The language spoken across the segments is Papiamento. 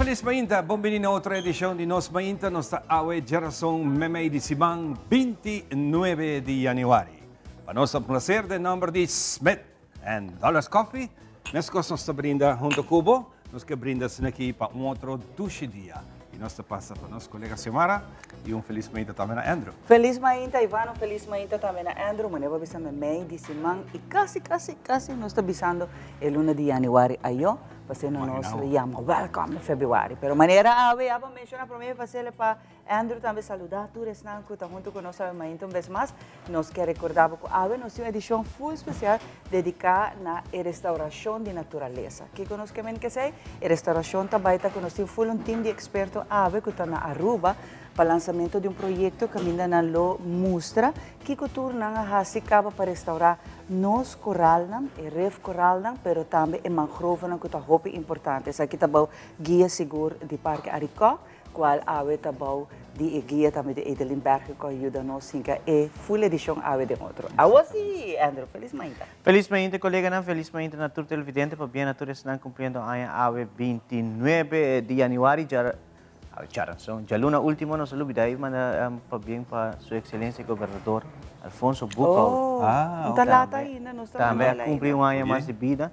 Felis mainta, bon bini na otro edicion di Nos Mainta. Nos ta awe djerason memey di siman 29 di januari. Pa nos ta un placer den nomber di Smith and Dollars Coffee. Mescos nos ta brinda hunto cu bo. Nos ke brinda asina aki pa un otro dushi dia. Y nos ta pasa pa nos colega Xiomara y un felis mainta tambe na Andrew. Felis mainta Ivano, felis mainta tambe na Andrew. Manera bo a bisa memey di siman y casi casi casi nos ta bisando e luna di januari ayo. Pasobra nos lo yama welcome na februari. Pero manera awe ya bo a menciona prome pasele pa Andrew tambe saluda tur esnan cu ta hunto cu nos awe mainta un bes mas. Nos kier recorda bo cu awe nos tin un edicion full special dedica na e restauracion di naturalesa. Kico nos kier meen kesey? E restauracion ta bay ta cu nos tin full un team di experto awe cu ta na Aruba pa lansamento di un proyecto caminda nan lo mustra kico tur nan a haci caba pa restaura nos coralnan, e rif coralnan, pero tambe e mangrovenan cu ta hopi importante. Esaki ta bao guia sigur di Parke Aricó. Cual awe ta bou di e guia tambe di Edeline Berger cu a yuda nos hinca e full edicion awe den otro. Awo si, Andrew. Feliz mainta. Feliz mainta coleganan, feliz mainta na tur televidente, pabia na tur esnan cumpliendo aña awe 29 di januari, dja awe djaranson, djaluna ultimo nos a lubida y manda pabien pa su excelencia gobernador Alfonso Boekhoudt. Oh, no ta laat ainda, nos ta Tambe a cumpli un aña mas di bida.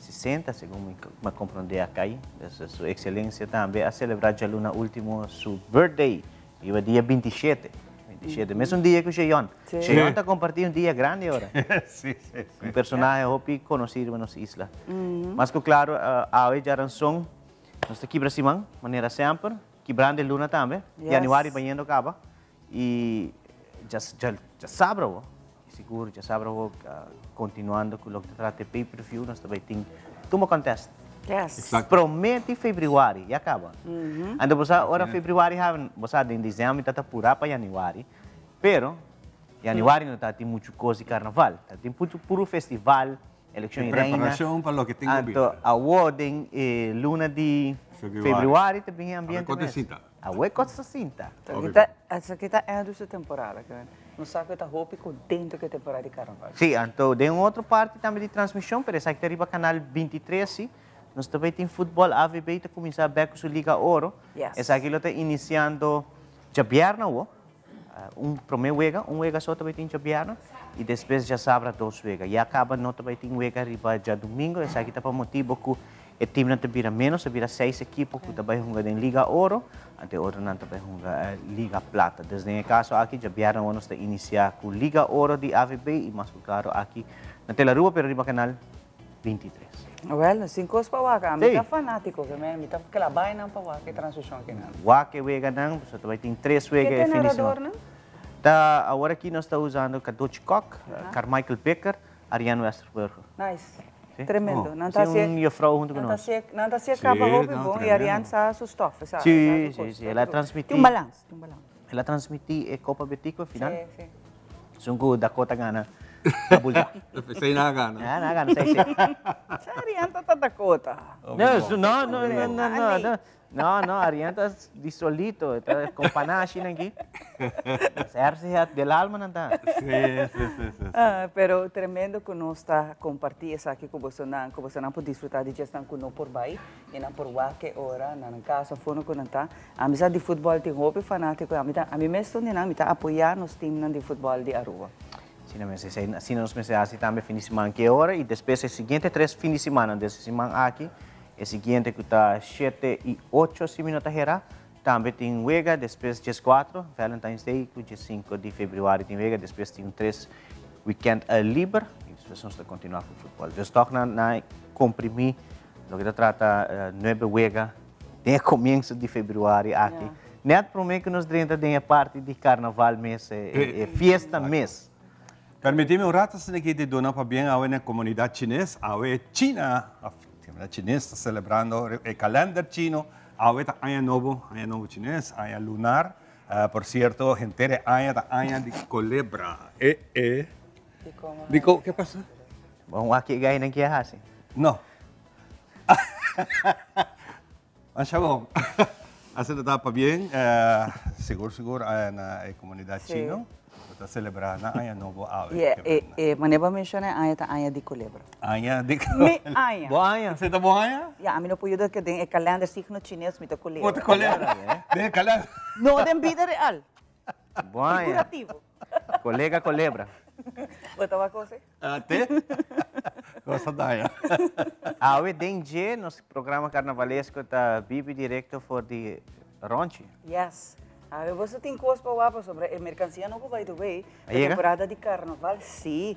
60, segun mi a comprende a cay. Su Excelencia tambe a celebra djaluna ultimo su birthday, riba dia 27. 27, mesun dia cu Sheyon. Sheyon ta comparti un dia grandi ora. Sí, sí, sí. Un personahe hopi conoci riba nos isla. Mas cu claro, awe djaranson nos ta kibra siman, manera semper, kibrando e luna tambe. Januari bayendo caba. Y djasabra awo, sigur djasabra awo continuando cu loke ta trata e pay per view nos ta bay tin tumba contest. Yes. Prome di februari ya caba. Anto bo sa ora februari habi, bo sa den december mi ta ta pura pa januari, pero januari no ta tin mucho cos di carnaval, ta tin puro festival. Eleccion E y reina. preparacion pa loke tin cu bini. Anto awo den e luna di Februari. februari ta bin e ambiente Awe cu ta mes. sinta. Awe cu ta sinta. Esaki ta, esaki ta Andrew su temporada. Nos sa cu e ta hopi contento cu e temporada di carnaval. Si, anto den un otro parti tambe di transmision, pero esaki ta riba canal 23 si, nos ta bay tin futbol AVB ta cuminsa bek cu su Liga Oro. Yes. Esaki lo ta iniciando djabièrnè awo. Un prome wega, un wega so ta bai tin djabièrnè i despues djasabra dos wega. Ya kaba no ta bai tin wega riba djadumingo, esaki ta pa motibo ku e timnan ta bira menos, ta bira seis ekipo ku ta bai hunga den Liga Oro, anto e otronan ta bai hunga Liga Plata. Dus den e kaso aki djabièrnè awor nos ta inisiá ku Liga Oro di AVB i mas ku klaro aki na Telaruba pero riba kanal 23. Wel, nos tin kos pa wak. Ami Sí. ta fanátiko, ke men mi ta klabá einan pa wak e transmishon akinan. Wak e weganan, pasobra ta bai tin tres wega Ke e ta e fin di semana. naradornan? Ta awor aki nos ta usando Cadochi Kok, Carmichael Bikker, Ariane Westerburger. Nice. Sí. Tremendo. Oh. Nan ta Sí, hasié un juffrouw hunto ku nan ta nos. hasié nan ta hasié Sí, kaba hopi no, bon i tremendo. Ariane sa su stof, e sa, e sa Sí, su sí, kos. sí. El a transmití. Tin un balans, tin un balans. El a transmití e Copa Betico e final. Sí, sí. Esun ku Dakota gana a bulta. Esei nan a gana. Ya, nan a gana 6-0. Sa Arianta ta Dakota. No, no, no, no, no, no, no. No, no, Arianta di solito, e ta con panache nan aki. Serse del alma nan ta. Sí, sí, sí, sí. Ah, pero tremendo cu nos ta comparti esaki cu bosonan, cu bosonan por disfruta di djesnan cu no por bay. I nan por wak e ora na nan casa fono cu nan ta. Ami sa di futbol tin hopi fanatico y ami ta ami mes ta un di nan, mi ta apoya nos teamnan di futbol di Aruba. Asina mes, esei asina nos mester haci tambe fin di siman ki e ora y despues e siguiente tres fin di simannan, desde siman aki, e siguiente cu ta shete y ocho si mi no ta hera, tambe tin wega, despues diescuatro, Valentine's Day, cu diescinco di februari tin wega, despues tin un tres weekend liber y despues nos ta continua cu futbol. Dus toch nan na comprimi Loke ta trata nuebe wega den e comienso di februari aki. Net prome cu nos drenta den e parti di carnaval mes, e fiesta mes. Permiti mi un rato asina aki di duna pabien awe na e comunidad chines. Awe China, of comunidad chines ta celebrando e calender chino. Awe ta aña nobo, aña nobo chines, aña lunar. Por cierto, henter e aña ta aña di colebra. E e. Dicon? Ke pasa? Bon wak e gainan ki a hasi. No. Masha bon. Asina ta pabien, sigur sigur na e comunidad chino. ta celebra na Aña Nobo awe. Yeah, e, e, manera bo menciona, aña ta aña di culebra. Aña di Mi aña. Bo aña. Esey ta bo aña? Ya, ami no por yuda ke den e kalender signo chines mi ta culebra. Bo ta culebra? Den e kalender. No den bida real. Bo aña. Figurativo. Colega culebra. Bo ta wak cos ey? Te? Cos ta daña. Awe den dje nos programa carnavalesco ta bibi directo for di Ronchi. Yes. Awe boso tin cos pa wak pasobra e mercancia nobo by the way. A yega? Temporada di carnaval si.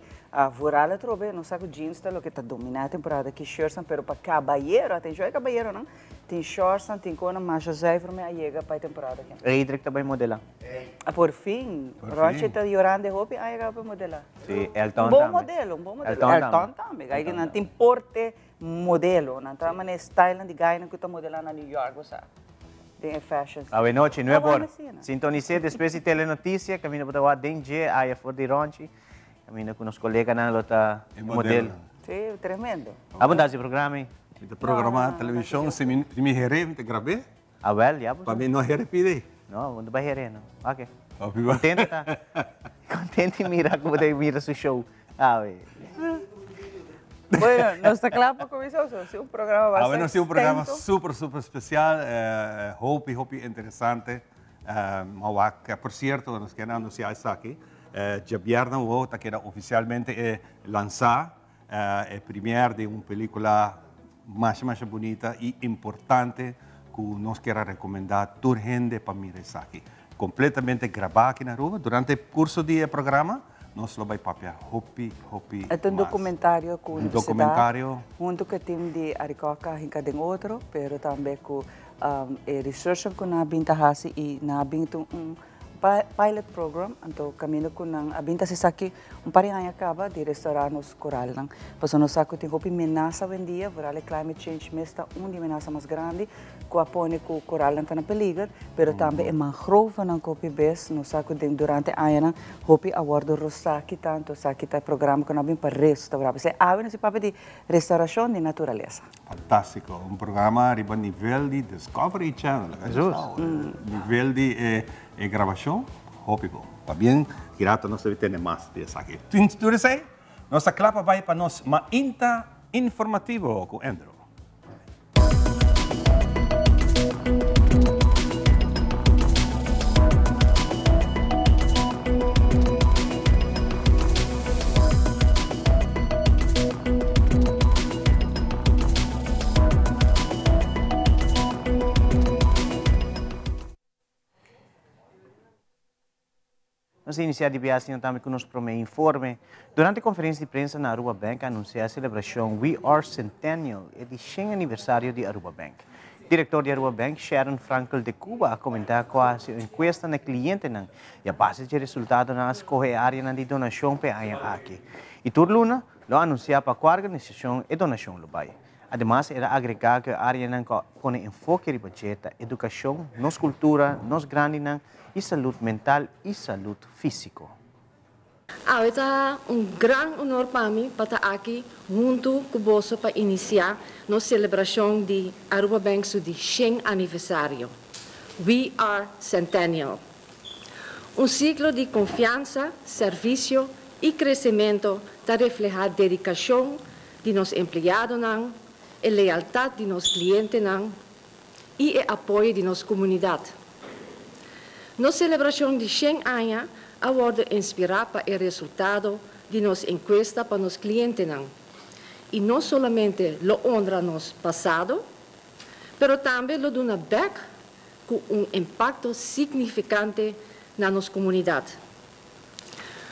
Vooral atrobe nos sa cu jeans ta loke ta domina e temporada aki shirtsnan pero pa cabayero atencion e cabayeronan tin shortsnan tin conan masha zuiver me a yega pa e temporada aki. Edric ta bay modela. Por fin. Por Rochi fin. ta yorando e hopi aña caba pa modela. Si, Elton Un bon tambe. modelo, un bon modelo. Elton tambe. Elton tambe. Gainan Elton tin porte modelo. Nan ta mane stylenan di gainan cu ta modela na New York, bo sa. Den e fashion. Awe nochi, nuebe Awor ora. asina. Sintonis'é despues di Telenoticia, caminda bo ta wak den dje aya for di Ronchi. Caminda cu nos coleganan lo ta E e modelo. modelonan. Si, tremendo. Abo ta haci programa ei? Mi ta programa television, si mi si mi heré mi ta grab'é. Awel, ya bo Pa sa. mi no heré pidi. No, bo no ta bai heré no. Ok. Hopi bo. Contento ta. Contento mira cu bo ta mira su show awe. Bueno, nos ta kla pa kuminsá so si un programa basta Awe nos tin un programa extenso. super super special, hopi hopi interesante. Ma wak, por cierto, nos kier anuncia esaki, djabièrnè awo ta keda oficialmente e lansa e premier di un pelicula masha masha bunita y importante cu nos kier a recomenda tur hende pa mira esaki. Completamente graba aki na Aruba. Durante e curso di e programa nos lo bay papia hopi hopi E ta un mas. documentario cu Un universidad documentario. hunto cu e team di Arikoka a hinca den otro, pero tambe cu e researchnan cu nan a bin ta haci y nan a bin ta un pilot program, anto caminda cu nan a bin ta haci esaki un par di aña caba di restaura nos coralnan. Pasobra nos sa cu tin hopi menasa awendia, vooral e climate change mes ta un di e menasa mas grandi cu a pone cu coralnan ta na peliger, pero tambe e mangrovenan cu hopi bes nos sa cu den durante añanan hopi a wordo rosa kita, anto esaki ta e programa cu nan a bin pa restaura. P'esei awe nos a papia di restauracion di naturalesa. Fantástiko, un programa riba nivel di Discovery Channel. Jesus. Nivel di e e grabashon, hopi bon. Pabien, ki rato nos debe tene mas di esaki. Tin tur esei, nos ta kla pa bai pa nos Mainta Informativo ku Andrew. Nos a inicia di biaha asina tambe cu nos prome informe. Durante conferencia di prensa na Aruba Bank a anuncia e celebracion We Are Centennial, e di shen aniversario di Aruba Bank. Director di Aruba Bank, Sharon Frankel de Cuba a comenta cu a haci un encuesta na e clientenan y a base dje resultadonan a scoge e areanan di donacion pa e aña aki. Y tur luna lo anuncia pa cua organisacion e donacion lo bay. Ademas el a agregá ku e áreanan ku a pone enfoke riba dje ta edukashon, nos kultura, nos grandinan i salud mental i salud físiko. Awe ta un gran honor pa mi pa ta aki huntu ku boso pa inisiá nos selebrashon di Aruba Bank su di shen aniversario. We are Centennial! Un siglo di konfiansa, servisio i kresementu ta reflehá dedikashon di nos empleadonan, e lealtad di nos clientenan y e apoyo di nos comunidad. Nos celebracion di shen aña a wordo inspira pa e resultado di nos encuesta pa nos clientenan y no solamente lo honra nos pasado, pero tambe lo duna bek cu un impacto significante na nos comunidad.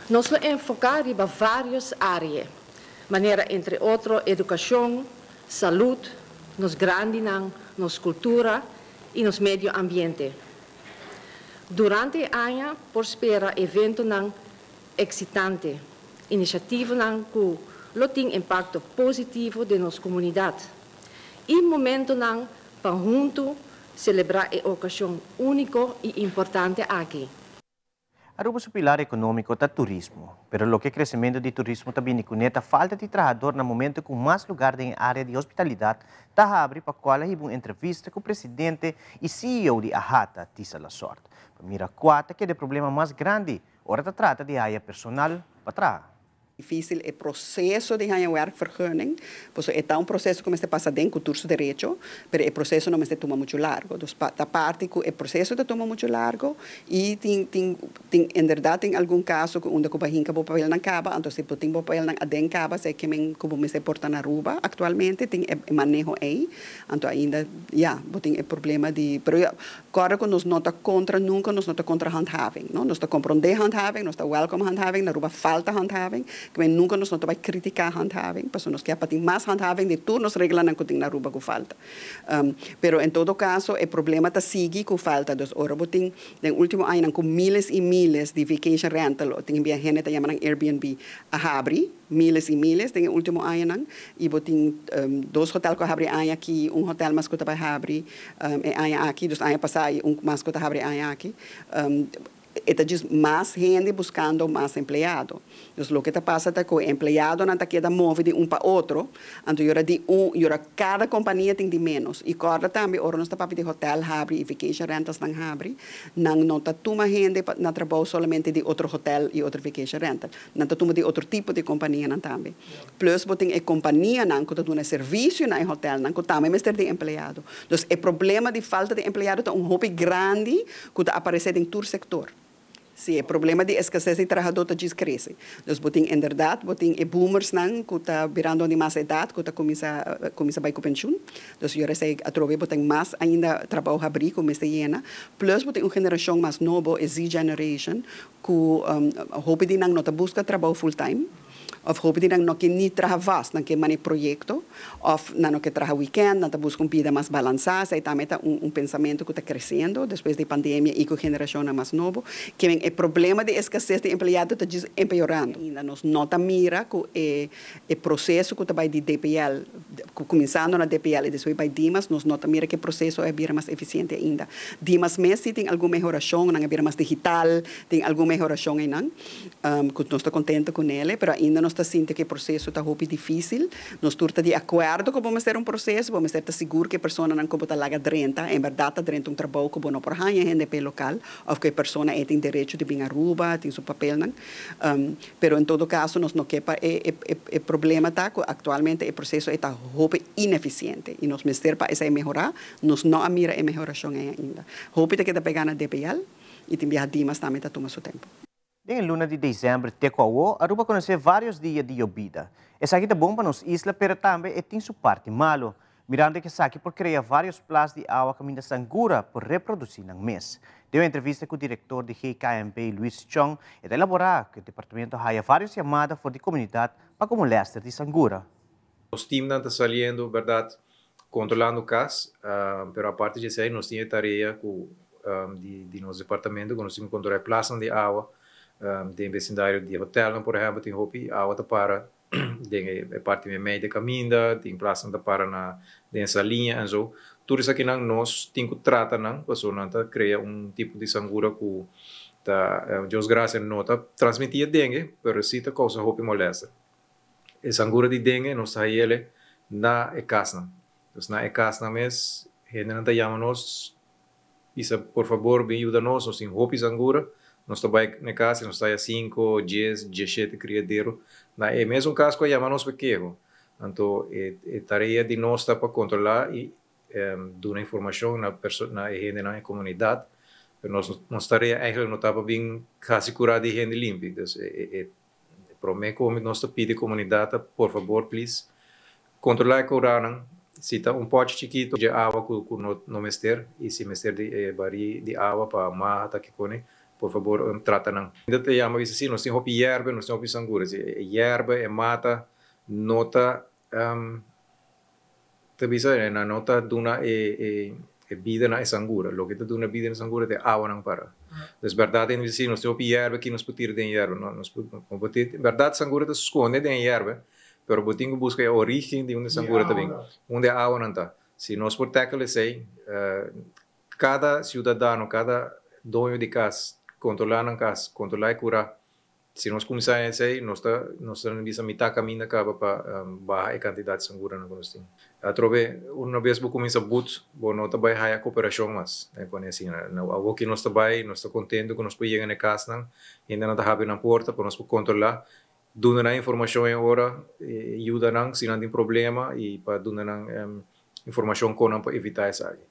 Nos lo enfoká riba vários área, manera entre otro edukashon, salud, nos grandinan, nos kultura i nos medio ambiente. Durante e aña por spera eventonan eksitante, inisiativanan ku lo tin impakto positivo den nos komunidat i momentonan pa huntu selebrá e okashon úniko i importante aki. Aruba su pilar economico ta turismo, pero loke crecemento di turismo ta bini cune ta falta di trahador na momento cu mas lugar den e area di hospitalidad ta habri pa cual a hiba un entrevista cu presidente y ceo di AHATA, Tisa Lasort, pa mira cua ta keda e problema mas grandi. Ora ta trata di haya personal pa traha. Difícil e proceso di haña werkvergunning, pasobra e ta un proceso cu mester pasa den cu tur su derecho, pero e proceso no mester tuma mucho largo. Dus ta parti cu e proceso ta tuma mucho largo y tin tin tin inderdaad tin algun caso cu unda cu bo a hinca bo papelnan caba, anto si bo tin bo papelnan aden caba esey ke men cu bo mester porta na Aruba actualmente tin e maneho ey, anto ainda ya bo tin e problema di pero ya Kòrda ku nos no ta kontra nunka, nos no ta kontra handhaving, no. Nos ta komprondé handhaving, nos ta wèlkòm handhaving, na Aruba falta handhaving, kmé nunka nos no ta bai kritiká handhaving, pasobra nos ke pa tin mas handhaving di tur nos reglanan ku tin na Aruba ku falta. Pero en todo kaso e problema ta sigui ku falta, dus ora bo tin den último añanan ku miles i miles di vacation rental, tin bia hende ta yama nan Airbnb, a habri, Miles y miles den e ultimo añanan y bo tin dos hotel cu a habri e aña aki, un hotel mas cu ta bay habri e aña aki, dus aña pasa y un mas cu ta habri e aña aki. E ta djis mas hende buscando mas empleado. Dus loke ta pasa ta cu e empleadonan ta keda move di un pa otro, anto yora di un, yora cada compania tin di menos. Y corda tambe ora nos ta papia di hotel habri y vacation rentalsnan habri, nan no ta tuma hende pa na trabou solamente di otro hotel y otro vacation rental. Nan ta tuma di otro tipo di kompanianan tambe. Plus bo tin e kompanianan ku ta duna servisio na e hotelnan ku tambe mester di empleado. Dus e problema di falta di empleado ta un hopi grandi ku ta aparesé den tur sektor. Sí, e problema di eskases di trahadó ta djis krese. Dus bo tin inderdat bo tin e boomersnan ku ta birando di mas edat ku ta kuminsá kuminsá bai ku penshun. Dus yora esei atrobe bo tin mas ainda trabou habrí ku mester yena. Plus bo tin un generashon mas nobo, e Z-generation, Ku hopi di nan no ta buska trabou full time, òf hopi di nan no ke ni traha vast, nan ke mane proyekto, òf nan no ke traha wikènt, nan ta buska un bida mas balansá. Esei tambe ta un pensamentu ku ta kresiendo despues di pandemia i ku generashonnan mas nobo. Ke men e problema di eskases di empleado ta djis empeorando. Ainda nos no ta mira ku e E proceso cu ta bay di DPL, cuminsando na DPL y despues bay Dimas, nos no ta mira cu e proceso a bira mas eficiente ainda. Dimas mes si tin algun mehoracion, nan a bira mas digital, tin algun mehoracion eynan, cu nos ta contento cu nele, pero ainda nos ta sinti cu e proceso ta hopi dificil. Nos tur ta di acuerdo cu bo mester un proceso, bo mester ta sigur cu e personanan cu bo ta laga drenta, en berdad ta drenta un trabou cu bo no por haña hende p'e local, of cu e persona ey tin derecho di bin Aruba, tin su papelnan. Pero en todo caso nos no ke pa e e problema ta cu actualmente e proceso e ta hopi ineficiente y nos mester pa esey mehora, nos no a mira e mehoracion ey ainda. Hopi ta keda pega na DPL y tin biaha Dimas tambe ta tuma su tempo. Den e luna di december te cu awo, Aruba conoce varios dia di yobida. Esaki ta bon pa nos isla pero tambe e tin su parti malo. Mirando ku esaki por krea vários plas di awa kaminda sangura por reprodusí nan mes. Den un entrevista ku direktor di GKMB Luis Chong, e ta elaborá ku e departamento a haya vários yamada for di komunidat pa ku molèster di sangura. Nos teamnan ta saliendo berdad controlando cas, pero aparte di esey nos tin e tarea cu di nos departamento cu nos tin cu controla e plasnan di awa den vecindario di hotelnan por ehempel tin hopi awa ta para den e parti meimei di e kaminda, tin plasnan ta para na den e saliña en zo. Tur esakinan nos tin ku trata nan pasobra nan ta krea un tipo di sangura ku ta, Dios gracia no ta transmití e dengue, pero si ta kousa hopi molèster. E sangura di dengue nos ta hayele na e kasnan. Dus na e kasnan mes hendenan ta yama nos Bisa, Por fabor, bin yuda nos, nos tin hopi sangura. Nos ta bai na e kas i nos ta haya sinku, dies, dieshete kriadero na e mesun kas ku a yama nos pa keho. Anto e e tarea di nos ta pa kontrolá i duna informashon na na e hendenan, e komunidat. Pero nos nos tarea eigentlik no ta pa bin hasi kurá di hende limpi. Dus e e e promé ku nos ta pidi komunidat ta por fabor plis Kontrolá e kouránan, si ta un pòchi chikitu dje awa ku ku no no mester i si mester di e barí di awa pa maha ta kikone, por fabor trata nan. Hende ta yama bisa si nos tin hopi yèrbe, nos tin hopi sangura. Si e yèrbe, e mata no ta ta bisa nan no ta duna e e e bida na e sangura. Loke ta duna bida na e sangura ta e awanan para. Dus bèrdat hende bisa si nos tin hopi yèrbe ki nos por tira den yèrbe. No, nos por no por tira. Bèrdat sangura ta skonde den e yèrbe. Pero bo tin ku buska e origen di unda e sangura ta bin, unda e awanan ta. Si nos por tackle esei, kada siudadano, kada doño di kas kontrolá nan kas, kontrolá e kurá, Si nos kuminsá esei, nos ta nos ta bisa mitá kaminda kaba pa baha e kantidat di sanguranan ku nos tin. Atrobe, una bes bo kuminsá but, bo no ta bai haya koperashon mas. E pone asina. Awoki nos ta bai, nos ta kontentu ku nos por yega na e kasnan, hendenan ta habri nan porta pa nos por kontrolá, duna nan informashon e ora, yuda nan si nan tin problema i pa duna nan informashon kon nan por evitá esaki.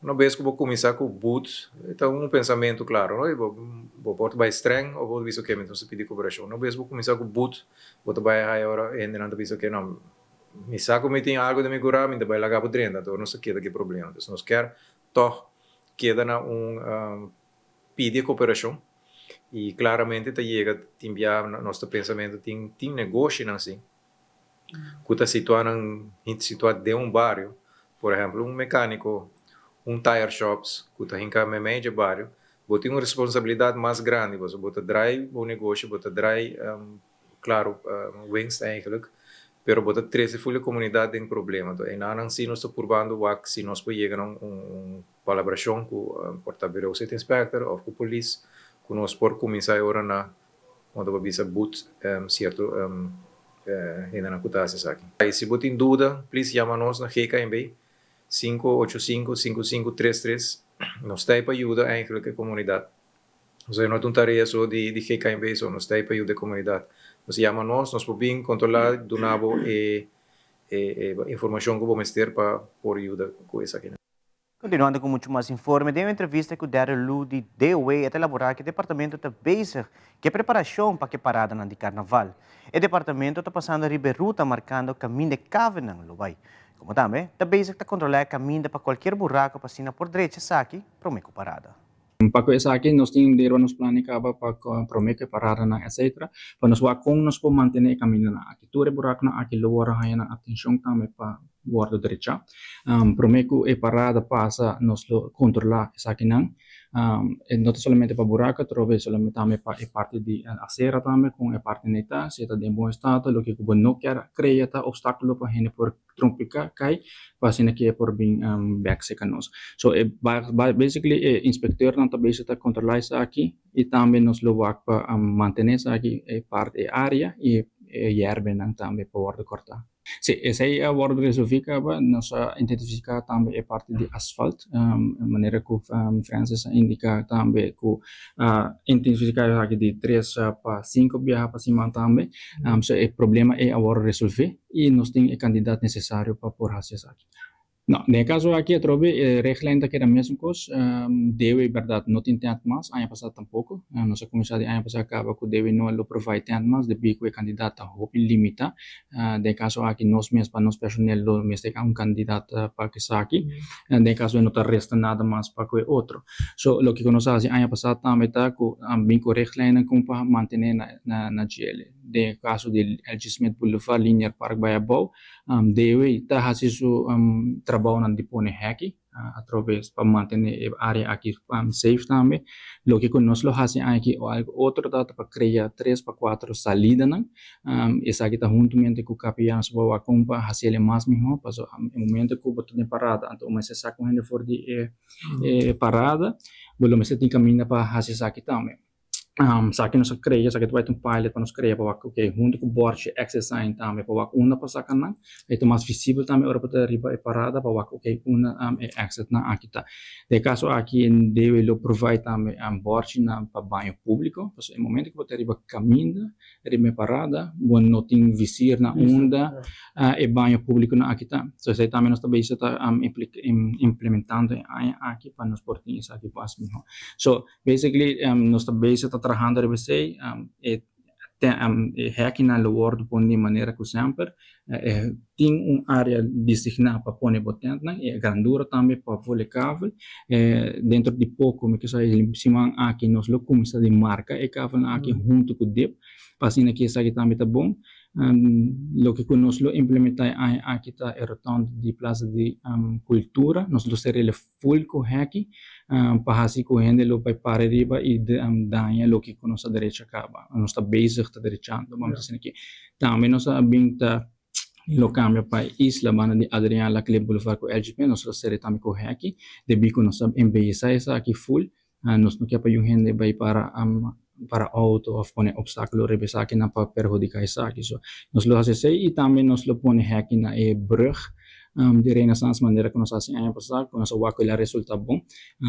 Una bes ku bo kuminsá ku but, e ta un pensamentu klaro, no? Bo bo por ta bai streng òf bo ta bisa oke mi ta pidi koperashon. Una bes bo kuminsá ku but, bo ta bai haya ora hendenan ta bisa oke no, mi sa ku mi tin algu den mi kurá, mi ta bai laga bo drenta, anto nos ta keda ku e problema. Entonces nos kier tòg keda na un pidi e koperashon i klaramente ta yega tin bia nos ta pensamentu tin tin negoshinan si ku ta situá nan situá den un bario, por ehèmpel un mekániko, un tire shops ku ta hinká meimei dje bario, bo tin un responsabilidat mas grandi pasobra bo ta drai bo negoshi, bo ta drai klaro winst eigenlijk, pero bo ta trese ful e komunidat den problema. Enton enanan si nos ta purbando wak si nos por yega na un palabrashon ku por ta Bureau City Inspector òf ku polis ku nos por kuminsá e ora na Unda bo bisa but cierto hendenan cu ta haci esaki. Y si bo tin duda, please yama nos na GKNB 585 5533. Nos ta ahí pa yuda eigenlijk e comunidad. Osea no ta un tarea so di GKNB so, nos ta ahí pa yuda e comunidad. Nos yama nos, nos por bin controla, duna bo e informacion cu bo mester pa por yuda cu esakinan. Continuando cu mucho mas informe, den un entrevista cu Daryl Loo di DOW e ta elabora cu e departamento ta bezig cu e preparacion pa cu e paradanan di carnaval. E departamento ta pasando riba e ruta marcando caminda e cavenan lo bay. Como tambe ta bezig ta controla e caminda pa cualkier buraco pa asina por drecha esaki prome cu parada. Pa cu esaki nos tin derba nos plan di caba pa prome cu e paradanan etc. Pa nos wak con nos por mantene e camindanan aki. Tur e buraconan aki lo worde haya nan atencion tambe pa worde drecha. Prome cu e parada pasa nos lo controla esakinan. E no ta solamente pa buraco atrobe solamente tambe pa e parti di acera tambe con e parti neta si e ta den bon estado loke cu bo no kier crea ta obstaculo pa hende por trompica cay pa asina ke e por bin bek cerca nos. So e basically e inspecteurnan ta bezig ta controla esaki y tambe nos lo wak pa mantene esaki e parti e area y e yerbenan tambe pa wordo corta. Si esey a wordo resolvi caba nos a identifica tambe e parti di asfalt manera cu Francis a indica tambe cu a intensifica esaki di tres pa cinco biaha pa siman tambe. So e problema ey a wordo resolvi. I nos tin e kandidat nesesario pa por hasi esaki. No, den e kaso aki atrobe e reglijn ta keda mesun kos. Dewe bèrdat no tin tènt mas, aña pasá tampoko. Nos a kuminsá di aña pasá kaba ku Dewe no lo provide tènt mas debí ku e kandidat ta hopi limitá. Den e kaso aki nos mes pa nos personel lo mester un kandidat pa esaki. Den e kaso ei no ta resta nada mas pa ku e otro. So loke ku nos a hasi aña pasá tambe ta ku a bin ku regleinnan kon pa mantené na djele. Den e kaso di LG Smith Boulevard, Linear Park bai abou, DOE ta hasi su trabounan di pone hèki atroves pa mantené e área aki safe tambe. Loke ku nos lo hasi aki o algu otro ta pa krea tres pa kuatro salidanan. Esaki ta huntumente ku KPA nos por wak kon pa hasiel e mas mihó pasobra e momento ku bo ta den parada anto bo mester saka un hende for di e parada bo lo mester tin kaminda pa hasi esaki tambe. Esaki nos a krea, esaki ta bai ta un pilot pa nos krea pa wak ok huntu ku bòrchi exit sign tambe pa wak unda pa saka nan. E ta mas visibel tambe ora bo ta riba e parada pa wak ok unda e exit nan aki ta. Den e kaso aki debe lo provide tambe bòrchinan pa baño públiko pasobra e momento ku bo ta riba kaminda riba e parada bo no tin visir na unda e baño públiko nan aki ta. So esei tambe nos ta bisa ta implementando e aña aki pa nos por tin esaki mas mihó. So Basically nos ta bezig ta trahando riba esei, e e hekinan lo wordo poni di manera ku semper tin un area designá pa pone bo tentnan i e grandura tambe pa vole kavel. Dentro di poko mi ke sa e siman aki nos lo kuminsá di marka e kavelnan aki huntu ku dip pa asina ki esaki tambe ta bon. Loke ku nos lo implementá e aña aki ta e rotonde di Plaza di Kultura, nos lo ser'el Full ku hèki pa hasi ku hende lo bai para riba i daña loke ku nos a derecha kaba. Nos ta bezig ta derechando, bamos a esaki. Tambe nos a bin ta lo kambia pa e isla banda di Adriaan Laclé Boulevard ku LGP, nos lo sere tambe ku hèki debí ku nos a embeyesá esaki full. Nos no ke pa yu hende bai para. para auto of pone obstáculo riba esakinan pa perhudica esaki. So nos lo haci esey y tambe nos lo pone heki na e brug di Renaissance manera cu nos a haci aña pasa cu nos a wak cu el a resulta bon.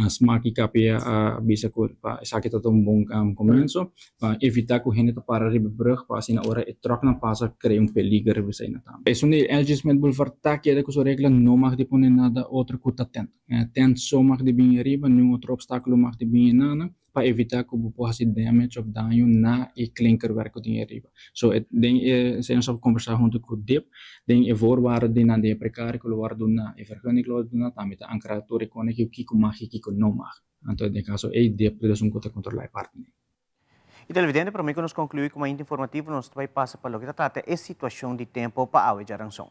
Smaak y KPA a bisa cu pa esaki ta ta un bon comienzo pa evita cu hende ta para riba e brug pa asina ora e trucknan pasa crea un peliger riba eseynan tambe. Esun di LG Smith Boulevard ta keda cu su regla no mag di pone nada otro cu ta tent. Tent so mag di bin ariba, niun otro obstáculo mag di bin enana pa evita cu bo por haci damage of daño na e klinkerwerk cu tin ariba. So e den e esey nos a conversa hunto cu dip den e voorwaarden di nan den e precario cu lo wordo duna, e vergunning cu lo wordo duna tambe ta ancra tur e cone cu kico mag y kico no mag. Anto den caso ey dip ta esun cu ta controla e parti ey. Y televidente, prome cu nos conclui cu mainta informativo nos ta bay pasa pa loke ta trata e situacion di tempo pa awe djaranson.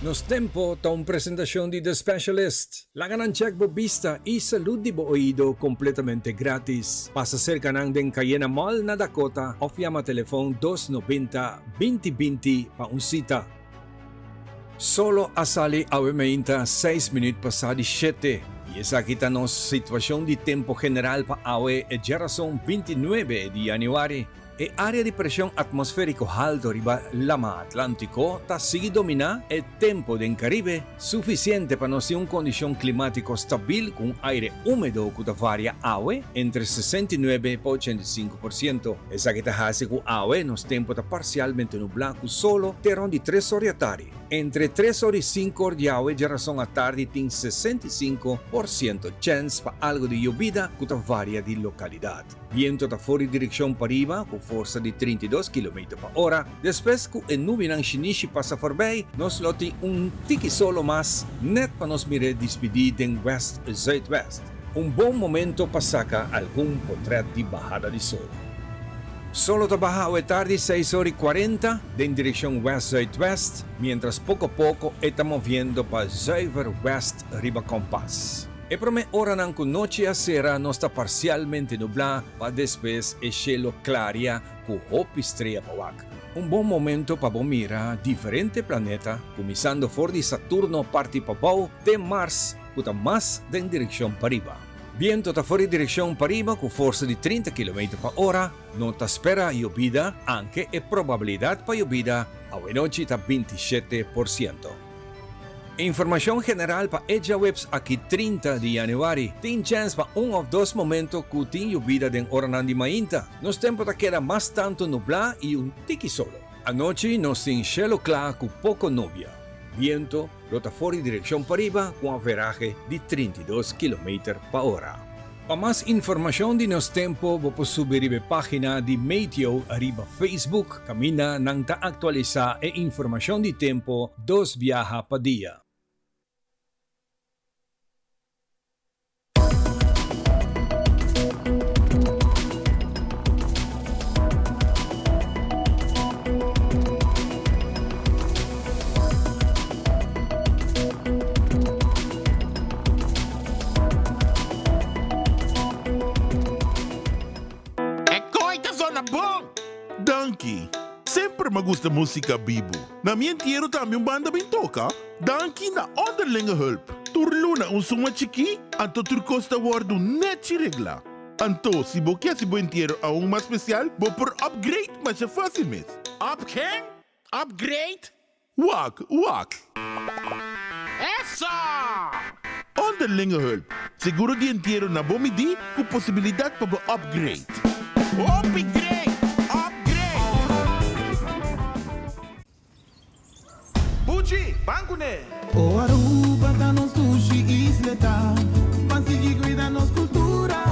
Nos Tempo ta un presentacion di The Specialist. Laga nan check bo bista y salud di bo oido completamente gratis. Pasa cerca nan den Cayena Mall na Dakota of yama telefon dos nobenta binti binti pa un cita. Solo a sali awe meinta seis minuut pasa di shete y esaki ta nos situacion di tempo general pa awe e djerason 29 di januari. E area di presion atmosferico halto riba Lama Atlantico ta sigui domina e tempo den Caribe, suficiente pa nos tin un condicion climatico stabil cu un aire humedo cu ta varia awe entre 69 pa 85%. Esaki ta haci cu awe nos tempo ta parcialmente nubla cu solo te rond di tres or di atardi. Entre tres or y cinco or di awe djerason atardi tin 65% chens pa algo di yobida cu ta varia di localidad. Biento ta for di direccion pariba cu forsa di 32 kilometer pa ora. Despues cu e nubinan shinishi pasa forbij, nos lo tin un tiki solo mas net pa nos mire dispidi den west zuidwest. Un bon momento pa saca algun potret di bahada di sol. Solo ta baha awe tardi seis ora y cuarenta den direccion west-zuidwest, mientras poco poco e ta moviendo pa zuiver west riba kompas. E prome oranan cu nochi a cera nos ta parcialmente nubla pa despues e cielo claria cu hopi strea pa wak. Un bon momento pa bo mira diferente planeta, cuminsando for di Saturno parti pabou te Mars cu ta mas den direccion pariba. Biento ta for di direccion pariba cu forsa di 30 kilometer pa ora, no ta spera yobida, anke e probabilidad pa yobida awenochi ta 27%. Informacion general pa e djaweps aki 30 di januari. Tin chens pa un of dos momento cu tin yobida den oranan di mainta. Nos tempo ta keda mas tanto nubla y un tiki solo. Anochi nos tin shelo cla cu poco nubia. Biento lo ta for di direccion pariba cu un averahe di 32 kilometer pa ora. Pa mas informacion di nos tempo bo por subi riba e pagina di Meteo riba Facebook caminda nan ta actualisa e informacion di tempo dos biaha pa dia. E kooi ta zona bon! Danki! Semper m'a gusta musica bibu. Na mi entiero tambe un banda bin toca. Danki na Onderlinge Hulp. Tur luna un suma chikí, anto tur kos ta wordu nechi reglá. Anto, si bo ke hasi bo entiero aun mas spesial, bo por upgrade masha fásil mes. Up ken? Upgrade? Wak, wak. Eso! Onderlinge hulp, seguro di entiero na bo midí ku posibilidat pa bo upgrade. Hopi great! Upgrade! Buchi, ban kuné! O Aruba ta nos dushi isleta, Ban sigui cuida nos cultura,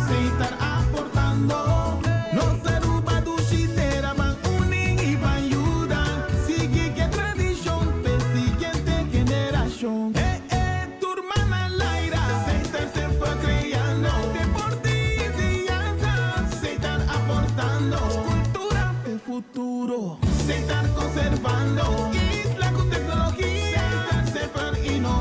Seitar aportando. Nos Aruba dushi tera, Ban uni y ban yuda, Sigui cu e tradicion, p'e siguiente generacion. Eh eh, tur man al aire, Seitar semper creando, Deporte y enseñanza, Seitar aportando, Cultura p'e futuro. Seitar conservando, Isla cu tecnologia, Seitar semper innovando.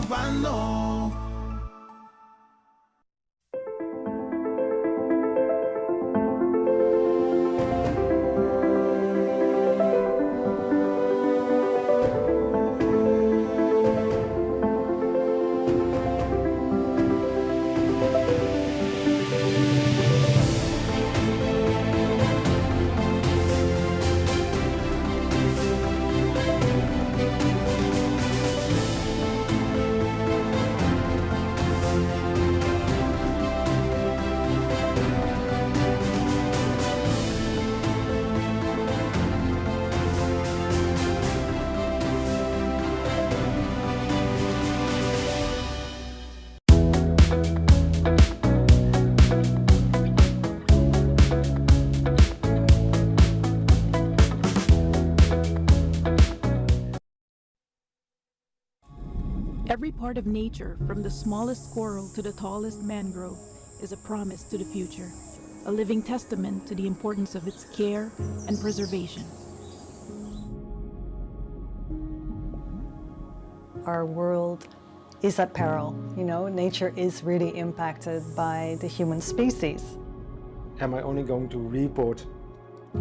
Every part of nature, from the smallest coral to the tallest mangrove, is a promise to the future, a living testament to the importance of its care and preservation. Our world is at peril. You know, nature is really impacted by the human species. Am I only going to report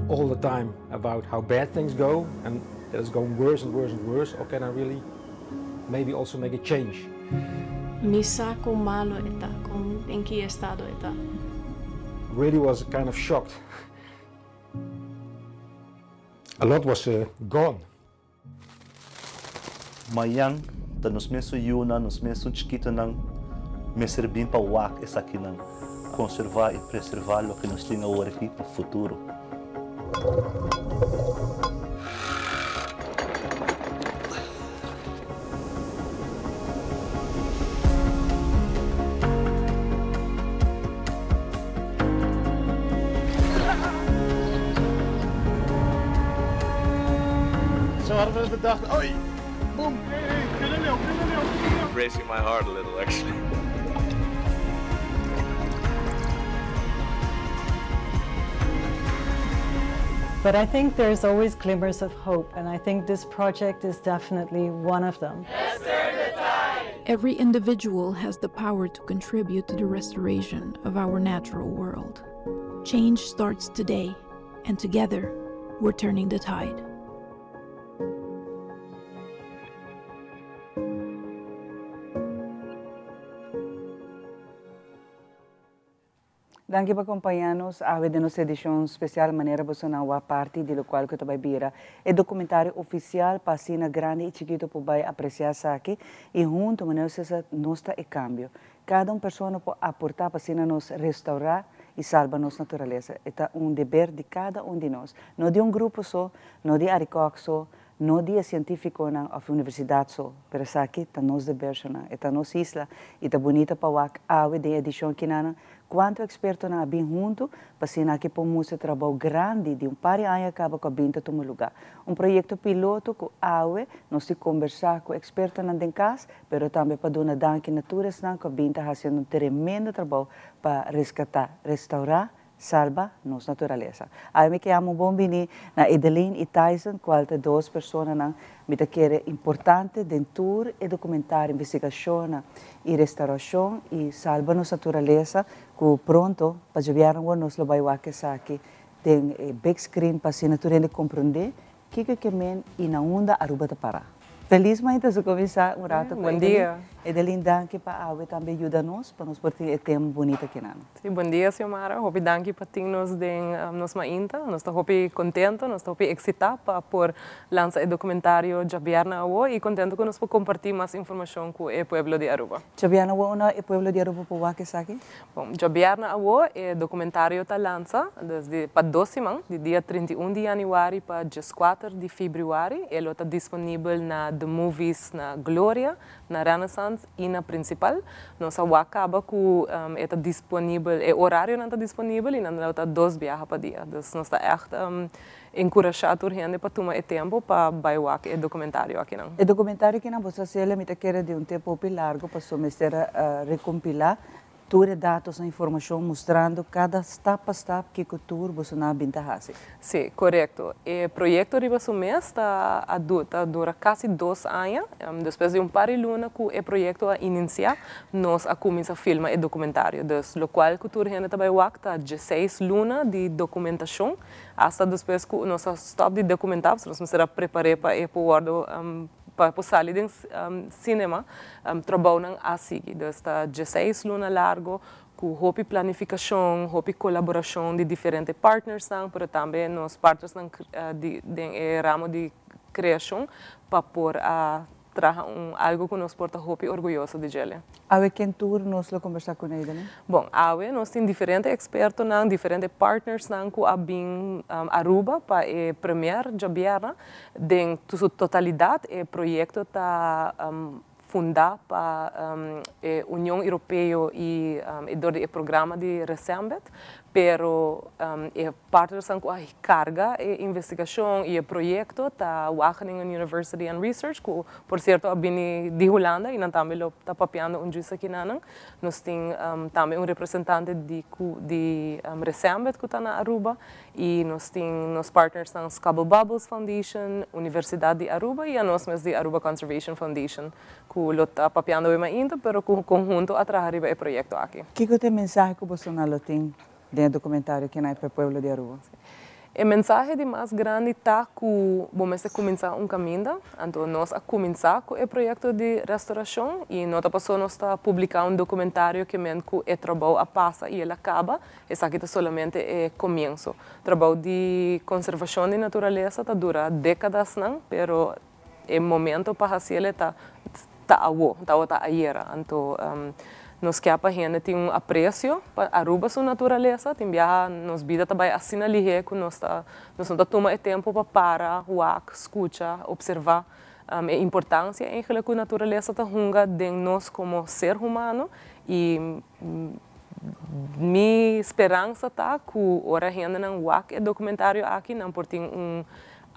all the time about how bad things go and that it's going worse and worse and worse, or can I really maybe also make a change? Mi sa con malo e ta, con den ki estado e ta. Really was kind of shocked. A lot was uh, gone. Mayan ta nos mesun yunan, nos mesun chikitonan mester bin pa wak esakinan, konservá i preservá loke nos tin awor aki pa futuro. Zo hadden we bedacht. Oei! Boom! Racing my heart a little actually. But I think there's always glimmers of hope, and I think this project is definitely one of them. Every individual has the power to contribute to the restoration of our natural world. Change starts today, and together, we're turning the tide. Danki pa compaña nos awe den nos edicion special manera boso nan wak parti di locual cu ta bay bira e documentario oficial pa asina grandi y chikito por bay aprecia esaki y hunto manera nos sa nos ta e cambio. Cada un persona por aporta pa asina nos restaura y salba nos naturaleza. E ta un deber di cada un di nos, no di un grupo so, no di Arikok so, No di e cientificonan of universidad so, pero esaki ta nos debercionan. E ta nos isla y ta bunita pa wak awe den edicion kinanan cuanto expertonan a bin hunto pa asina aki por mustra trabou grandi di un par di aña caba cu a bin ta tuma lugar. Un proyecto piloto cu awe nos tin combersa cu expertonan den cas, pero tambe pa duna danki na tur esnan cu a bin ta haciendo un tremendo trabou pa rescata, restaura Salba nos naturalesa. Awe mi ke yama un bon bini na Edeline y Tyson cual ta dos personanan mi ta kere importante den tur e documentario, investigacionnan y restauracion y salba nos naturalesa cu pronto pa djobièrnè awor nos lo bay wak esaki den e big screen pa asina tur hende comprende Kiko ke men y na unda Aruba ta para? Feliz mainta su cuminsa un rato cu Edeline. Edeline danki pa awe tambe yuda nos pa nos por tin e tema bunita kinan. Si, bon dia Xiomara, hopi danki pa tin nos den nos mainta. Nos ta hopi contento, nos ta hopi excita pa por lansa e documentario djabièrnè awo y contento cu nos por comparti mas informacion cu e pueblo di Aruba. Djabièrnè awo unda e pueblo di Aruba por wak esaki? Bon, djabièrnè awo e documentario ta lansa, dus di pa dos siman, di dia 31 di januari pa djeskuater di febrüari. E lo ta disponibel na The Movies na Gloria, na Renaissance i na Principal. Nos a wak kaba ku e ta disponibel, e orarionan ta disponibel i nan lo ta dos biaha pa dia. Dus nos ta ègt enkurashá tur hende pa tuma e tempu pa bai wak e documentario akinan. E documentario akinan bo sa hasiel mi ta kere di un tempu hopi largu pasobra mester a rekompilá Tur e datosnan informashon mustrando kada stap pa stap kiko tur boso nan a bin ta hasi. Sí, korekto. E proyekto riba su mes ta a ta dura kasi dos aña. Despues di un par di luna ku e proyekto a ininsiá, nos a kuminsá filma e dokumentario. Dus lokual ku tur hende ta bai wak ta dieseis luna di dokumentashon. Asta despues ku nos a stòp di dokumentá, pasobra nos mester a prepar'é pa e por wòrdu Pa por sali den cinema, trabounan a sigui. Dus ta dieseis luna largo cu hopi planificacion, hopi colaboracion di diferente partnersnan, pero tambe nos partnersnan di den e ramo di creacion pa por a traha un algo cu nos por ta hopi orguyoso di djele. Awe ken tur nos lo combersa cu Neidelin? Bon, awe nos tin diferente expertonan, diferente partnersnan cu a bin Aruba pa e premier djabièrnè. Den su totalidat e proyekto ta Fundá pa e Union Europeo i e dor di e programa di Resembed, pero e partnersnan ku a karga e investigashon i e proyekto ta Wageningen University and Research, ku por sierto a bini di Hulanda i nan tambe lo ta papiando un djis akinanan. Nos tin tambe un representante di ku di Resembed ku ta na Aruba i nos tin nos partnersnan Scubble Bubbles Foundation, Universidad di Aruba i anos mes di Aruba Conservation Foundation ku lo ta papiando awe mainta pero ku konhunto a traha riba e proyekto aki. Kiko ta e mensahe ku bosonan lo tin den e dokumentario Kenai pa e pueblo di Aruba? E mensahe di mas grandi ta ku bo mester kuminsá un kaminda. Anto nos a kuminsá ku e proyekto di restorashon i no ta paso nos ta publiká un dokumentario ke men ku e trabou a pasa i el a kaba. Esaki ta solamente e komienso. Trabou di konservashon di naturalesa ta dura dékadasnan, pero E momento pa haciel e ta ta awo, tawata ayera. Anto nos kia pa hende tin un aprecio pa Aruba su naturalesa. Tin biaha nos bida ta bay asina lihe cu nos ta nos no ta tuma e tempo pa para, wak, scucha, observa e importancia eigenlijk cu naturalesa ta hunga den nos como ser humano y mi speransa ta cu ora hendenan wak e documentario aki nan por tin un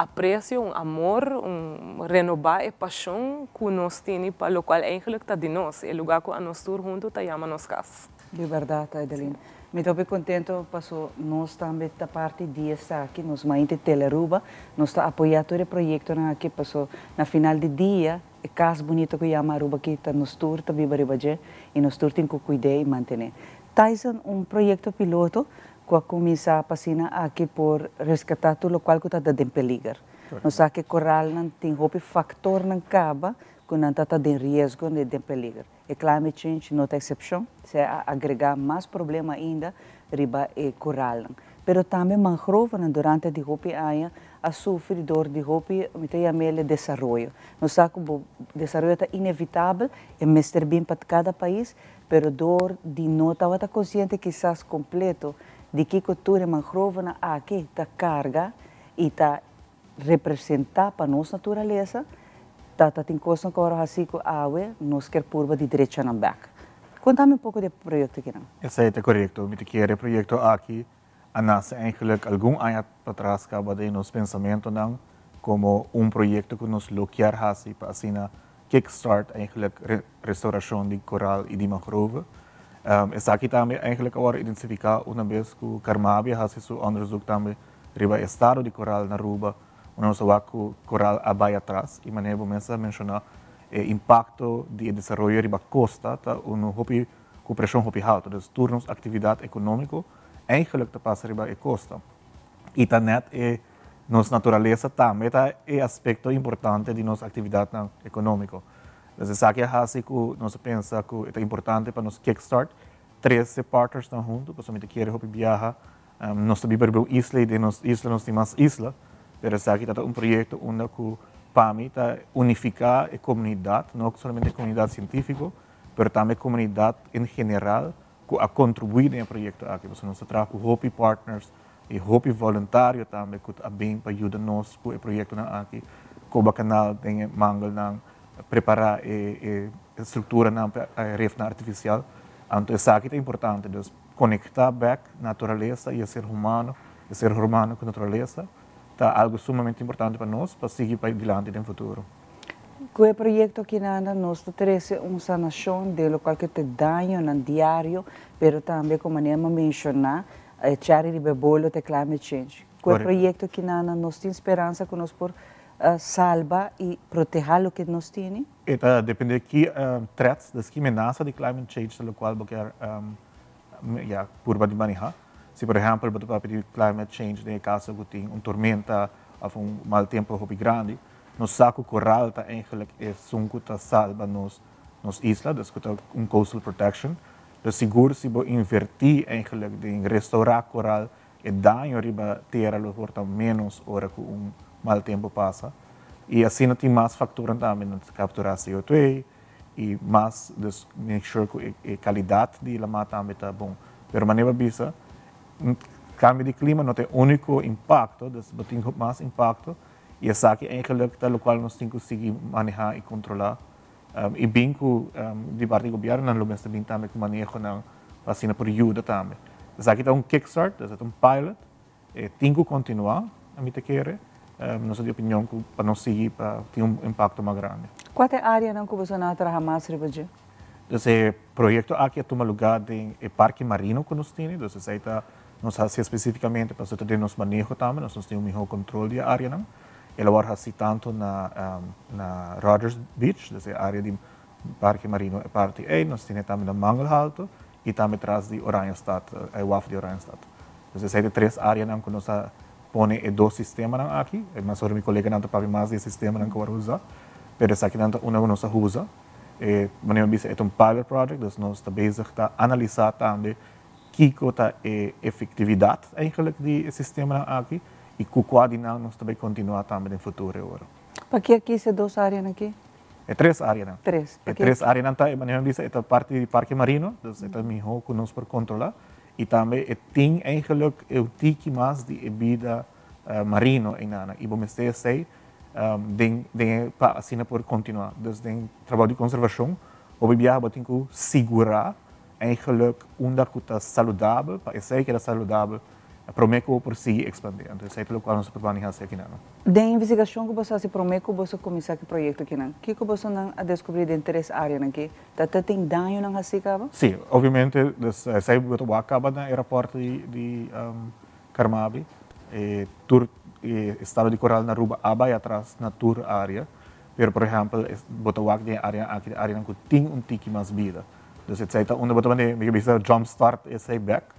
Aprecio, un amor, un renoba e pasion cu nos tini pa locual eigenlijk ta di nos, e lugar cu anos tur hunto ta yama nos cas. Di berdad, Adeline. Mi ta hopi contento paso nos tambe ta parti di esaki, nos Mainte Telearuba, nos ta apoya tur e proyectonan aki paso na final di dia e cas bunito cu yama Aruba aki ta nos tur ta biba riba dje y nos tur tin cu cuid'e y mantene. Tyson, un proyecto piloto ku a kuminsá pa asina aki por reskatá tur lokual ku ta ta den peliger. Nos sa ku e koralnan tin hopi faktornan kaba ku nan ta ta den riesgo di den peliger. E climate change no ta eksepshon, se a agregá mas problema ainda riba e koralnan. Pero tambe mangrovenan durante di hopi aña a sufri dor di hopi, mi ta yam'el desaroyo. Nos sa ku bo desaroyo ta inevitabel, e mester bin pa kada pais, Pero door di no tabata consciente kisas completo di kico tur e mangrovenan aki ta carga y ta representa pa nos naturalesa, ta ta tin cosnan cu ora haci cu awe nos kier purba di drecha nan bek. Contami un poco di e proyecto akinan. Esey ta corecto. Mi ta kere e proyecto aki a nace eigenlijk algun aña patras caba den nos pensamentonan como un proyecto cu nos lo kier haci pa asina kickstart eigenlijk restauracion di coral y di mangrove. Esaki tambe eigenlijk a worde identifica una bes cu Carmabi a haci su onderzoek tambe riba e estado di coral na Aruba, unda nos a wak cu coral a bay atras y manera bo mes a menciona e impacto di e desaroyo riba costa ta uno hopi cu presion hopi halto. Dus tur nos actividad economico eigenlijk ta pasa riba e costa y ta net e Nos naturalesa tambe ta e aspekto importante di nos aktividatnan ekonómiko. Dus esaki a hasi ku nos a pensa ku e ta importante pa nos kickstart trese partnersnan huntu, pasobra mi ta kere hopi biaha. Nos ta biba riba un isla i den nos isla nos tin mas isla, pero esaki ta ta un proyekto unda ku pa mi ta unifiká e komunidat, no solamente e komunidat sientífiko, pero tambe e komunidat en general ku a kontribuí den e proyekto aki, pasobra nos ta traha ku hopi partners I hopi voluntario tambe ku a bin pa yuda nos ku e proyektonan aki, koba kanal den e mangelnan, prepará e strukturanan pa e refnan artifisial. Anto esaki ta importante, dus konektá bèk naturalesa i e ser humano, e ser humano ku naturalesa ta algu sumamente importante pa nos pa sigui bai dilanti den futuro. Ku e proyekto aki nan nos ta trese un sanashon den lokual ku ta dañonan diario, pero tambe ku manera mi a menshoná E cherry riba e bolo ta e climate change. Ku e proyekto aki nan nos tin speransa ku nos por salba i protehá loke nos tini? E ta depende ki threats, dus ki menasa di climate change ta lokual bo kier ya purba di manehá. Si por ehèmpel bo ta papia di climate change den e kaso ku tin un tormenta òf un mal tempu hopi grandi, nos sa ku koral ta eigenlijk esun ku ta salba nos nos isla, dus ku ta un coastal protection. Lo sigur si bo invertí eigenlijk den restaurá koral, e daño riba tera lo por ta ménos ora ku un mal tempu pasa. I asina tin mas faktornan tambe, nan ta kapturá CO2 i mas, dus make sure ku e kalidat di lamá tambe ta bon. Pero manera bo a bisa, kambio di klima no ta e úniko impakto, dus bo tin mas impakto i esaki eigenlijk ta lokual nos tin ku sigui manehá i kontrolá. I bin ku di parti di gobièrnu nan lo mester bin tambe ku manehonan pa asina por yuda tambe. Esaki ta un kickstart, esaki ta un pilot, e tin ku kontinuá, mi ta kere. Nos ta di opinion ku pa nos sigui pa tin un impakto mas grandi. Kua ta e áreanan ku boso nan a traha mas riba dje? Dus e proyekto aki a tuma lugá den e parke marino ku nos tene, dus esei ta nos hasi spesífikamente pasobra ta den nos maneho tambe, nos nos tin un mihó kontrol di e áreanan. El a wòrdu hasi tantu na na Rogers Beach, dus e área di parke marino e parti ei, nos tene tambe na Mangel Halto i tambe tras di Oranjestad, e waf di Oranjestad. Dus esei ta e tres áreanan ku nos a pone e dos sistemanan aki. Mas ora mi koleganan ta papia mas di e sistemanan ku a wòrdu usa, pero esakinan ta una ku nos a usa. E manera mi bisa e ta un pilot project, dus nos ta bezig ta analisá tambe kiko ta e efektividat eigenlijk di e sistemanan aki i ku kua di nan nos ta bai kontinuá tambe den futuro e ora. Pakia a kis e dos áreanan aki? E tres áreanan. Tres. E tres áreanan ta, e manera mi bisa, e ta parti di Parke Marino, dus e ta mihó ku nos por kontrolá i tambe e tin eigenlijk e un tiki mas di e bida marino einan i bo mester esei den den e pa asina por kontinuá. Dus den trabou di konservashon hopi biaha bo tin ku sigurá Eigenlijk unda ku ta saludabel, pa esei keda saludabel promé ku bo por sigui ekspandé. Anto esei ta lokual nos ta probando di hasi akinan. Den investigashon ku boso hasi promé ku boso kuminsá ku e proyekto akinan, kiko bosonan a deskubrí den tres áreanan ki ta ta tin dañonan hasí kaba? Sí, obviamente, dus esei bo ta wak kaba na e rapòrt di Carmabi. E tur e estado di koral na Aruba a bai atras na tur área, pero por ehèmpel bo ta wak den e áreanan aki, ta áreanan ku tin un tiki mas bida. Dus esei ta unda bo ta manda mi ke bisa jump start esei bek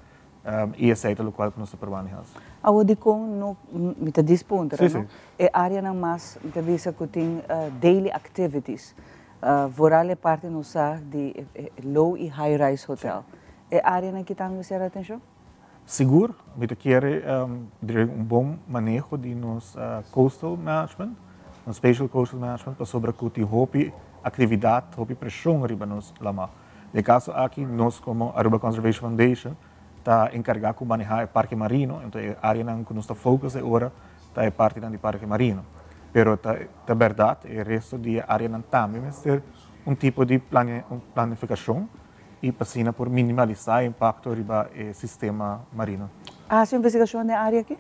i esei ta lokual ku nos ta probando di hasi. Awor dikon no, mi ta dispuntra no, e áreanan mas mi ta bisa ku tin daily activities, vooral e parti nos sa di e low i high rise hotel, e áreanan ki tambe mester atenshon? Sigur, mi ta kere dren un bon maneho di nos coastal management, nos spatial coastal management, pasobra ku tin hopi aktividat, hopi preshon riba nos lama. Den e kaso aki nos komo Aruba Conservation Foundation ta enkargá ku manehá e parke marino, enton e áreanan ku nos ta focus e ora ta e partinan di parke marino. Pero ta ta bèrdat e resto di e áreanan tambe mester un tipo di planifikashon i pa asina por minimalisá e impakto riba e sistema marino. A hasi investigashon den e área aki?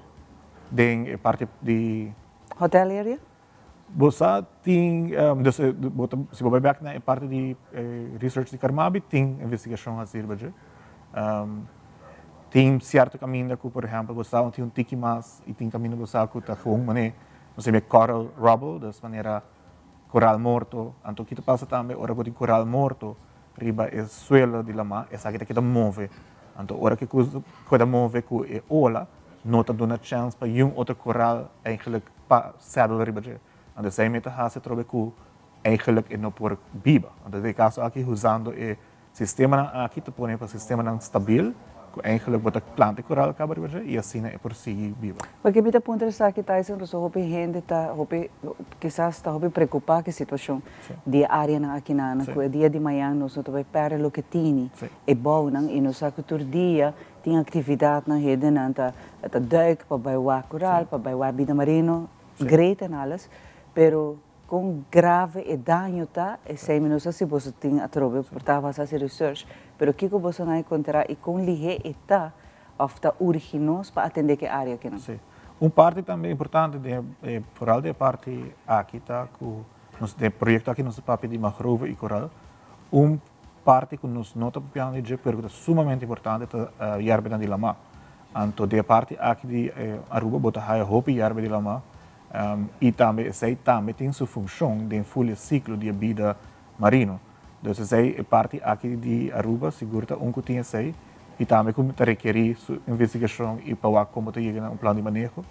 Den e parti di. Hotel area? Bo sa tin, dus bo ta, si bo bai bèk na e parti di research di Carmabi tin investigashon hasi riba dje. Tin sierto kaminda ku por ehèmpel bo sa tin un tiki mas i tin kaminda bo sa ku ta gewoon manera nos ta yama coral rubble, dus manera koral morto. Anto ki ta pasa tambe ora ku tin koral morto riba e suelo di lamá, esaki ta keda move. Anto ora ku e kos keda move ku e ola, no ta duna chèns pa yun otro koral eigenlijk pa sèdel riba dje. Anto esei mi ta hasi atrobe ku eigenlijk e no por biba. Anto den e kaso aki usando e sistemanan aki ta pone pa sistemanan stabil ku eigenlijk bo ta planta e koral kaba riba dje i asina e por sigui biba. Paske mi ta puntra esaki Tyson pasobra hopi hende ta hopi kisas ta hopi preokupá ku e situashon. Di e áreanan akinan ku e dia di mañan nos no ta bai pèrdè loke tini e bounan i nos sa ku tur dia tin aktividatnan hendenan ta ta dùik pa bai wak koral pa bai wak bida marino great en alles pero kon grave e daño ta esei mi no sa si boso tin atrobe por ta basa hasi research pero kiko boso nan a enkontrá i kon lihé e ta òf ta urgi nos pa atendé ku e área akinan. Un parti tambe importante den e foral di e parti aki ta ku Nos den e proyekto aki nos ta papia di mangrove i koral. Un parti ku nos no ta papiando di dje pero ku ta sumamente importante ta yerbenan di lamá. Anto den e parti aki di Aruba bo ta haya hopi yerbe di lamá i tambe esei tambe tin su funshon den ful e siklo di e bida marino. Dus esei e parti aki di Aruba sigur ta un ku tin esei i tambe ku ta rekerí su investigashon i pa wak kon bo ta yega na un plan di maneho.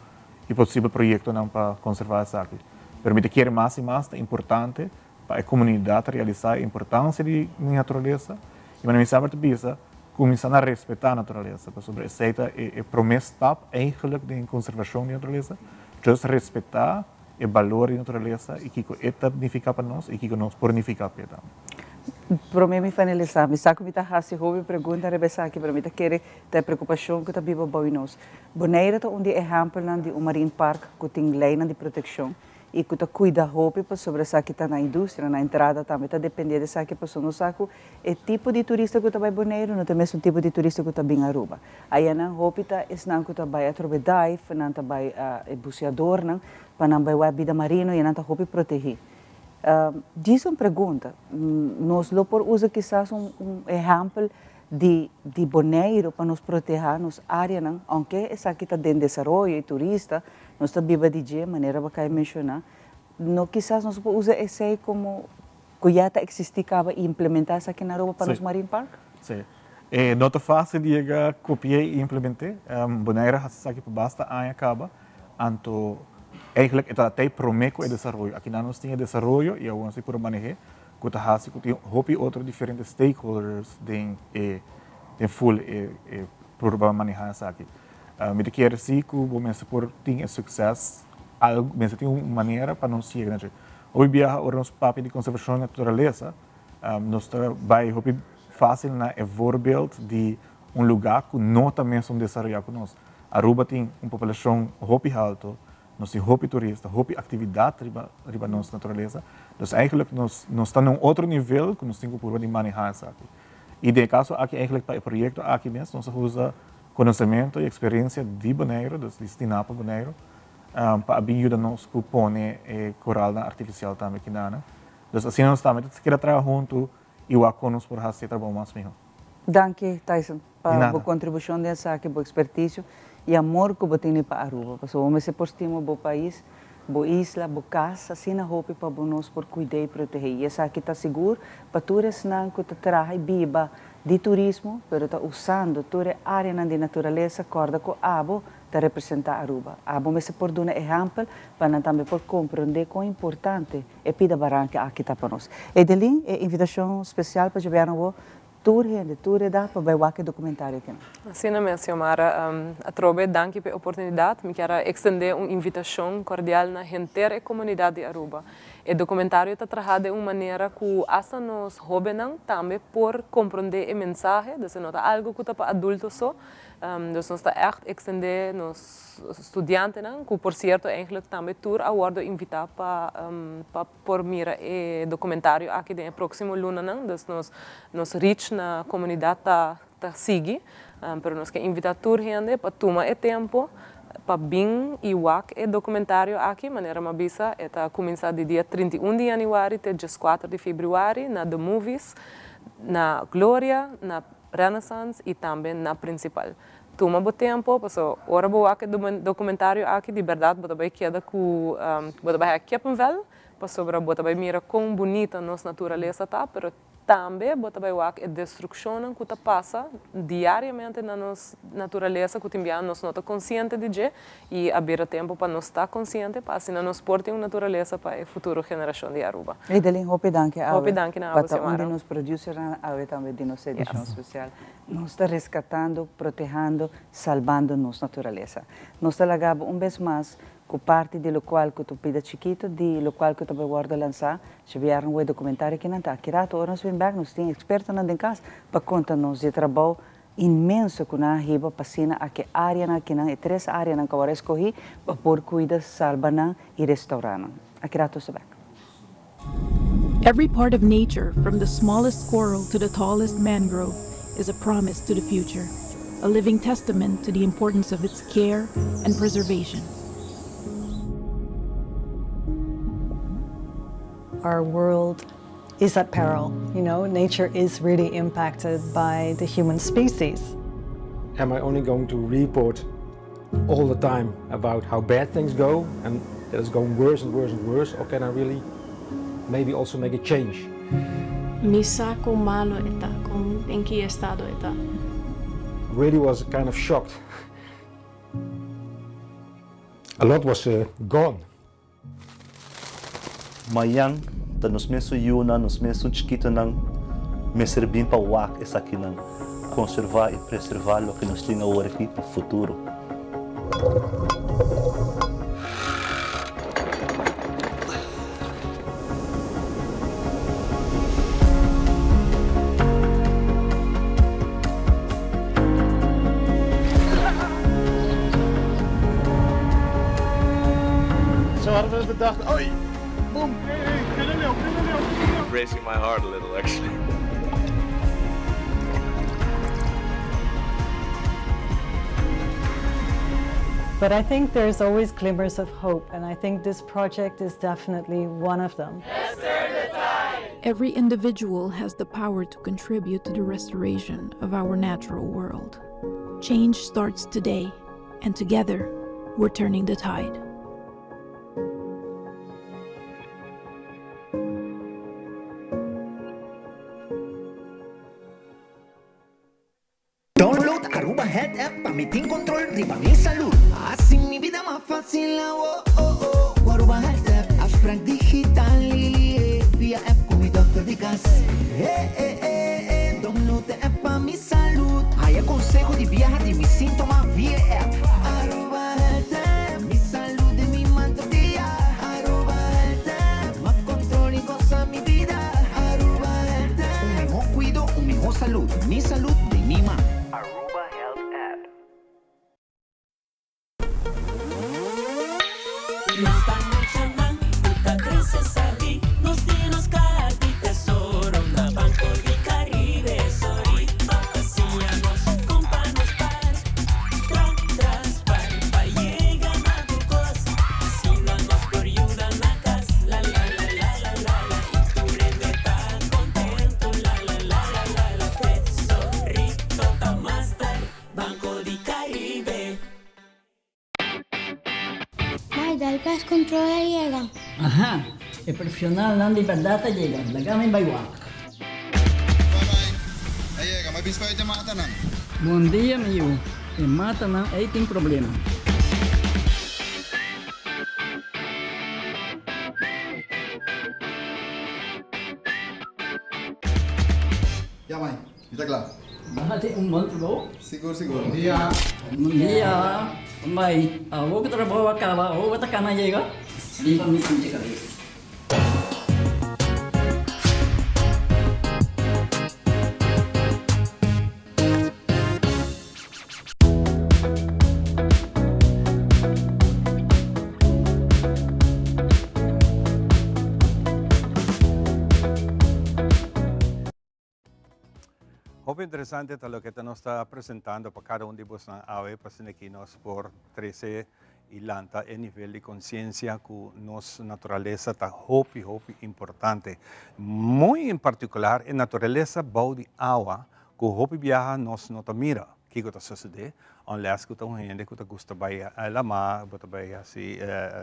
i posibel proyektonan pa konservá esaki. Pero mi ta kere mas i mas ta importante pa e komunidat realisá e importansia di naturalesa i manera mi semper ta bisa, kuminsá na respetá naturalesa pasobra esei ta e promé stap eigentlik den konservashon di naturalesa, just respetá e balor di naturalesa i kiko e ta nifiká pa nos i kiko nos por nifiká p'e tambe. Promé mi finalisá, mi sa ku mi ta hasi hopi pregunta riba esaki, pero mi ta kere ta e preokupashon ku ta biba bou di nos. Bonaire ta un di e ehèmpelnan di un marine park ku tin leinan di protekshon. y cu ta cuida hopi pasobra esaki ta nan industria, nan entrada tambe ta depende di esaki pasobra nos sa cu e tipo di turista cu ta bay Boneiru no ta e mesun tipo di turista cu ta bin Aruba. Ayanan hopi ta esnan cu ta bay atrobe dive, nan ta bay e buceadornan pa nan bay wak bida marino y nan ta hopi protegi. Djis un pregunta, nos lo por usa kisas un ehempel di di Boneiru pa nos proteha nos areanan, aunke esaki ta den desaroyo y turista, nos ta biba di dje, manera bo a menciona, no kisas nos por usa esey como cu ya ta existi caba y implementa esaki na Aruba pa nos Marine Park? Si. No ta facil di yega copia y implementa. Bonaire a haci esaki pa basta aña caba, anto eigenlijk e ta tey prome cu e desaroyo. Aki nan nos tin e desaroyo y awor nos tin por manehe cu ta haci cu tin hopi otro diferente stakeholders den e den full e e purba maneha esaki. Mi ta kier si cu bo mester por tin e succes algo mester tin un manera pa nos yega na dje. Hopi biaha ora nos papia di conservacion di naturalesa nos ta bay hopi facil na e voorbeeld di un lugar cu no ta mesun desaroya cu nos. Aruba tin un populacion hopi halto, nos tin hopi turista, hopi actividad riba riba nos naturalesa. Dus eigenlijk nos nos ta na un otro nivel cu nos tin cu purba di maneha esaki. Y den e caso aki eigenlijk pa e proyecto aki mes nos a usa conocemento y experiencia di Boneiru, dus di Stinapa Boneiru, pa a bin yuda nos cu pone e coralnan artificial tambe kinana. Dus asina nos tambe ta keda traha hunto y wak con nos por haci e trabou mas miho. Danki Tyson pa Di nada. bo contribucion den esaki, bo experticio y amor cu bo tene pa Aruba. Pasobra bo mester por stima bo pais, bo isla, bo cas, asina hopi pa bo nos por cuida y protege. Y esaki ta sigur pa tur esnan cu ta traha y biba di turismo, pero ta usando tur e areanan di naturalesa, corda cu abo ta representa Aruba. Abo mester por duna ehempel pa nan tambe por comprende con importante e pida baranca aki ta pa nos. Edelin, e invitacion special pa djabièrnè awor, tur hende, tur edad pa bay wak e documentario aki. Asina mes, Xiomara. Atrobe, danki pa e oportunidad. Mi kier a extende un invitacion cordial na henter e comunidad di Aruba. E documentario ta traha den un manera cu hasta nos hobennan tambe por comprende e mensahe, dus e no ta algo cu ta pa adulto so. Dus nos ta echt extende nos studiantenan, cu por cierto eigenlijk tambe tur a wordo invita pa pa por mira e documentario aki den e proximo lunanan. Dus nos nos reach na comunidad ta ta sigui, pero nos ke invita tur hende pa tuma e tempo pa bin y wak e documentario aki. Manera mi a bisa, e ta cuminsa di dia 31 di januari te 14 di februari na The Movies, na Gloria, na Renaissance y tambe na Principal. Tuma bo tempo, paso ora bo wak e documentario aki, di berdad bo ta bay keda cu, bo ta bay haya kippenvel, pasobra bo ta bay mira con bunita nos naturalesa ta, pero tambe bo ta bay wak e destruccionnan cu ta pasa diariamente na nos naturalesa cu tin bia nos no ta consciente di dje y a bira tempo pa nos ta consciente pa asina nos por tin un naturalesa pa e futuro generacion di Aruba. Edelin, hopi danki awe. Hopi danki na pa abo, ta un Xiomara. di nos producernan awe tambe di nos edicion special. Nos ta rescatando, protehando, salbando nos naturalesa. Nos ta laga bo un bes mas cu parti di locual cu ta un pida chikito di locual cu ta bay wordo lansa djabièrnè wou e documentario kinan ta. Aki rato ora nos bin bek nos tin expertonan den cas pa conta nos di e trabou inmenso cu nan a hiba pa asina aki areanan akinan, e tres areanan cu awor a escogi pa por cuida, salba nan y restaura nan. Aki rato nos ta bek. Every part of nature, from the smallest coral to the tallest mangrove, is a promise to the future, a living testament to the importance of its care and preservation. Our world is at peril. Nature is really impacted by the human species. Am I only going to report all the time about how bad things go and that it's going worse and worse and worse, or can I really maybe also make a change? Mi sa con malo e ta, con den ki estado e ta. Really was kind of shocked. A lot was gone. Mañan ta nos mesun yunan, nos mesun chikitonan mester bin pa wak esakinan, konservá i preservá loke nos tin awor aki pa futuro. Zo hadden we het bedacht. bedacht, oi, boom. Racing my heart a little, actually. But I think there's always glimmers of hope, and I think this project is definitely one of them. Every individual has the power to contribute to the restoration of our natural world. Change starts today, and together, we're turning the tide. Download Aruba Health App pa mi tin control riba mi salud. Haci mi bida mas facil awo oh oh. Cu Aruba Health App, afspraak digital eh, via app cu mi dokter di cas. Eh eh eh eh, download e app pa mi salud. Haya conseho di biaha di mi sintoma via e app. Aruba Health App, mi salud den mi man tur dia. Aruba Health App, mas control y goza mi bida. Aruba Health App. Un miho cuido, un miho salud. Mi salud den mi man. Aruba Health App. Nos ta muchanan ku ta krese sabí, nos tin nos kaha di tesoro na Banco di Caribe. Sorry pa siña nos kon pa nos par, tra tras par pa yega na tur kos. Asina nos por yuda na kas, la la la la la la la i tur hende ta kontentu, la la la la la la. Tesorito ta master, Banco di Caribe. Mai, dal pest control a yega. Aha, e profesionalnan di berdad a yega, laga mi bai wak. A yega, ma bispa e matanan. Bon dia mi yu, e matanan ei tin problema. Ya mai, mi ta kla. Nan tin un bon trabou. Sigur, sigur. Bon dia. Bon dia. Mai, awor ku trabou a kaba, awor bo ta kana yega? Riba mi pinche kabes. Hopi interesante ta loke ta nos ta presentando pa cada un di bosnan awe pa asina ki nos por trece y lanta e nivel di conciencia cu nos naturalesa ta hopi hopi importante. Muy en particular e naturalesa bou di awa cu hopi biaha nos no ta mira kico ta sucede unless cu ta un hende cu ta gusta bay lama, bo ta bay haci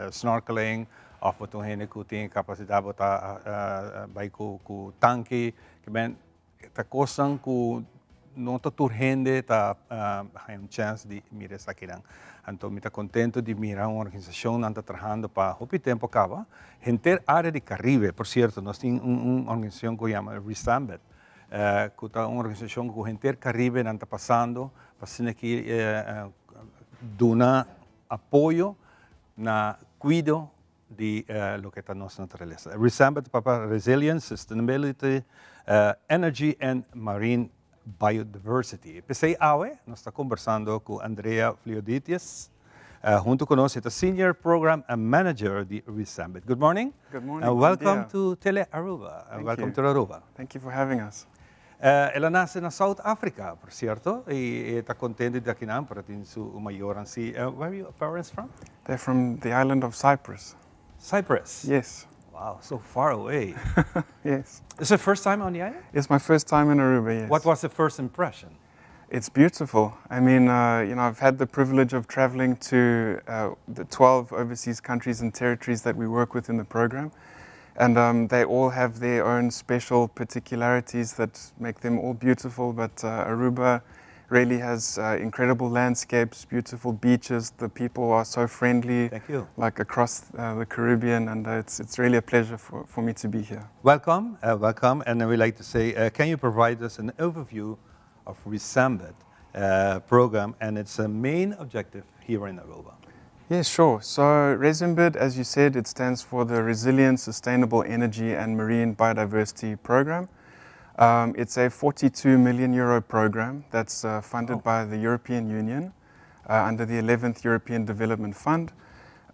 snorkeling of bo ta un hende cu tin e capacidad bo ta bay cu tanki. Kiben ta kosnan ku no ta tur hende ta haña un chèns di mira esakinan. Anto mi ta kontentu di mira un organisashonnan ta trahando pa hopi tempu kaba. Henter área di Karibe, por sierto, nos tin un organisashon ku yama Resambit, ku ta un organisashon ku henter Karibe nan ta pasando pa asina ki duna apoyo na kuido di loke ta nos naturalesa. Resambit ta papia Resilience, Sustainability, Energy and Marine Biodiversity. P'esei awe nos ta kombersando ku Andrea Flioditius. Huntu ku nos e ta Senior Program Manager di Resambit. Good morning. Good morning. And welcome to Tele Aruba. Thank welcome you. to Aruba. Thank you for having us. El a nace na South Africa, por cierto, y e ta contento di ta akinan, pero tin su mayornan si. Where are your parents from? They're from the island of Cyprus. Cyprus? Yes. Wow, so far away. Yes. Is it first time on the island? It's my first time in Aruba, yes. What was the first impression? It's beautiful. I mean, you know, I've had the privilege of traveling to the 12 overseas countries and territories that we work with in the program. And they all have their own special particularities that make them all beautiful. But Aruba really has incredible landscapes, beautiful beaches. The people are so friendly. Thank you. Like across the Caribbean. And it's really a pleasure for me to be here. Welcome, welcome. And we like to say, can you provide us an overview of Resambit program and its main objective here in Aruba? Yes, sure. So RESEMBID, as you said, it stands for the Resilient, Sustainable Energy and Marine Biodiversity Program. It's a 42 million euro program that's funded oh. by the European Union under the 11th European Development Fund.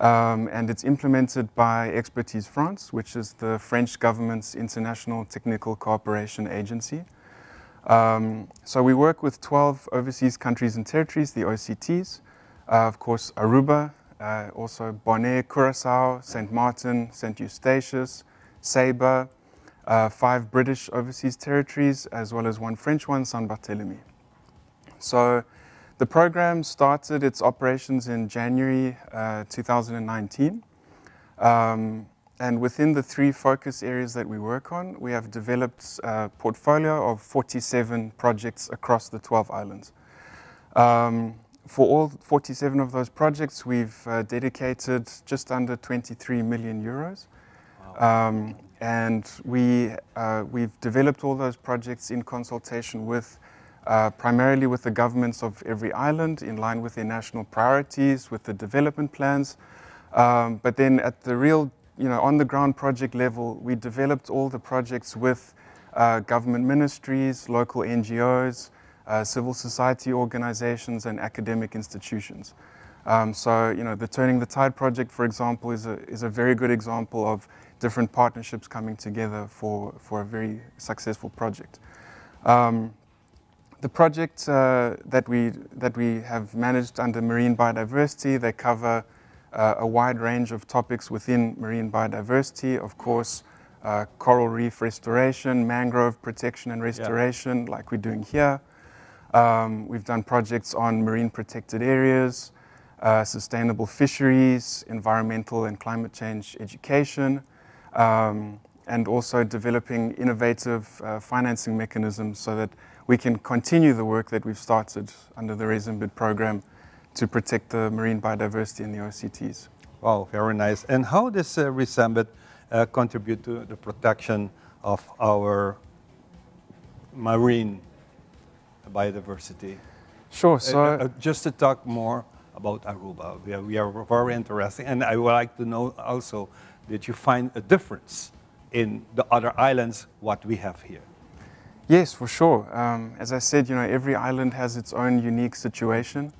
And it's implemented by Expertise France, which is the French government's international technical cooperation agency. So we work with 12 overseas countries and territories, the OCTs, of course, Aruba, also Bonaire, Curacao, St. Martin, St. Eustatius, Saba, five British overseas territories, as well as one French one, Saint Barthélemy. So the program started its operations in January 2019. And within the three focus areas that we work on, we have developed a portfolio of 47 projects across the 12 islands. For all 47 of those projects, we've dedicated just under 23 million euros. Wow. And we've developed all those projects in consultation with primarily with the governments of every island, in line with their national priorities, with the development plans. But then at the real, on the ground project level, we developed all the projects with government ministries, local NGOs, civil society organizations, and academic institutions. So the Turning the Tide project, for example, is a very good example of different partnerships coming together for a very successful project. The projects that we have managed under marine biodiversity, they cover a wide range of topics within marine biodiversity. Of course, coral reef restoration, mangrove protection and restoration, like we're doing here. We've done projects on marine protected areas, sustainable fisheries, environmental and climate change education, and also developing innovative financing mechanisms so that we can continue the work that we've started under the RESEMBID program to protect the marine biodiversity in the OCTs. Wow, very nice. And how does RESEMBID contribute to the protection of our marine biodiversity? Sure. So Just to talk more about Aruba, we are very interested, and I would like to know also, did you find a difference in the other islands what we have here? Yes, for sure. As I said, every island has its own unique situation.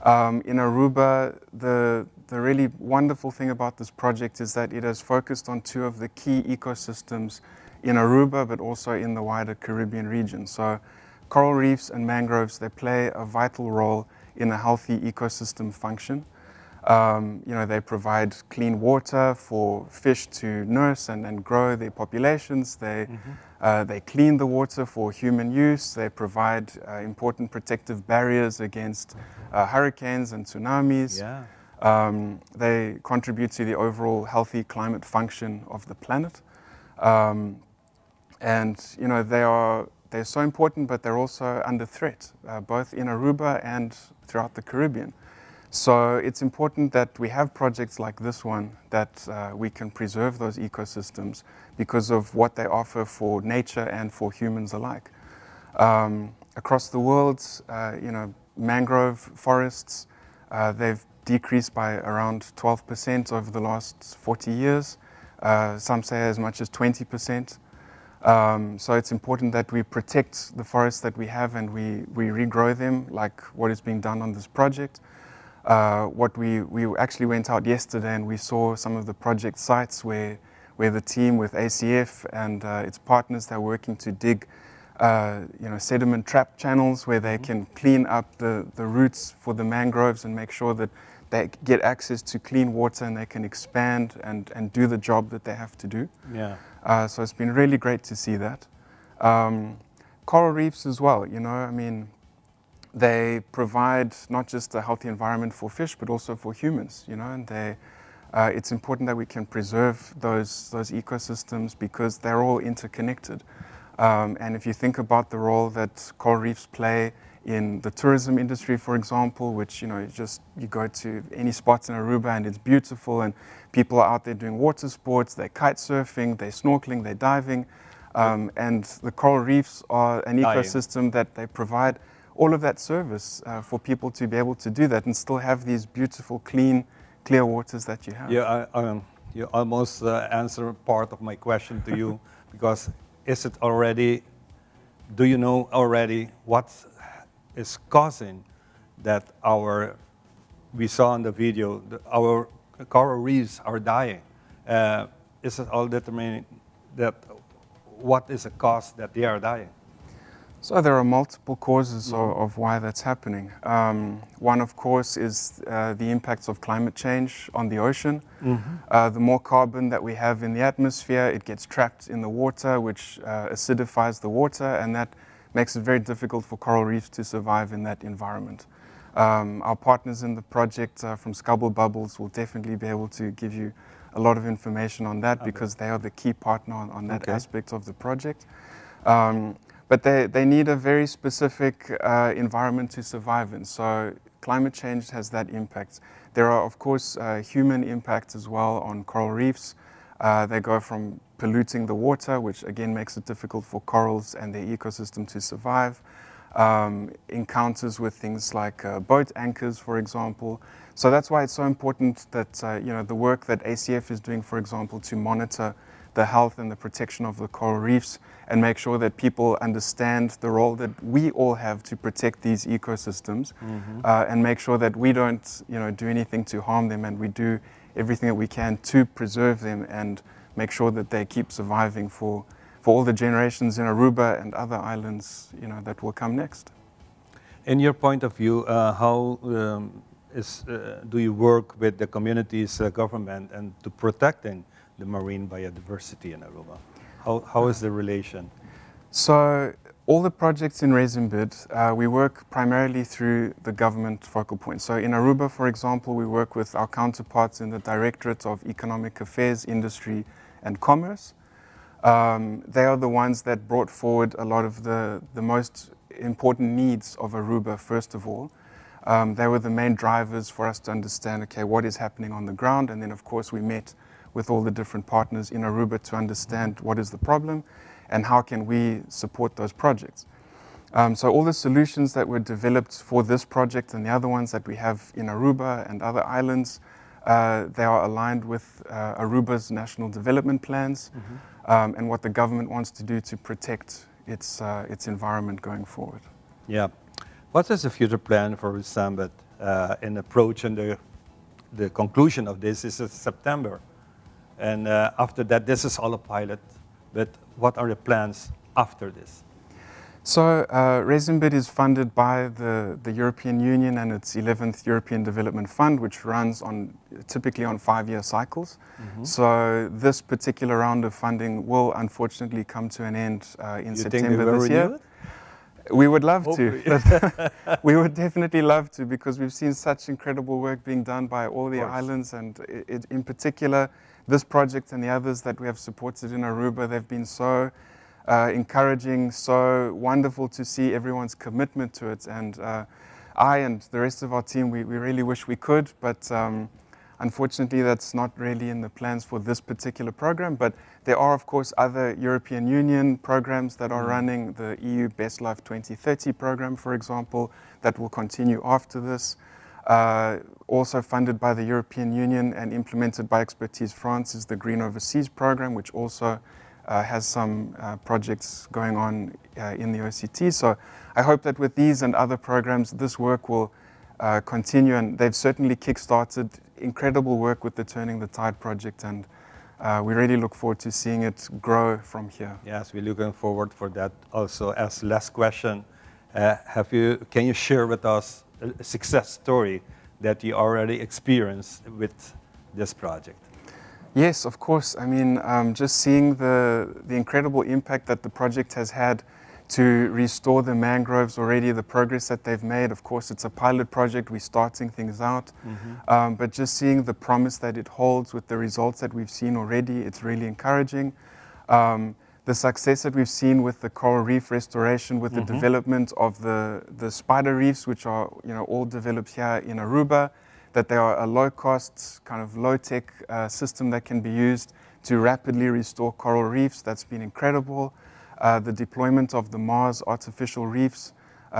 In Aruba, the really wonderful thing about this project is that it has focused on two of the key ecosystems in Aruba, but also in the wider Caribbean region. So coral reefs and mangroves, they play a vital role in a healthy ecosystem function. They provide clean water for fish to nurse and grow their populations. They clean the water for human use. They provide important protective barriers against hurricanes and tsunamis. They contribute to the overall healthy climate function of the planet. And they're so important, but they're also under threat, both in Aruba and throughout the Caribbean. So it's important that we have projects like this one, that we can preserve those ecosystems because of what they offer for nature and for humans alike. Across the world, mangrove forests, they've decreased by around 12% over the last 40 years. Some say as much as 20%. So it's important that we protect the forests that we have and we regrow them, like what is being done on this project. We actually went out yesterday and we saw some of the project sites where the team with ACF and its partners, they're working to dig sediment trap channels where they can clean up the roots for the mangroves and make sure that they get access to clean water and they can expand and do the job that they have to do. So it's been really great to see that. Coral reefs as well, they provide not just a healthy environment for fish, but also for humans, and it's important that we can preserve those ecosystems because they're all interconnected. And if you think about the role that coral reefs play in the tourism industry, for example, which, you go to any spots in Aruba and it's beautiful and people are out there doing water sports, they're kite surfing, they're snorkeling, they're diving. And the coral reefs are an Dying. ecosystem that they provide all of that service for people to be able to do that and still have these beautiful, clean, clear waters that you have. Yeah, you almost answer part of my question to you, because is it already, do you know already what is causing that our, we saw in the video, our coral reefs are dying. Is it all determining that what is the cause that they are dying? So there are multiple causes of why that's happening. One, of course, is the impacts of climate change on the ocean. The more carbon that we have in the atmosphere, it gets trapped in the water, which acidifies the water, and that makes it very difficult for coral reefs to survive in that environment. Our partners in the project from Scubble Bubbles will definitely be able to give you a lot of information on that because they are the key partner on that aspect of the project. But they need a very specific environment to survive in. So climate change has that impact. There are, of course, human impacts as well on coral reefs. They go from polluting the water, which again makes it difficult for corals and their ecosystem to survive. Encounters with things like boat anchors, for example. So that's why it's so important that the work that ACF is doing, for example, to monitor the health and the protection of the coral reefs and make sure that people understand the role that we all have to protect these ecosystems and make sure that we don't do anything to harm them, and we do everything that we can to preserve them and make sure that they keep surviving for all the generations in Aruba and other islands that will come next. In your point of view, how do you work with the communities, government, and to protecting the marine biodiversity in Aruba? How is the relation? So all the projects in RESEMBID, we work primarily through the government focal point. So in Aruba, for example, we work with our counterparts in the Directorate of Economic Affairs, Industry and Commerce. They are the ones that brought forward a lot of the most important needs of Aruba, first of all. They were the main drivers for us to understand, okay, what is happening on the ground? And then, of course, we met with all the different partners in Aruba to understand what is the problem and how can we support those projects. So all the solutions that were developed for this project and the other ones that we have in Aruba and other islands, they are aligned with Aruba's national development plans and what the government wants to do to protect its environment going forward. Yeah. What is the future plan for RESEMBID in approaching the conclusion of this? Is September. And after that, this is all a pilot, but what are the plans after this? So RESEMBID is funded by the European Union and its 11th European Development Fund, which runs on typically on 5-year cycles. So this particular round of funding will unfortunately come to an end in You think September they will this year. renew it? We would love to. Hopefully. We would definitely love to, because we've seen such incredible work being done by all the Of course. islands, and in particular this project and the others that we have supported in Aruba. They've been so encouraging, so wonderful to see everyone's commitment to it. And I and the rest of our team, we really wish we could, but unfortunately that's not really in the plans for this particular program. But there are, of course, other European Union programs that are running, the EU Best Life 2030 program, for example, that will continue after this. Also funded by the European Union and implemented by Expertise France is the Green Overseas program, which also has some projects going on in the OCT. So I hope that with these and other programs, this work will continue, and they've certainly kick-started incredible work with the Turning the Tide project, and we really look forward to seeing it grow from here. Yes, we're looking forward for that also. As last question, can you share with us a success story that you already experienced with this project? Yes, of course. Just seeing the incredible impact that the project has had to restore the mangroves already, the progress that they've made. Of course, it's a pilot project. We're starting things out. But just seeing the promise that it holds with the results that we've seen already, it's really encouraging. The success that we've seen with the coral reef restoration, with the development of the spider reefs, which are all developed here in Aruba, that they are a low-cost, kind of low-tech system that can be used to rapidly restore coral reefs. That's been incredible. The deployment of the Mars artificial reefs.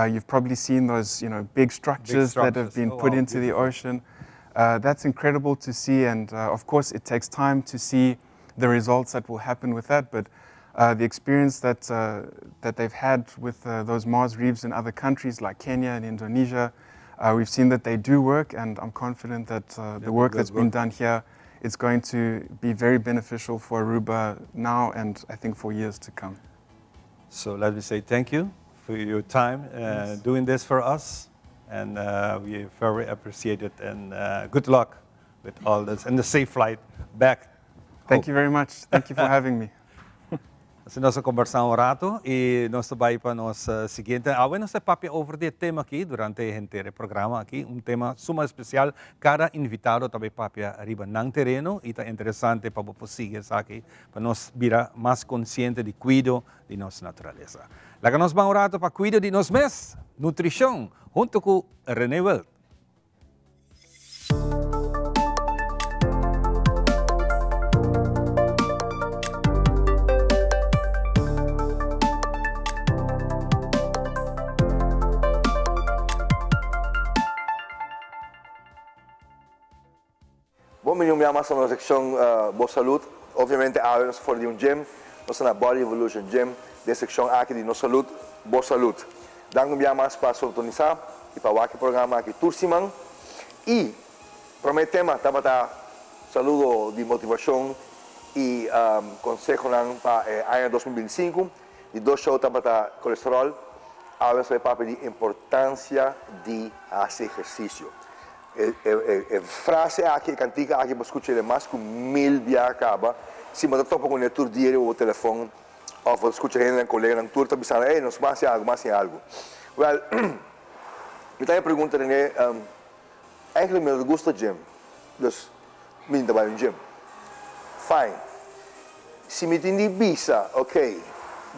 You've probably seen those big structures, Big that have structures. been Oh, put wow, into the beautiful. ocean. That's incredible to see, and of course it takes time to see the results that will happen with that, but the experience that they've had with those Mars reefs in other countries like Kenya and Indonesia, Uh, we've seen that they do work, and I'm confident that uh, the work that's been done here is going to be very beneficial for Aruba now and I think for years to come. So let me say thank you for your time uh, yes. doing this for us. And uh, we very appreciate it. And uh, good luck with all this and the safe flight back. Thank you very much. Thank you for having me. Asina nos a combersa un rato y nos ta bay pa nos siguiente. Awe nos ta papia over di e tema aki durante henter e programa aki, un tema suma especial. Cada invitado ta bay papia riba nan tereno y ta interesante pa bo por sigui esaki pa nos bira mas consciente di cuido di nos naturalesa. Laga nos ban un rato pa cuido di nos mes, nutricion, hunto cu Rene Wild. Bon bini un bia mas na nos seccion Bo Salud. Obviamente awe nos ta for di un gym, nos ta na Body Evolution Gym den seccion aki di Nos Salud, Bo Salud. Danki un bia mas pa sintonisa y pa wak e programa aki tur siman. Y prome tema tabata saludo di motivacion y consehonan pa e aña 2025. Di dos show tabata colesterol, awe nos ta bay papia di importancia di haci ehercicio. E frase aki, e kantika aki bo skucha mas ku mil bia kaba. Si bo ta topa kuné tur dia riba bo telefon òf bo ta skucha hendenan, koleganan tur ta bisando, ey, nos ban hasi algu, ban hasi algu. Wèl, mi ta haña pregunta René, eigenlijk mi no ta gusta gym, dus mi no ta bai un gym. Fine. Si mi tin di bisa, ok,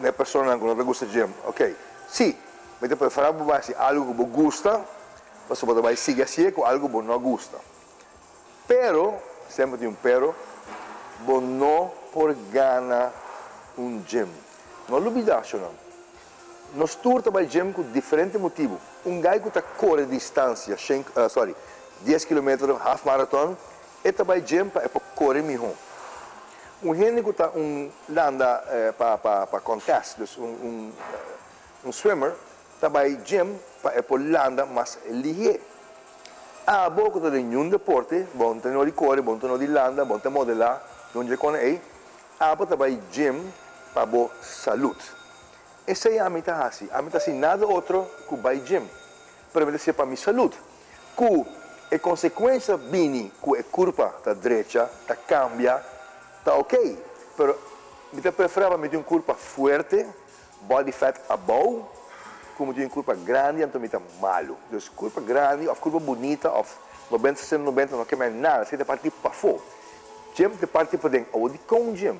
na e personanan ku no ta gusta gym, ok, si, mi ta preferá bo bai hasi algu ku bo gusta, Pasobra bo ta bai sigui hasié ku algu bo no gusta. Pero, semper tin un pero, bo no por gana un gym. No lubidá, shonnan. Nos tur ta bai gym ku diferente motibu. Un gai ku ta kore distansia, shen, sorry, dies kilometer, half marathon, e ta bai gym pa e por kore mihó. Un hende ku ta un landa pa pa pa contest, dus un un un swimmer, Ta bai gym pa e por landa mas lihé. Abo ku ta den niun deporte, bo no ta no di kore, bo no ta no di landa, bo no ta modelá, niun dje kona ei, abo ta bai gym pa bo salud. Esei ami ta hasi. Ami ta hasi nada otro ku bai gym. Pero mi ta hasié pa mi salud. Ku e konsekuensia bini ku e kurpa ta drecha, ta kambia, ta okey. Pero mi ta preferá pa mi tin un kurpa fuerte Body fat abou, como tin curpa grandi anto mi ta malo. Dus curpa grandi of curpa bunita of nobenta sesenta nobenta no keme nada, esei ta parti pafó. Gym ta parti paden. Awor dikon gym?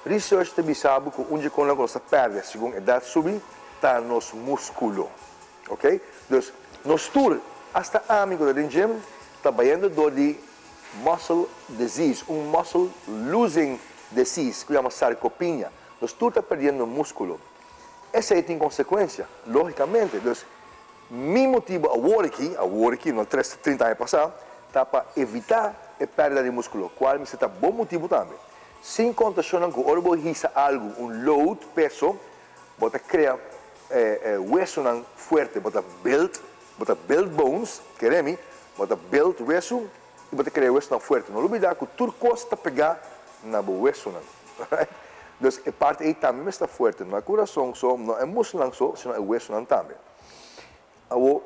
Research ta bisa bo ku un dje konnan ku nos ta pèrdè segun edat subi ta nos muskulo. Ok? Dus nos tur, asta ami ku ta den gym, ta bayendo dor di muscle disease, un muscle losing disease ku yama sarcopenia. Nos tur ta perdiendo musculo. Esey tin consecuencia, logicamente. Dus, mi motibo awor aki, awor aki, no tres, trinta aña pasa, ta pa evita e perdida di musculo, cual mester ta bon motibo tambe. Sin conta shownan cu ora bo hisa algo, un load, peso, bo ta crea wesonan fuerte, bo ta build, bo ta build bones, kere mi, bo ta build weso y bo ta crea wesonan fuerte. No lubida cu tur cos ta pega na bo wesonan. Right? Dus e parti ei tambe mester ta fuerte, no e kurason so, no e muskelnan so, sino e wesonan tambe. Awor,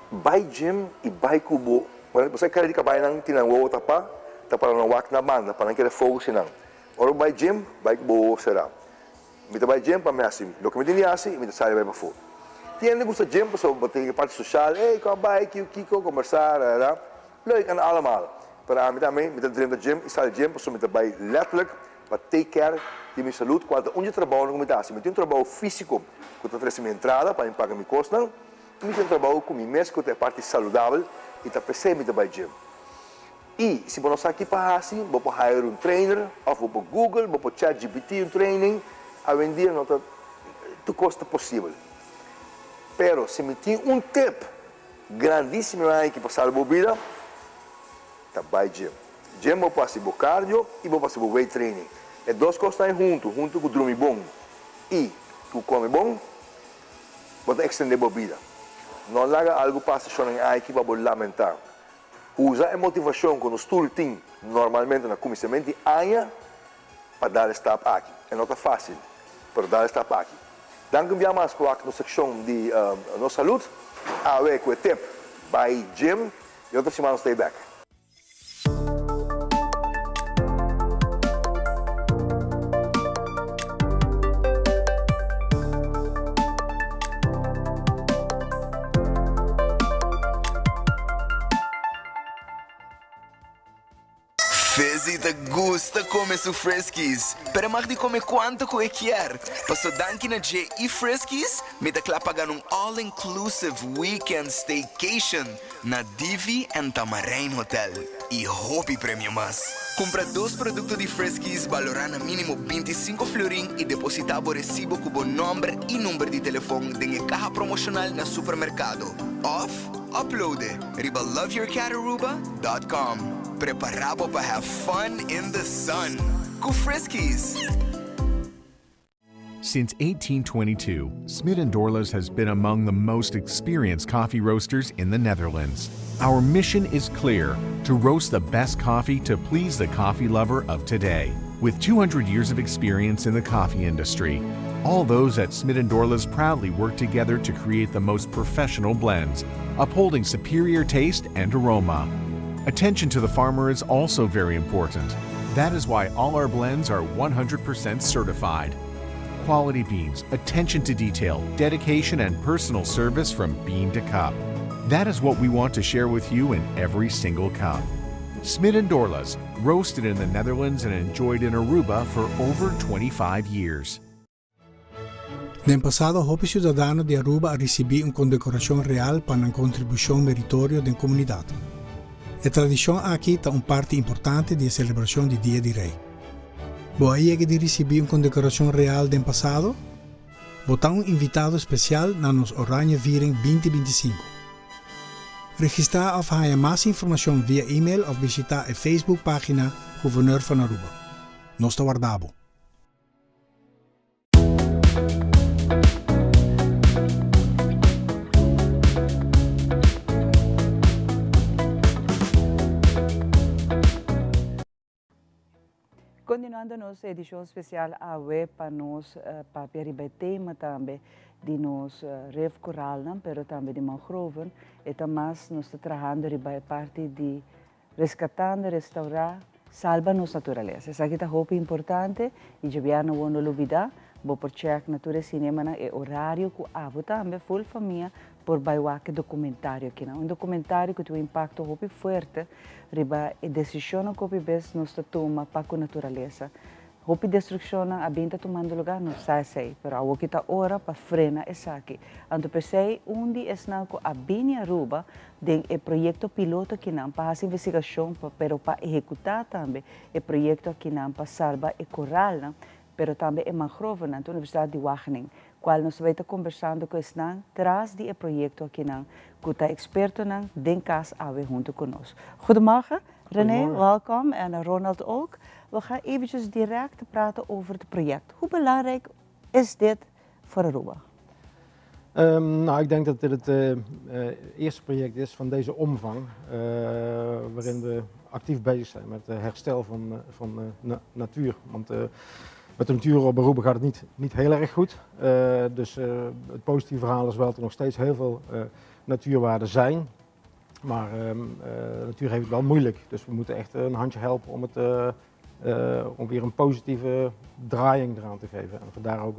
bai gym i bai ku bo, bo sa e kara di kabayonan tin nan wowo tapá, ta para nan wak na banda pa nan keda focus den nan. Ora bo bai gym, bai ku bo wowo será. Mi ta bai gym pa mi hasi loke mi tin di hasi i mi ta sali bai pafó. Tin hende gusta gym pasobra bo tin e parti soshal, ey, kòm bai, kiu, kiko, kombersá, ra, ra, ra. Leuk en allemaal, pero ami tambe mi ta drenta gym y sali gym pasobra mi ta bay letterlijk pa take care di mi salud cual ta un dje trabounan cu mi ta haci. Mi tin un trabou fisico cu ta trece mi entrada pa mi paga mi cosnan y mi tin un trabou cu mi mes cu ta e parti saludabel y ta pesey mi ta bay gym. Y si bo no sa ki pa haci bo por hire un trainer of bo por google, bo por chat GPT un training, awendia no ta tur cos ta posibel. Pero si mi tin un tip Grandísimo aña ki pa salba bo bida ta bai gym. Gym bo por hasi bo cardio y bo por hasi bo weight training. E dos cosnan ei hunto, hunto cu drumi bon y cu come bon, bo ta extende bo bida. No laga algu pasa shon en aiki pa bo lamentá. Usa e motivashon ku nos tur tin normalmente na kuminsamentu di aña pa dal e stap aki. E no ta fásil, pero dal e stap aki. Danki un bia mas pa wak nos sekshon di Nos Salud. Awe ku e tip Bai Gym i otro siman nos ta ei bèk. Fizzy ta gusta come su Friskies, pero e mag di come cuanto cu e kier. Paso danki na dje y Friskies, mi ta cla pa gana un all inclusive weekend staycation na Divi and Tamarijn Hotel y hopi premio mas. Cumpra dos producto di Friskies balora na minimo 25 florin y deposita bo recibo cu bo nomber y number di telefon den e caha promocional na supermercado of upload e riba loveyourcataruba.com. Prepara bo pa have fun in the sun cu Friskies! Since 1822, Smit & Dorlas has been among the most experienced coffee roasters in the Netherlands. Our mission is clear, to roast the best coffee to please the coffee lover of today. With 200 years of experience in the coffee industry, all those at Smit & Dorlas proudly work together to create the most professional blends, upholding superior taste and aroma. Attention to the farmer is also very important. That is why all our blends are 100% certified. Quality beans, attention to detail, dedication, and personal service from bean to cup. That is what we want to share with you in every single cup. Smit & Dorlas, roasted in the Netherlands and enjoyed in Aruba for over 25 years. Den pasado, hopi ciudadano di Aruba a ricibi un condecoracion real pa nan contribucion meritorio den comunidad. E tradicion aki ta un parti importante di e celebracion di Dia di Rey. Bo a yega di ricibi un condecoracion real den pasado? Bo ta un invitado special na nos Oranje Viering 2025. Registra of haya mas informacion via email of bishita e Facebook pagina Gouverneur van Aruba. Nos ta warda bo. Continuando nos edicion special awe pa nos papia riba e tema tambe di nos rif coralnan pero tambe di mangroven, e ta mas nos ta trahando riba e parti di rescatando, restaura, salba nos naturalesa. Esaki ta hopi importante y djobièrnè awor no lubida, bo por check na tur e cinemanan e horario cu abo tambe full famia por bai wak e documentario akinan. Un documentario cu tin un impacto hopi fuerte riba e decisionnan cu hopi bes nos ta tuma pa cu naturalesa. Hopi destruccionnan a bin ta tumando lugar, nos sa esey, pero awoki ta ora pa frena esaki. Anto p'esey un di esnan cu a bini Aruba den e proyecto piloto akinan pa haci investigacion pa pero pa ehecuta tambe e proyecto akinan pa salba e coralnan pero tambe e mangrovenan ta Universidad di Wageningen, cual nos ta bay ta conversando cu esnan tras di e proyecto akinan cu ta expertonan den cas awe hunto cu nos. Goedemorgen René, welkom en Ronald ook. We gaan eventjes direct praten over het project. Hoe belangrijk is dit voor Aruba? Nou, ik denk dat dit het eerste project is van deze omvang, waarin we actief bezig zijn met het herstel van natuur. Want met de natuur op Aruba gaat het niet heel erg goed. Dus het positieve verhaal is wel dat er nog steeds heel veel natuurwaarden zijn. Maar de natuur heeft het wel moeilijk. Dus we moeten echt een handje helpen om weer een positieve draaiing eraan te geven. En vandaar ook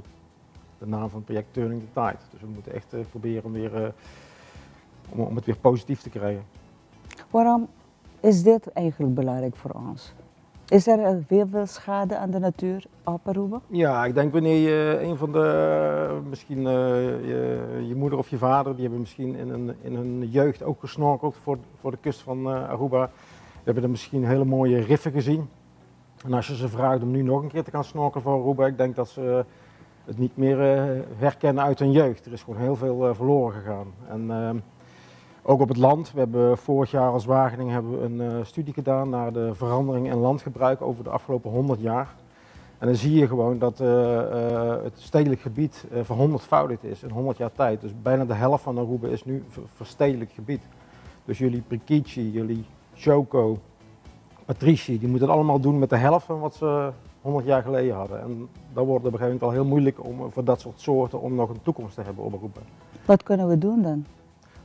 de naam van het project Turning the Tide. Dus we moeten echt proberen om het weer positief te krijgen. Waarom is dit eigenlijk belangrijk voor ons? Is er heel veel schade aan de natuur op Aruba? Ja, ik denk wanneer je een van de, misschien je moeder of je vader, die hebben misschien in hun jeugd ook gesnorkeld voor de kust van Aruba. Die hebben er misschien hele mooie riffen gezien. En als je ze vraagt om nu nog een keer te gaan snorkelen voor Aruba, ik denk dat ze het niet meer herkennen uit hun jeugd. Er is gewoon heel veel verloren gegaan. En ook op het land. We hebben vorig jaar als Wageningen een studie gedaan naar de verandering in landgebruik over de afgelopen 100 jaar. En dan zie je gewoon dat het stedelijk gebied verhonderdvoudigd is in 100 jaar tijd. Dus bijna de helft van Aruba is nu verstedelijk gebied. Dus jullie Prikichi, jullie Choco, Patrici, die moeten het allemaal doen met de helft van wat ze 100 jaar geleden hadden. En dan wordt het op een gegeven moment al heel moeilijk om voor dat soort soorten om nog een toekomst te hebben op Aruba. Wat kunnen we doen dan?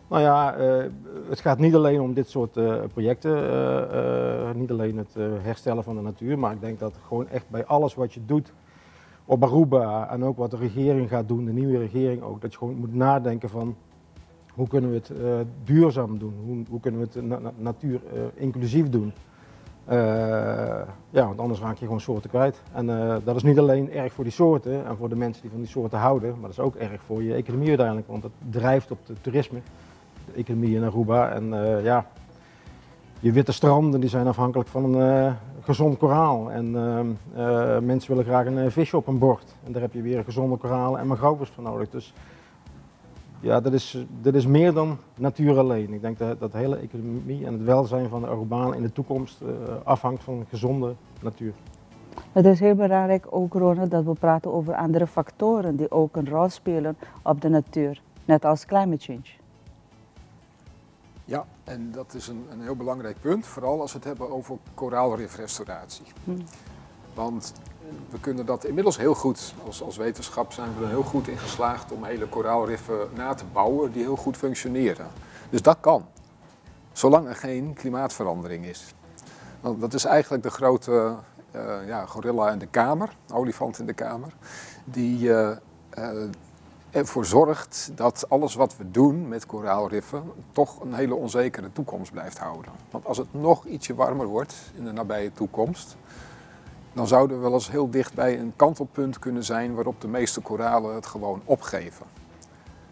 Nou ja, het gaat niet alleen om dit soort projecten, niet alleen het herstellen van de natuur, maar ik denk dat gewoon echt bij alles wat je doet op Aruba en ook wat de regering gaat doen, de nieuwe regering ook, dat je gewoon moet nadenken van hoe kunnen we het duurzaam doen, hoe kunnen we het natuur inclusief doen. Ja, want anders raak je gewoon soorten kwijt. En dat is niet alleen erg voor die soorten en voor de mensen die van die soorten houden, maar dat is ook erg voor je economie uiteindelijk, want dat drijft op het toerisme, de economie in Aruba. En ja, je witte stranden die zijn afhankelijk van een gezond koraal. En mensen willen graag een visje op een bord. En daar heb je weer gezonde koralen en mangroves voor nodig. Dus ja, dat is meer dan natuur alleen. Ik denk dat de hele economie en het welzijn van de Arubanen in de toekomst afhangt van een gezonde natuur. Het is heel belangrijk ook, Ronald, dat we praten over andere factoren die ook een rol spelen op de natuur, net als climate change. Ja, en dat is een heel belangrijk punt, vooral als we het hebben over koraalrifrestauratie. Want we kunnen dat inmiddels heel goed, als wetenschap zijn we er heel goed in geslaagd om hele koraalriffen na te bouwen die heel goed functioneren. Dus dat kan, zolang er geen klimaatverandering is. Want dat is eigenlijk de grote gorilla in de kamer, olifant in de kamer, die ervoor zorgt dat alles wat we doen met koraalriffen toch een hele onzekere toekomst blijft houden. Want als het nog ietsje warmer wordt in de nabije toekomst, dan zouden we wel eens heel dicht bij een kantelpunt kunnen zijn waarop de meeste koralen het gewoon opgeven.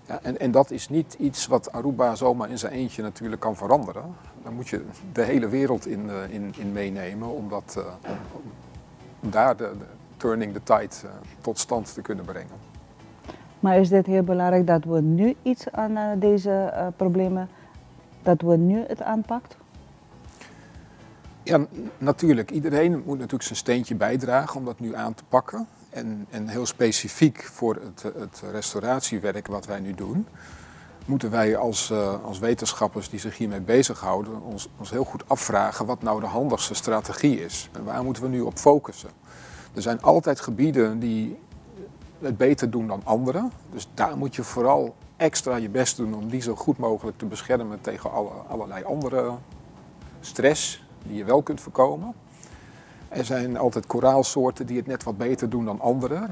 Ja, en dat is niet iets wat Aruba zomaar in zijn eentje natuurlijk kan veranderen. Daar moet je de hele wereld in meenemen om daar de turning the tide tot stand te kunnen brengen. Maar is dit heel belangrijk dat we nu iets aan deze problemen, dat we nu het aanpakt? Ja, natuurlijk. Iedereen moet natuurlijk zijn steentje bijdragen om dat nu aan te pakken. En heel specifiek voor het restauratiewerk wat wij nu doen, moeten wij als wetenschappers die zich hiermee bezighouden, ons heel goed afvragen wat nou de handigste strategie is. En waar moeten we nu op focussen? Er zijn altijd gebieden die het beter doen dan anderen. Dus daar moet je vooral extra je best doen om die zo goed mogelijk te beschermen tegen allerlei andere stress die je wel kunt voorkomen. Er zijn altijd koraalsoorten die het net wat beter doen dan andere.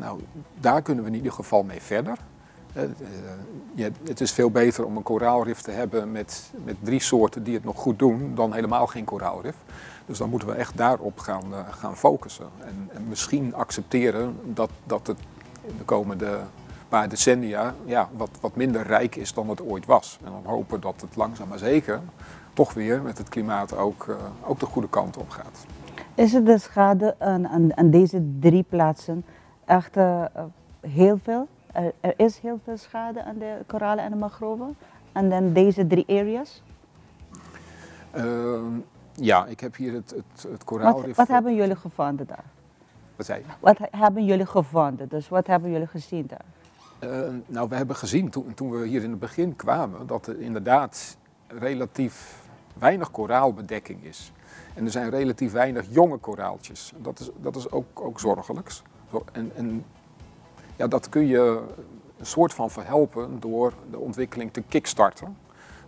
Daar kunnen we in ieder geval mee verder. Het is veel beter om een koraalrif te hebben met 3 soorten die het nog goed doen dan helemaal geen koraalrif. Dus dan moeten we echt daarop gaan focussen. En misschien accepteren dat het in de komende paar decennia, wat minder rijk is dan het ooit was. En dan hopen dat het langzaam maar zeker toch weer met het klimaat ook de goede kant op gaat. Is het de schade aan deze 3 plaatsen echt heel veel? Er is heel veel schade aan de koralen en de mangroven? En dan deze 3 areas? Ja, ik heb hier het koraalrif. Wat hebben jullie gevonden daar? Wat zei je? Wat hebben jullie gevonden? Dus wat hebben jullie gezien daar? We hebben gezien toen we hier in het begin kwamen dat er inderdaad relatief weinig koraalbedekking is. En er zijn relatief weinig jonge koraaltjes. Dat is ook zorgelijk. Dat kun je een soort van verhelpen door de ontwikkeling te kickstarten.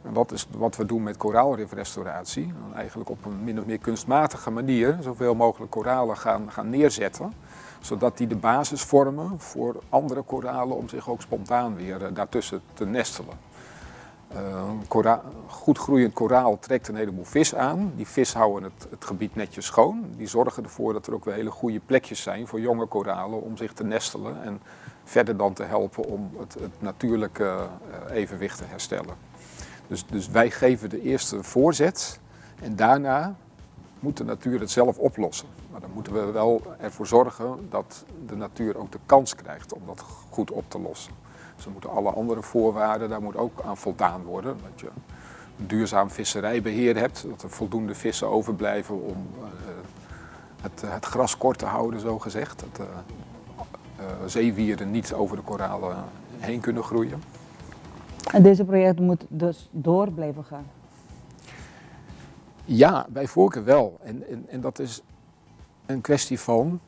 En dat is wat we doen met koraalrifrestauratie. Dan eigenlijk op een min of meer kunstmatige manier zoveel mogelijk koralen gaan neerzetten. Zodat die de basis vormen voor andere koralen om zich ook spontaan weer daartussen te nestelen. Goed groeiend koraal trekt een heleboel vis aan. Die vis houden het gebied netjes schoon. Die zorgen ervoor dat er ook weer hele goede plekjes zijn voor jonge koralen om zich te nestelen. En verder dan te helpen om het natuurlijke evenwicht te herstellen. Dus wij geven de eerste voorzet en daarna moet de natuur het zelf oplossen. Maar dan moeten we wel ervoor zorgen dat de natuur ook de kans krijgt om dat goed op te lossen. Dus dan moeten alle andere voorwaarden, daar moet ook aan voldaan worden. Dat je een duurzaam visserijbeheer hebt, dat er voldoende vissen overblijven om Het, het gras kort te houden, zo gezegd. Dat zeewieren niet over de koralen heen kunnen groeien. En deze project moet dus door blijven gaan? Ja, bij voorkeur wel. En, en, en dat is een kwestie van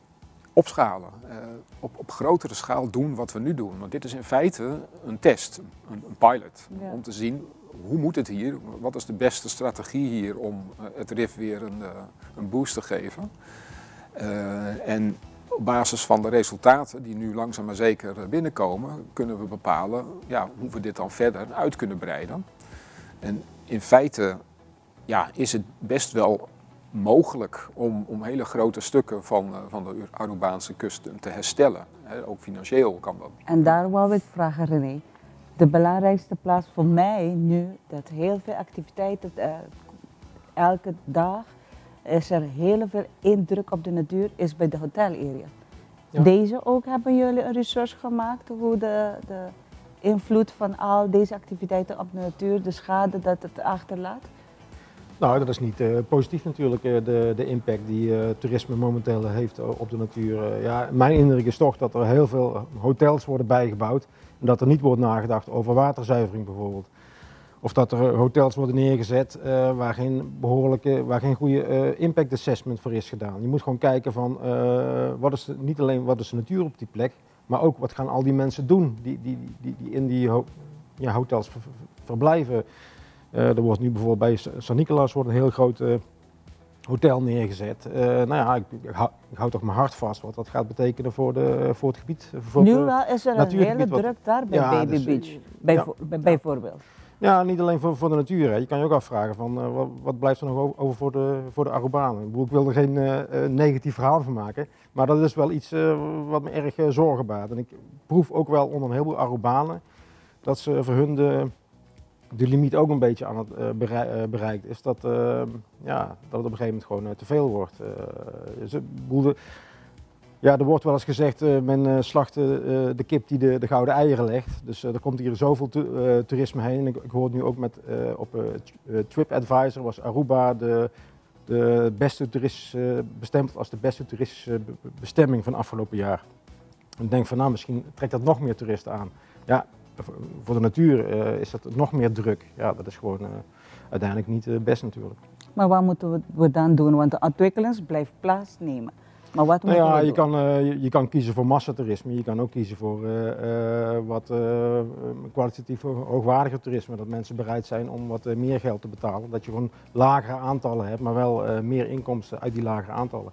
opschalen. Uh, op, op grotere schaal doen wat we nu doen. Want dit is in feite een test, een, een pilot. Ja. Om te zien hoe moet het hier, wat is de beste strategie hier om eh, het RIF weer een, eh, een boost te geven. Uh, en op basis van de resultaten die nu langzaam maar zeker binnenkomen, kunnen we bepalen ja, hoe we dit dan verder uit kunnen breiden. En in feite ja, is het best wel mogelijk om, om hele grote stukken van, van de Arubaanse kust te herstellen. Ook financieel kan dat. En daar wou ik vragen, René. De belangrijkste plaats voor mij nu, dat heel veel activiteiten, uh, elke dag is er heel veel indruk op de natuur, is bij de hotelarea. Ja. Deze ook hebben jullie een research gemaakt hoe de, de invloed van al deze activiteiten op de natuur, de schade dat het achterlaat? Nou, dat is niet uh, positief natuurlijk, eh, de, de impact die uh, toerisme momenteel heeft op de natuur. ja, mijn indruk is toch dat er heel veel hotels worden bijgebouwd en dat er niet wordt nagedacht over waterzuivering bijvoorbeeld. Of dat er hotels worden neergezet waar geen behoorlijke, waar geen goede impact assessment voor is gedaan. Je moet gewoon kijken van, wat is de, niet alleen wat is de natuur op die plek, maar ook wat gaan al die mensen doen die, die, die, die in die ho ja, hotels ver, verblijven. Uh, er wordt nu bijvoorbeeld bij San Nicolas wordt een heel groot uh, hotel neergezet. Uh, nou ja, ik, ik, hou, ik hou toch mijn hart vast wat dat gaat betekenen voor, de, voor het gebied. Voor nu wel is er een hele wat, druk daar bij ja, Baby dus, Beach, bij, ja, bijvoorbeeld. Ja, niet alleen voor, voor de natuur. Hè. Je kan je ook afvragen van wat, wat, blijft er nog over voor de, voor de Arubanen. Ik, bedoel, ik wil er geen negatief verhaal van maken, maar dat is wel iets wat me erg zorgen baart. En ik proef ook wel onder een heleboel Arubanen dat ze voor hun de, de limiet ook een beetje aan het uh, bereikt is, dat, uh, ja, dat het op een gegeven moment gewoon te veel wordt. Dus, de, ja, er wordt wel eens gezegd, men slacht de kip die de, de gouden eieren legt. Dus er komt hier zoveel to toerisme heen. En ik, ik hoor het nu ook met, op TripAdvisor was Aruba de, de beste toeristische, bestempeld als de beste toeristische bestemming van afgelopen jaar. En ik denk van nou, misschien trekt dat nog meer toeristen aan. Ja, voor de natuur uh, is dat nog meer druk. Ja, dat is gewoon uh, uiteindelijk niet uh, best natuurlijk. Maar wat moeten we dan doen? Want de ontwikkeling blijft plaatsnemen. Maar wat nou moeten ja, we je doen? Kan, je, je kan kiezen voor massatoerisme, je kan ook kiezen voor wat kwalitatief hoogwaardiger toerisme. Dat mensen bereid zijn om wat meer geld te betalen. Dat je gewoon lagere aantallen hebt, maar wel meer inkomsten uit die lagere aantallen.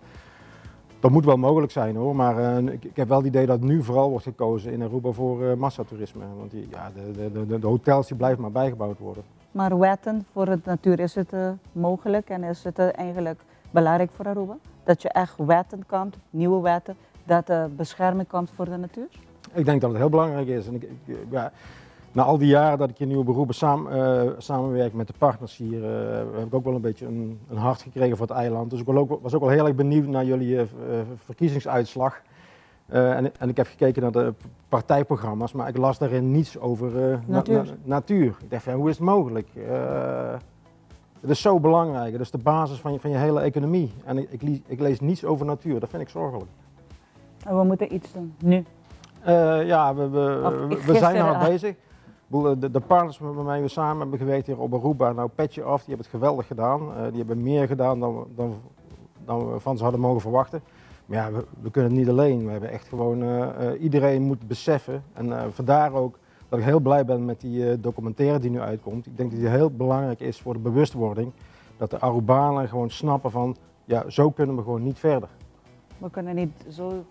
Dat moet wel mogelijk zijn hoor, maar uh, ik, ik, heb wel het idee dat nu vooral wordt gekozen in Aruba voor uh, massatoerisme. Want die, ja, de, de, de, de, hotels die blijven maar bijgebouwd worden. Maar wetten voor het natuur, is het uh, mogelijk en is het eigenlijk belangrijk voor Aruba? Dat je echt wetten komt, nieuwe wetten, dat er bescherming komt voor de natuur? Ik denk dat het heel belangrijk is. En ik, ik, ja, na al die jaren dat ik in nieuwe beroepen samen, uh, samenwerk met de partners hier, uh, heb ik ook wel een beetje een, een hart gekregen voor het eiland. Dus ik was ook, was ook wel heel erg benieuwd naar jullie uh, verkiezingsuitslag. En, en, ik heb gekeken naar de partijprogramma's, maar ik las daarin niets over natuur. Na, na, natuur. Ik dacht, van, hoe is het mogelijk? het is zo belangrijk, het is de basis van je, van je hele economie. En ik, ik, ik lees niets over natuur, dat vind ik zorgelijk. En we moeten iets doen, nu? ja, we, we, we zijn hard bezig. De, de partners waarmee we samen hebben gewerkt hier op Aruba, nou petje af, die hebben het geweldig gedaan. Uh, die hebben meer gedaan dan, dan, dan we van ze hadden mogen verwachten. Maar ja, we, we kunnen het niet alleen. We hebben echt gewoon, uh, uh, iedereen moet beseffen. En vandaar ook dat ik heel blij ben met die documentaire die nu uitkomt. Ik denk dat die heel belangrijk is voor de bewustwording. Dat de Arubanen gewoon snappen van, ja, zo kunnen we gewoon niet verder. We kunnen niet zo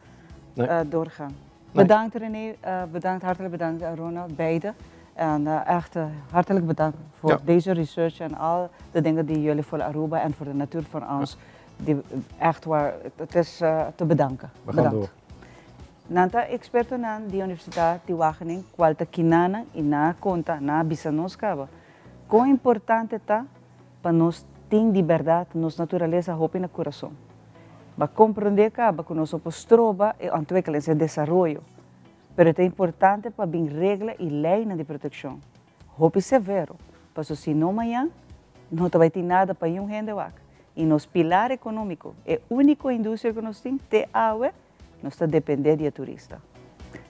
nee. doorgaan. Nee. Bedankt René, bedankt, hartelijk bedankt Ronald, beide. En uh, echt uh, hartelijk bedankt voor ja. deze research en al de dingen die jullie voor Aruba en voor de natuur voor ons, ja. die echt waar, het is uh, te bedanken. We gaan bedankt. door. Nan ta expertonan di Universidad di Wageningen, cual ta kinanan y nan a conta, nan a bisa nos caba, con importante ta pa nos tin di berdad nos naturalesa hopi na curason. Ba comprende caba cu nos no por stroba e ontwikkeling, e desaroyo, pero ta importante pa bin regla y leynan di proteccion hopi severo, paso si no mañan no ta bay tin nada pa niun hende wak. I nos pilar ekonómiko, e úniko industria ku nos tin te awe, nos ta dependé di e turista.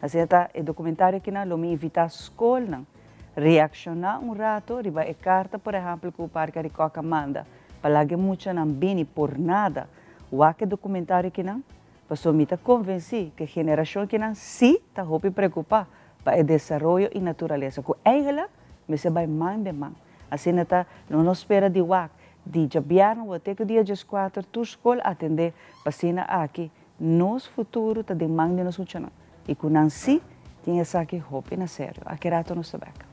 Asina ta e dokumentario akinan lo mi invitá skolnan reakshoná un rato riba e karta por ehèmpel ku Parke Arikòk a manda pa laga e muchanan bini por nada wak e dokumentario akinan, pasobra mi ta konvensí ku e generashon akinan sí ta hopi preokupá pa e desaroyo i naturalesa ku eigenlijk mester bai man den man. Asina ta, lo no spera di wak di djabièrnè wou te ku dia dieskuater tur skol atendé pa asina aki nos futuro ta den man di nos muchanan i ku nan sí tin esaki hopi na serio. Aki rato nos ta bèk.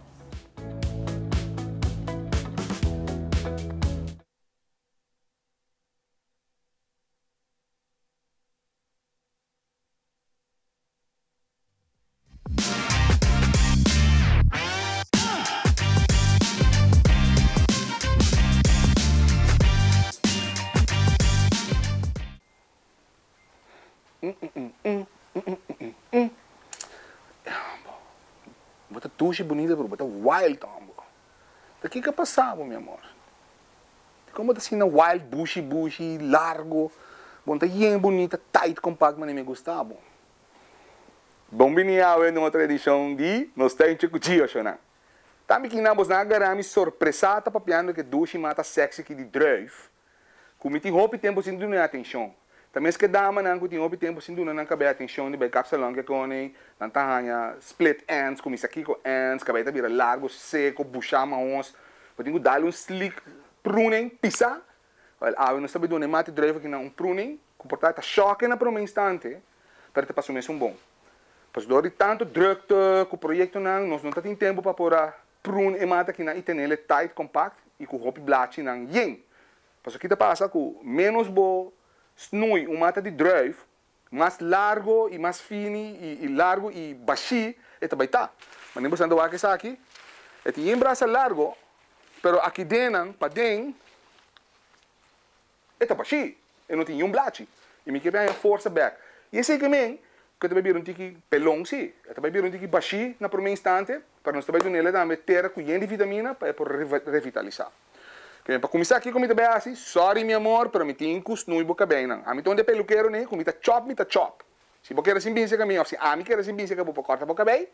Bo ta dushi bunita pero bo ta wild hombo. Ta kiko a pasa bo mi amor? Dikon bo ta asina wild bushi bushi largo bo no ta yen bunita tight compact manera mi gusta bo. Bon bini awe na otro edicion di Nos Tuintje cu Gio Shona. Tambe kinan bosnan a gara mi sorpresa ta papiando ke dushi mata sexy ki di druif cu mi tin hopi tempo sin duna e atencion. Ta mes ke damanan cu tin hopi tempo sin duna nan cabey atencion di bay kapsalon ke cone nan ta haya split ends cu mi sa kico ends cabey ta bira largo seco busha mahos bo tin cu dal un slick pruning pisa wel awe nos ta bay duna e mati druif aki nan un pruning cu por ta ta shoke na prome instante pero ta paso mes un bon pasobra dor di tanto drukte cu proyectonan nos no ta tin tempo pa por a prune e mata akinan y tenele tight compact y cu hopi blachinan yen. Pasobra ki ta pasa cu menos bo snoei un mata di druif, mas largo y mas fini y largo y bashi e ta bay ta. Manera bo sa wak esaki, e tin yen brasa largo, pero aki dennan paden E ta bashí, e no tin niun blachi. I mi ke bai haña forsa bèk. I esei ke men ku e ta bai bira un tiki pelon sí. E ta bai bira un tiki bashí na promé instante, pero nos ta bai dun'el tambe tera ku yen di vitamina pa e por revitalisá. Ke men pa kuminsá kiko mi ta bai hasi? Sòri mi amor, pero mi tin ku snui bo kabeinan. Ami ta un di e pelukero nei ku mi ta chòp mi ta chòp. Si bo kere sin binse ku mi òf si ami kere sin binse ku bo pa kòrta bo kabei,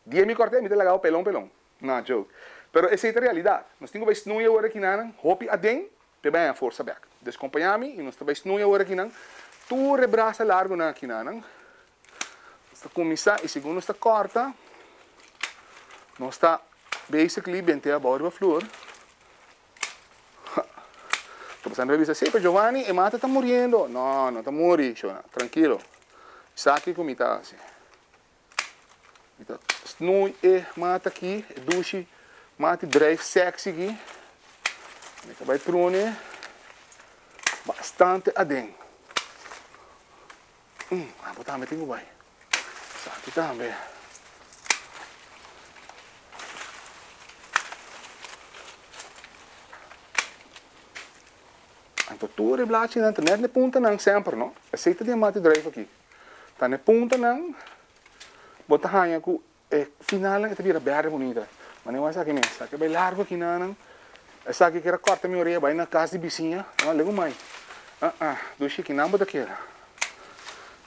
dia mi kòrt'é mi ta laga bo pelon pelon. No joke. Pero esei ta realidat. Nos tin ku bai snui awor akinanan hopi aden P'e bai haña forsa bèk. Dus kompañá mi i nos ta bai snoei awor akinan. Tur e brasa largunan akinanan. Nos ta kuminsá i segun nos ta kòrta, nos ta basically bent'é abou riba flur. Ta pasando bai bisa, Sí, pero Giovanni, e mata ta muriendo. No, no ta muri, shona. Trankilo. Sa kiko mi ta hasi. Mi ta snoei e mata aki, e dushi mati drijf sexy aki. Mi ta bai prune bastante aden. Mm, abo tambe tin ku bai. Esaki tambe. Anto tur e blachinan ta net na e puntanan semper, no? Esei ta di e mati drijf aki. Ta na e puntanan bo ta haña ku e finalnan e ta bira bèrdè bunita. Manera wak esaki mes, esaki a bai largu aki nanan, esaki keda kòrta mi orea bai na kas di bisiña, no legu mai. Ah ah, dushi kinan bo ta keda.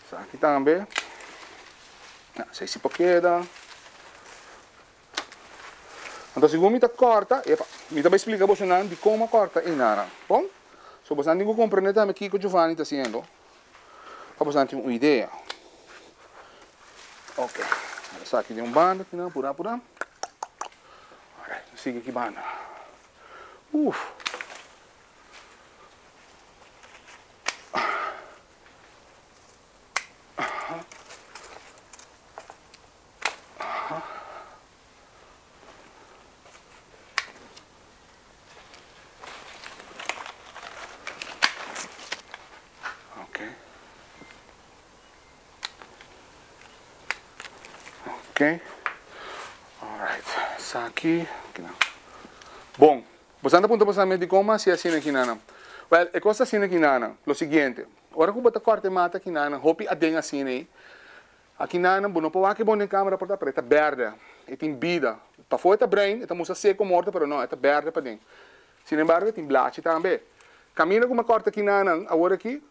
Esaki tambe, esei si por keda. Anto segun mi ta kòrta, epa, mi ta bai splika bosonan dikon mi a kòrta ei nanan. Bon? So bosonan tin ku komprendé tambe kiko Giovanni ta hasiendo. Pa boso nan tin un idea. Ok, esaki den un banda aki pura pura. Alright, nos sigui aki banda. Uf. Aha. Aha. Ok. Ok. Alright. Esaki. Bon. Boso ta puntra boso mes dikon mi hasi asina aki nan. Well, e kos ta asina aki nan. Lo siguiente. Ora ku bo ta kòrta e mata aki nan, hopi aden asina ei. Aki nan bo no por wak e bon den camera por ta pero e ta berde, e tin bida. Pafó e ta bruin, e ta mustra seco morto pero no, e ta berde paden. Sin embargo e tin blachi tambe. Kaminda ku mi a kòrta kinanan awor aki,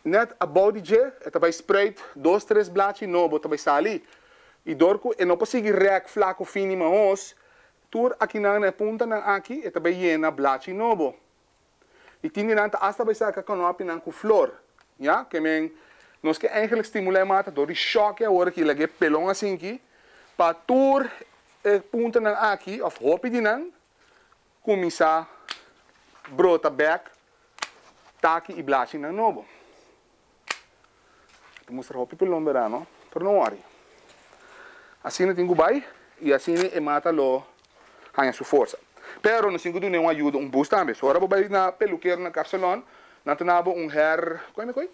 nèt abou di dje e ta bai spreid dos tres blachi nobo ta bai sali. I dor ku e no por sigui rèk flako fini mahos, tur akinan na e puntanan aki e ta bai yena blachi nobo. I tin di nan ta asta bai saka kanopinan ku flor. Ya, ke men nos ke eigenlijk stimulá e mata dor di shòke awor aki lag'é pelon asinki pa tur e puntanan aki òf hopi di nan kuminsá brota bèk taki i blachinan nobo. Ta mustra hopi pelon berano, pero no wòri. Asina tin ku bai i asina e mata lo haña su forsa. Pero nos tin ku dun'é un ayuda, un boost tambe. So ora bo bai na pelukero na kapsalon, nan ta na bo un hair, kon e koi?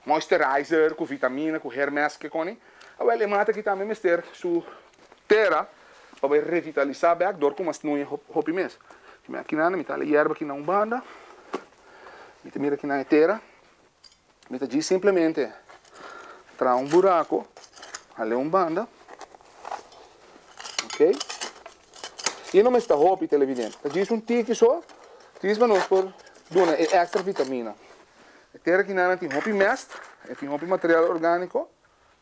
Moisturizer ku vitamina, ku hair mask ke koni. Awel e mata aki tambe mester su tera pa bai revitalisá bèk dor ku mas snoei hopi mes. Aki nan mi ta hala yerba aki na un banda, mi ta mira aki nan e tera. Mi ta djis simplemente traha un buraco, hal'e un banda, ok. Y no mester hopi televidente, ta djis un tiki so, djis pa nos por duna e extra vitamina. E tera kinan tin hopi mest, e tin hopi material organico,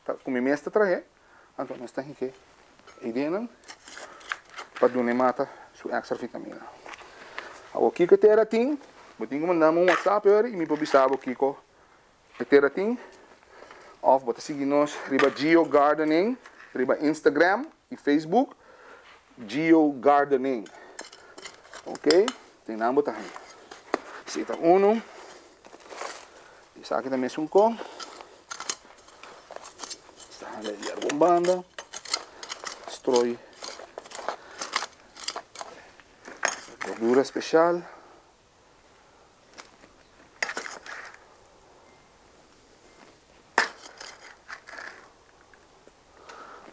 ta cu mi mes ta trahe, anto nos ta hinke e ideanan pa duna e mata su extra vitamina. Awor kiko e tera tin? Bo tin ku manda mi un whatsapp ori i mi por bisa bo kiko e tera tin. Of bo ta sigui nos riba Gio Gardening riba Instagram i Facebook, Gio Gardening. Ok, den nan bo ta haña. Esei ta unu. Esaki ta mesun kon. Esta handa e yerba un banda. Strooi verdura special.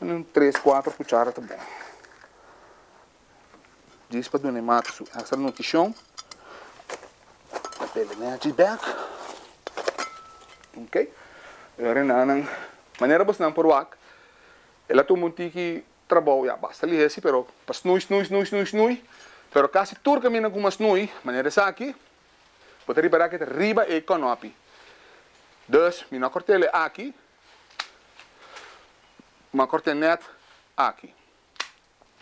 Un tres, cuatro cuchara ta bon. Djis pa duna e mata su extra nutricion. Ta pele nechi bek. Ok. E ora nan, manera bosnan por wak, el a tuma un tiki trabou, ya basta lihé si, pero pa snui, snui, snui, snui, snui, pero kasi tur kaminda ku mas snui, manera esaki, bo ta ripará ku e ta riba e kònòpi. Dus, mi no a kòrt'el e aki, mi a kòrt'é nèt aki.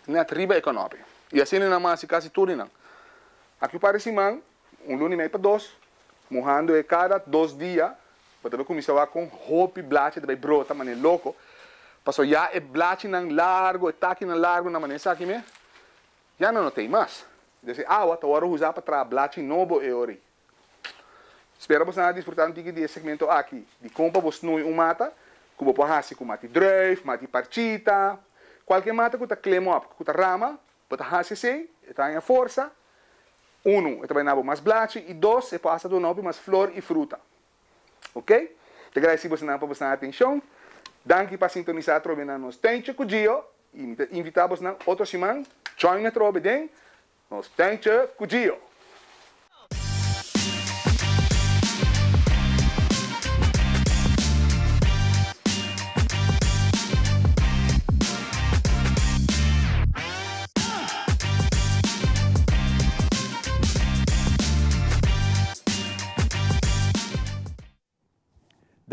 Nèt riba e kònòpi. I asina nan hasi kasi tur di nan. Aki un par di siman, un luna i mei pa dos, muhando e kada dos dia, bo ta bai kuminsá wak kon hopi blachi ta bai brota manera loko. Pasobra ya e blachinan largu, e takinan largu na manera esaki me, ya nan no ta ei mas. Entonces e awa ta wòrdu usá pa traha blachi nobo e ora ei. Spera boso nan a disfrutá un tiki di e segmento aki di kon pa bo snui un mata ku bo por hasi ku mati druif, mati parchita, kualke mata ku ta klim op, ku ta rama, bo ta hasi esei, e ta haña forsa, unu, e ta bai na bo mas blachi i dos, e por hasta duna hopi mas flor i fruta. Ok? Ta gradisí bosonan pa bosonan atenshon. Danki pa sintonisá atrobe na nos Tuintje ku Gio i mi ta invitá bosonan otro siman join atrobe den Nos Tuintje ku Gio.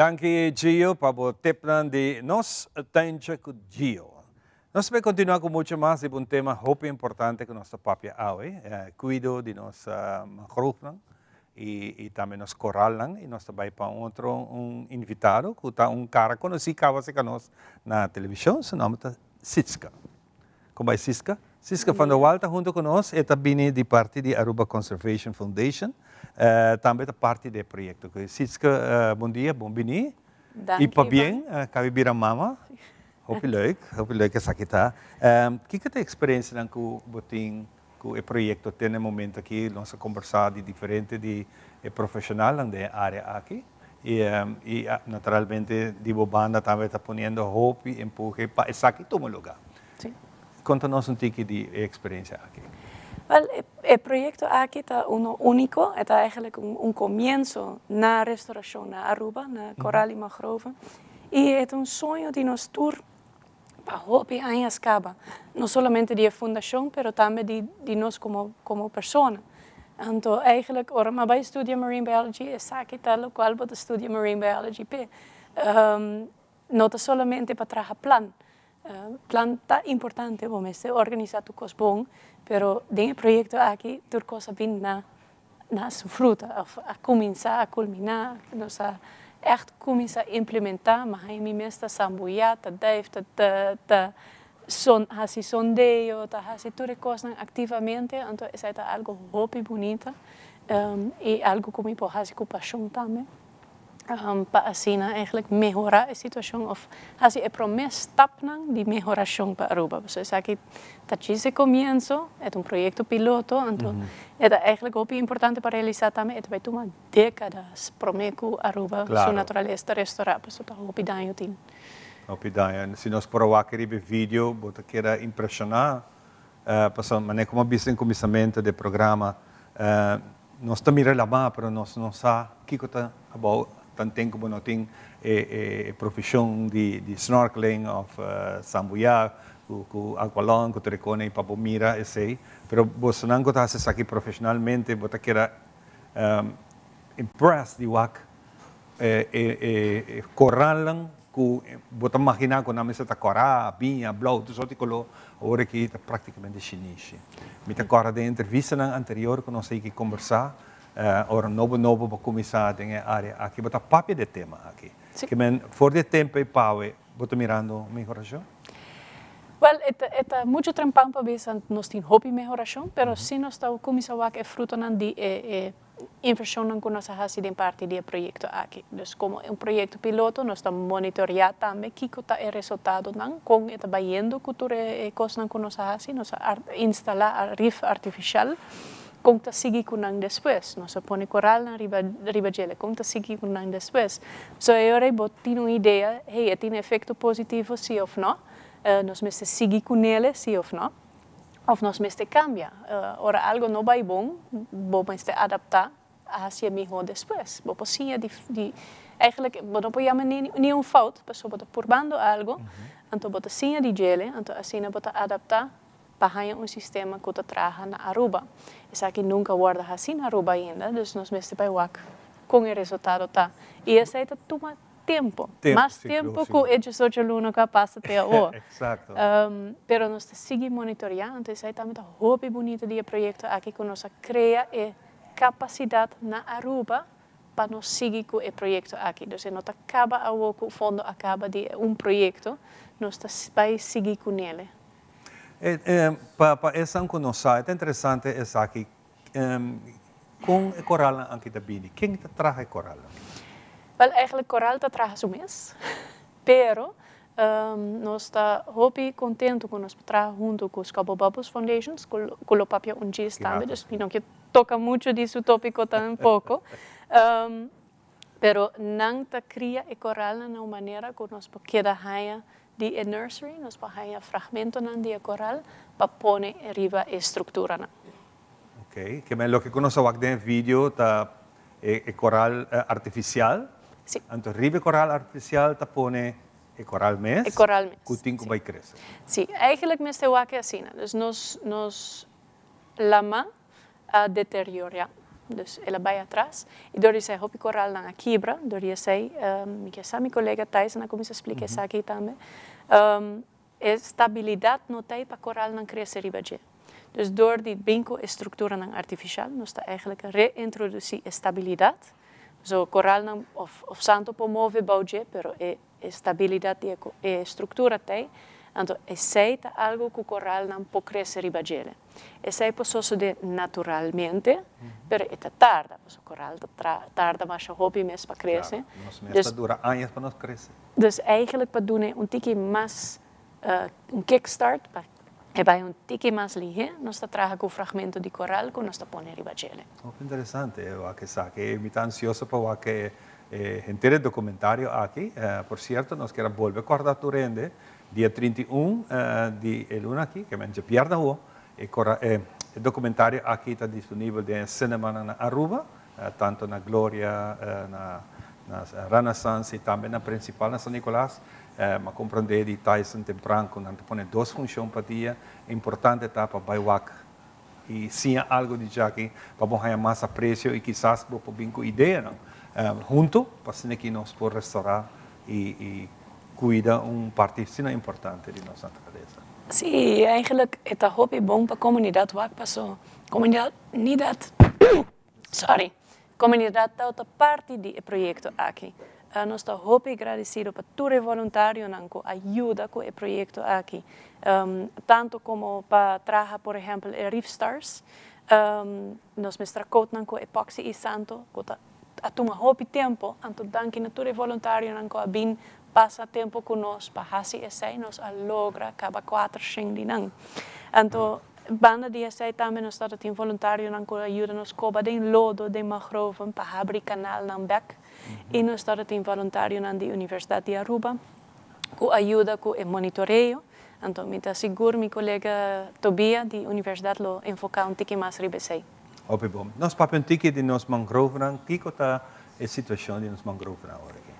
Danki Gio pa bo tipnan di nos Tuintje ku Gio. Nos ta bay continua cu mucho mas riba un tema hopi importante cu nos ta papia awe, cuido di nos mangroofnan y tambe nos coralnan y nos ta bay pa un otro un invitado cu ta un cara conoci caba cerca nos na television, su nomber ta Sietske. Con bay Siska? Siska van der Wal ta hunto cu nos, e ta bini di parti di Aruba Conservation Foundation, tambe ta parti di e proyecto. Siska, bon dia, bon bini. Danki, Y pabien, cabi bira mama. Hopi leuk, hopi leuk esaki ta. Kico ta e experiencianan cu bo tin cu e proyecto te na e momento aki? Nos a combersa di diferente di e profesionalnan den e area aki. Y naturalmente di bo banda tambe ta poniendo hopi empuje pa esaki tuma luga. Sí. Conta nos un tiki di e experiencia aki. Wel, e proyecto aki ta uno unico, e ta eigenlijk un comienzo na restauracion na Aruba, na coral y mangrove. Y e ta un soño di nos tur pa hopi añas caba, no solamente di e fundacion, pero tambe di nos como persona. Anto eigenlijk ora m'a bai studia marine biology esaki ta locual bo ta studia marine biology p'e. No ta solamente pa traha plan. Plan ta importante, bo mester organisa tur cos bon, pero den e proyecto aki tur cos a bin na na su fruta of a cuminsa a culmina, nos a echt cuminsa implementa, m'a haña mi mes ta sambuya, ta dive, ta ta ta son haci sondeo, ta haci tur e cosnan activamente, anto esai ta algo hopi bunita y algo cu mi por haci cu pasion tambe. Pa asina eigenlijk mehora e situacion of haci e prome stapnan di mehoracion pa Aruba. Pasobra esaki ta djis e comienzo, e ta un proyecto piloto, anto e ta eigenlijk hopi importante pa realisa tambe e ta bay tuma decadas prome cu Aruba su naturalesa ta restora, pasobra ta hopi daño tin. Hopi daño. Si nos por a wak riba e video bo ta keda impresiona pasobra manera como a bisa den cuminsamento di e programa Nos ta mira lama pero nos no sa kiko ta abou tanten ku bo no tin e profeshon di snorkeling of sambuyá ku aqualung ku tur e kone pa bo mira esei. Pero bosonan ku ta hasi esaki profeshonalmente bo ta keda impressed di wak e koralnan ku bo ta maginá ku nan mester ta kòrá, biña, blou, tur sorti koló, awor aki ta práktikamente shinishi. Mi ta kòrda den entrevistanan anterior ku nos a yega kombersá, ora nobo nobo bo kuminsá den e área aki, bo ta papia di e tema aki. Ke men for di e tempu ei pawe bo ta mirando mehorashon? Wèl, e ta e ta muchu trempan pa bisa nos tin hopi mehorashon, pero si nos ta kuminsá wak e frutonan di e e Inversionnan ku nos a hasi den parti di e proyekto aki. Dus komo un proyekto piloto nos ta monitoreá tambe kiko ta e resultadonan, kon e ta bayendo ku tur e kosnan ku nos a hasi. Nos a instalá rif artifishal, kon ta sigui ku nan despues. Nos a pone koralnan riba riba djele, kon ta sigui ku nan despues. So e ora ei bo tin un idea, hey, e tin efekto positivo si òf nò, nos mester sigui ku nele si òf nò. Of nos mester cambia. Ora algo no bay bon, bo mester adapta hacia miho despues. Bo por siña di, di, eigenlijk bo no por yama ni, ni un fout, pasobra bo ta purbando algo, anto bo ta siña di djele, anto asina bo ta adapta pa haña un sistema cu ta traha na Aruba. Esaki nunca wordo haci na Aruba ainda, dus nos mester bay wak con e resultado ta. Y esey ta tuma tempo. Mas tempo cu e diesocho luna cu a pasa te awor. Pero nos ta sigui monitorea, anto esai tambe ta hopi bunito di e proyecto aki cu nos a crea e capacidad na Aruba pa nos sigui cu e proyecto aki. Dus e no ta caba awor cu fondo a caba di e un proyecto, nos ta bay sigui cu nele. Pa esan cu no sa, e ta interesante esaki. Kon e koralnan anki ta bini? Ken ta traha e koralnan? Wel, eigenlijk koral ta traha su mes, pero nos ta hopi contento cu nos por traha hunto cu Scobble Bubbles Foundation, cu lo papia un djis tambe, dus mi no ke toca mucho di su topico tampoco. Pero nan ta cria e koralnan na un manera cu nos por keda haña di e nursery, nos por haña fragmentonan di e koral pa pone riba e structuranan. Ok, ke men loke ku nos a wak den e video ta e koral artifisial. Si. Anto riba e koral artifisial ta pone e koral mes. E koral mes. Ku tin ku bai krese. Si, eigenlijk mester wak e asina. Dus nos nos lama a deteriora, dus el a bai atras y dor di esei hopi koralnan a kibra, dor di esei mi ke sa mi kolega Tyson a kuminsa splika esaki tambe, e stabilidat no ta ei pa koralnan krese riba dje. Dus dor di bin ku e strukturanan artifishal nos ta eigenlijk reintrodusí e stabilidat, so koralnan of of santo por move bou dje pero e E stabilidat di e struktura t'ei, anto esei ta algu ku koralnan por krese riba djele. Esei por sosodé naturalmente, pero e ta tarda, pasobra koral ta tarda masha hopi mes pa krese. Klaro, nos mes ta dura añas pa nos krese. Dus eigenlijk pa dun'e un tiki mas, un kickstart, pa e bai un tiki mas lihé, nos ta traha ku fragmento di koral ku nos ta pone riba djele. Hopi interesante wak esaki. Mi ta ansioso pa wak e henter e documentario aki. Por cierto, nos kier a bolbe corda tur hende, dia 31 di e luna aki, ke men djabièrnè awo, e documentario aki ta disponibel den e cinemanan na Aruba, tanto na Gloria, na Renaissance y tambe na Principal na San Nicolas. M'a comprende di Tyson tempran cu nan ta pone dos funcion pa dia. Importante ta pa bay wak. y siña algo di djaki pa bo haña mas aprecio y kisas bo por bin cu ideanan hunto pa asina ki nos por restaura y cuida un parti asina importante di nos naturalesa. Sí, eigenlijk e ta hopi bon pa comunidad wak paso comunidad sorry, comunidad ta ta parti di e proyecto aki. Nos ta hopi gradecido pa tur e voluntarionan cu a yuda cu e proyecto aki, tanto como pa traha por ehempel e Reef Stars. Nos mester a coat nan cu epoxy y santo cu ta a tuma hopi tempo, anto danki na tur e voluntarionan cu a bin pasa tempo cu nos pa haci esey, nos a logra caba cuater shen di nan. Anto banda di esey tambe nos tabata tin voluntarionan cu a yuda nos coba den lodo den mangroven pa habri canalnan bek y nos tabata tin voluntarionan di Universidad di Aruba cu a yuda cu e monitoreo. Anto mi ta sigur mi colega Tobia di Universidad lo enfoca un tiki mas riba esey. Hopi bon. Nos papia un tiki di nos mangrovenan. Kiko ta e situacion di nos mangrovenan awor aki?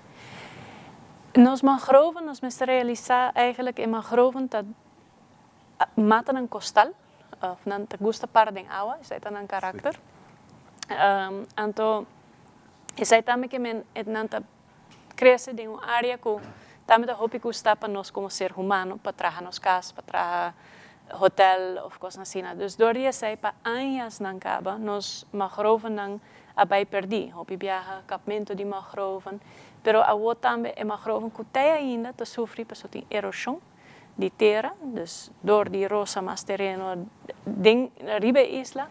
Nos mangroven, nos mester realisa eigenlijk e mangroven ta matanan costal of nan ta gusta para den awa, esey ta nan karakter. Anto esey tambe ke men nan ta crece den un area cu tambe ta hopi gusta pa nos como ser humano pa traha nos cas, pa traha hotel of cosnan asina. Dus door di esey pa añasnan caba nos mangrovennan a bay perdi. Hopi biaha kapmento di mangroven, pero awo tambe e mangroven cu tey ainda ta sufri pasobra tin erosion di tera, dus door di rosa mas tereno den riba e isla,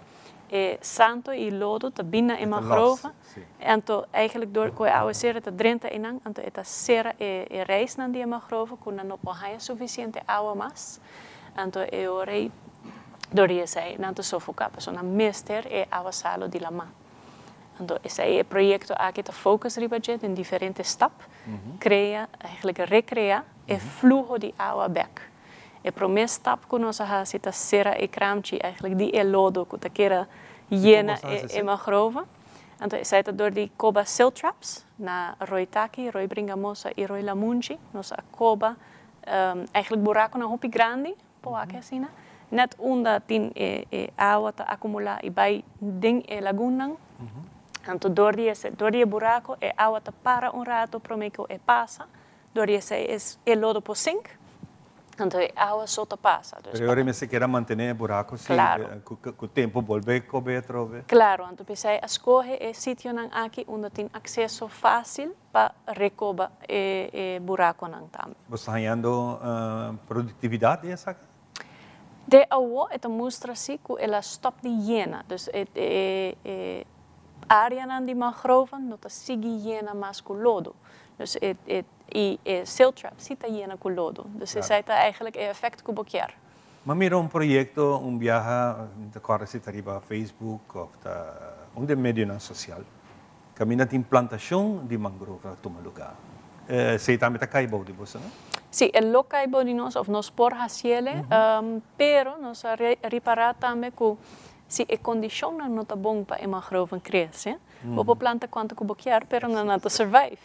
e santo y lodo ta bin na e mangrove, anto eigenlijk door cu e awacero ta drenta eynan, anto e ta cera e reisnan di e mangrove cu nan no por haya suficiente awa mas, anto e ora ey door di esey nan ta sofoca pasobra nan mester e awa salo di lama. Anto esei e proyekto aki ta focus riba dje den diferente stap, krea, eigenlijk rekrea e fluho di awa bek. E promé stap ku nos a hasi ta sera e kramchi eigenlijk di e lodo ku ta keda yena e mangrove. Anto esei ta dor di koba silt traps na Rooi Taki, Rooi Bringamosa i Rooi Lamunchi. Nos a koba eigenlijk burakonan hopi grandi Por wak asina, net unda tin e e awa ta akumulá i bai den e lagunnan, anto dor di ese dor di e buraco e awa ta para un rato promé ku e pasa, dor di esei es e lodo por sink, anto e awa so ta pasa. Dus Pero e ora mester keda mantené e buraco si Claro. ku ku tempu bolbe kobe atrobe. Claro, anto p'esei a skohe e sitionan aki unda tin akseso fásil pa rekoba e e burakonan tambe. Bo sta hañando produktividat di esaki? De awo e ta mustra si ku el a stòp di yena. Dus e e e áreanan di mangroven no ta sigui yena mas ku lodo. Dus e e i e silt trap si ta yena ku lodo. Dus esei ta eigenlijk e efèkt ku bo kier. Mi a mira un proyekto un biaha, mi ta kòrda si ta riba Facebook òf ta un di e medionan sosial. Kaminda tin plantashon di mangrove a tuma lugá. Esei tambe ta kai bou di boso, no? Sí, e lo kai bou di nos òf nos por hasiele, pero nos a ripará tambe ku si e kondishonnan no ta bon pa e mangroven krese, bo por planta kuantu ku bo kier, pero nan no ta survive.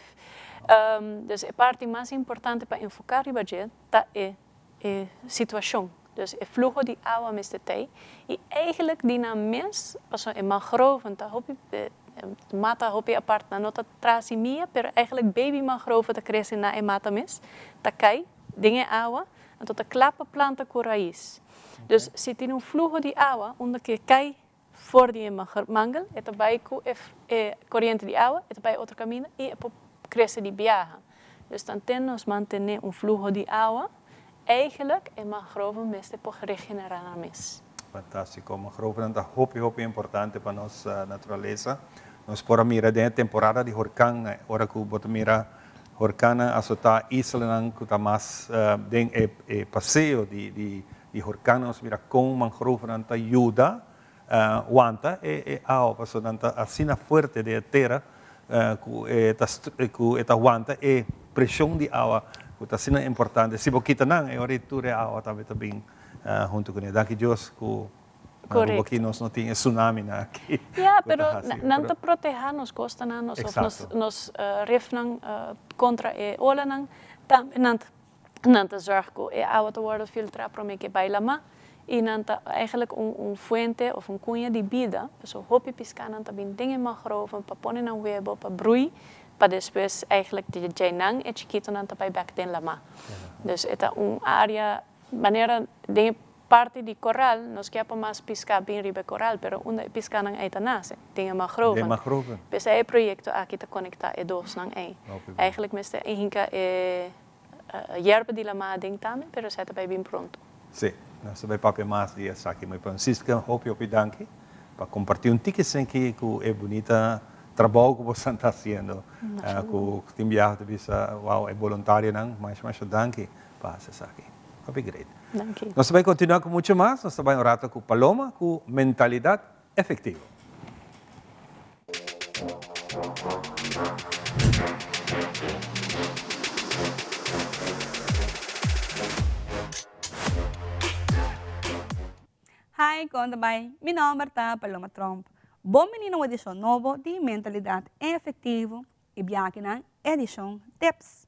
Dus e parti mas importante pa enfoká riba dje ta e e situacion. Dus e fluho di awa mester tey y eigenlijk di nan mes, pasobra e mangroven ta hopi mata hopi apart, nan no ta traha simia, pero eigenlijk baby mangroven ta crece na e mata mes, ta cay den e awa, anto ta cla pa planta cu rais. Dus si tin un fluho di awa unda ke cay for di e mangel, e ta bay cu e coriente di awa, e ta bay otro caminda y e por crece di biaha. Dus tanten nos mantene un fluho di awa, eigenlijk e mangroven mester por regenera nan mes. Fantastico. Mangrovennan ta hopi hopi importante pa nos naturalesa. Nos por a mira den e temporada di horcan, ora cu bo ta mira horcannan azota islanan cu ta mas den e paseo di horcannan, nos mira con mangrovennan ta yuda wanta e awa pasobra nan ta asina fuerte den e tera cu e ta cu e ta wanta e presion di awa cu ta asina importante. Si bo kita nan e ora ei tur e awa tambe ta bin hunto cune. Danki Dios cu Na Aruba aki nos no tin e tsunaminan aki. Ya, pero nan ta proteha nos costanan, nos of nos nos rifnan contra e olanan. Tambe nan nan ta zorg cu e awa ta wordo filtra prome cu e bay lama. I nan ta eigenlijk un un fuente of un kuña di bida, paso hopi piskanan ta bin den e mangroven pa pone nan webo, pa brui, pa despues eigenlijk di djei nan e chikitonan ta bai bek den lamá. Dus e ta un área manera den e parti di koral, nos ke pa mas piská bin riba e koral, pero unda e piskanan ei ta nase? Den e mangroven. Den mangroven. P'esei e proyekto aki ta konektá e dosnan ei. Eigenlijk mester hinka e Yerba di lamá aden tambe, pero esei ta bai bin pronto. Sí, nos ta bai papia mas di esaki. Muy Francisca, hopi hopi danki pa comparti un tiki esaki cu e bunita trabou cu bosan ta haciendo. Cu tin biaha ta bisa, wow, e boluntarionan, masha masha danki pa haci esaki. Hopi great. Danki. Nos ta bai continua cu mucho mas, nos ta bai un rato cu Paloma cu Mentalidad Efectivo. Hi, con ta bay? Mi nomber ta Paloma Tromp. Bon bini na un edicion nobo di Mentalidad Efectivo y biakinan edicion Tips.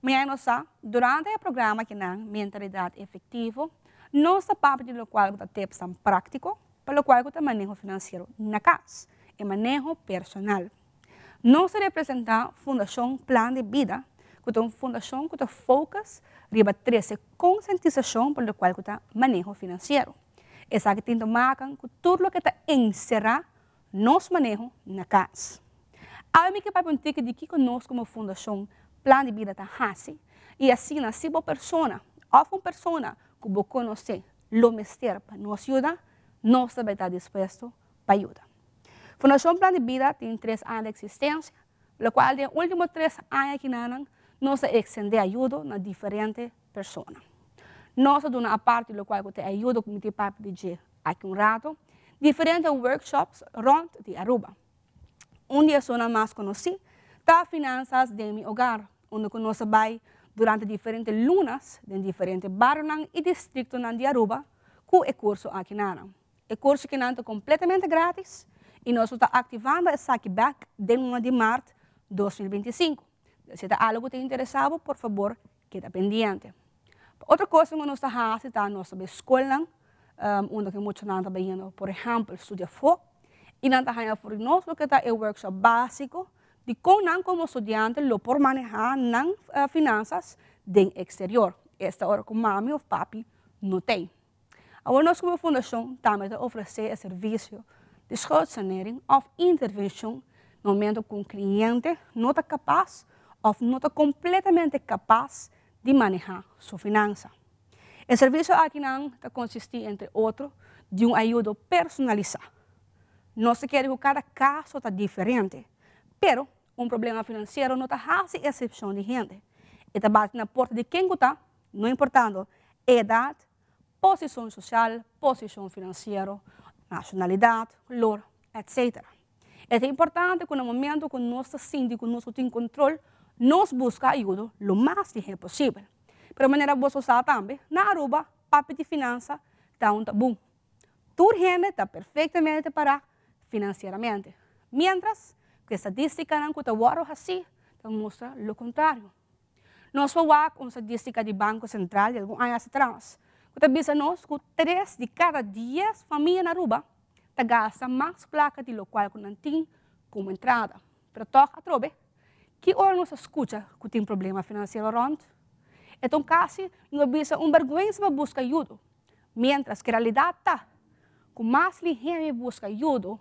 Mañana nos sa, durante e programa akinan Mentalidad Efectivo, nos ta papia di locual cu ta tipsnan practico pa locual cu ta maneho financiero na cas, e maneho personal. Nos ta representa Fundacion Plan di Bida, cu ta un fundacion cu ta focus riba trece concientisacion pa locual cu ta maneho financiero. Esaki tin te maken cu tur loke ta encera nos maneho na cas. Awe mi ke papia un tiki di kiko nos komo Fundashon Plan di Bida ta hasi i asina si bo persona òf un persona ku bo konosé lo mester pa nos yuda, nos ta bai ta dispuesto pa yuda. Fundashon Plan di Bida tin tres aña di eksistensia, lokual den e último tres aña akinanan nos a ekstendé ayudo na diferente persona. Nos a duna aparte lokual ku ta e ayudo ku mi tin papia di dje aki un rato, diferente workshops rond di Aruba. Un di esunnan mas konosí ta Finanzas den mi hogar, unda ku nos a bai durante diferente lunas den diferente barionan i distriktonan di Aruba ku e kurso akinan. E kurso kinan ta kompletamente gratis i nos lo ta aktivando esaki bèk den luna di mart 2025. Si ta algu ku ta interesá bo, por fabor keda pendiente. Otro kos ku nos ta hasi ta nos ta bai skolnan unda ku e muchanan ta bai yendo por ehèmpel studia afó i nan ta haña for di nos loke ta e workshop básiko di kon nan komo studiante lo por manehá nan finansas den eksterior, esta ora ku mami òf papi no t'ei. Awor nos komo fundashon tambe ta ofresé e servisio di schuldsanering òf intervenshon na momento ku un kliente no ta kapas òf no ta kompletamente kapas di manehá su finansa. E servisio akinan ta konsistí entre otro di un ayudo personalisá. Nos ta kere ku kada kaso ta diferente, pero un problema finansiero no ta hasi eksepshon di hende. E ta bati na porta di ken ku ta, no importando edat, posishon sosial, posishon finansiero, nashonalidat, kolor, etc. E ta importante ku na momento ku nos ta sinti ku nos no tin kontrol, nos buska ayudo lo mas lihé posibel. Pero manera boso sa tambe, na Aruba papia di finansa ta un tabú. Tur hende ta perfectamente pará financieramente, mientras ku e stadístikanan ku ta wòrdu hasí ta mustra lo kontrario. Nos por wak un stadístika di Banko Sentral di algun aña atras ku ta bisa nos ku tres di kada dies famia na Aruba ta gasta mas plaka di lokual ku nan tin komo entrada. Pero tòg atrobe, ki ora nos ta skucha ku tin problema finansiero rònt? E ta un kasi no a bisa un bèrgwensa pa buska ayudo, miéntras ku e realidat ta ku mas lihé mi buska ayudo,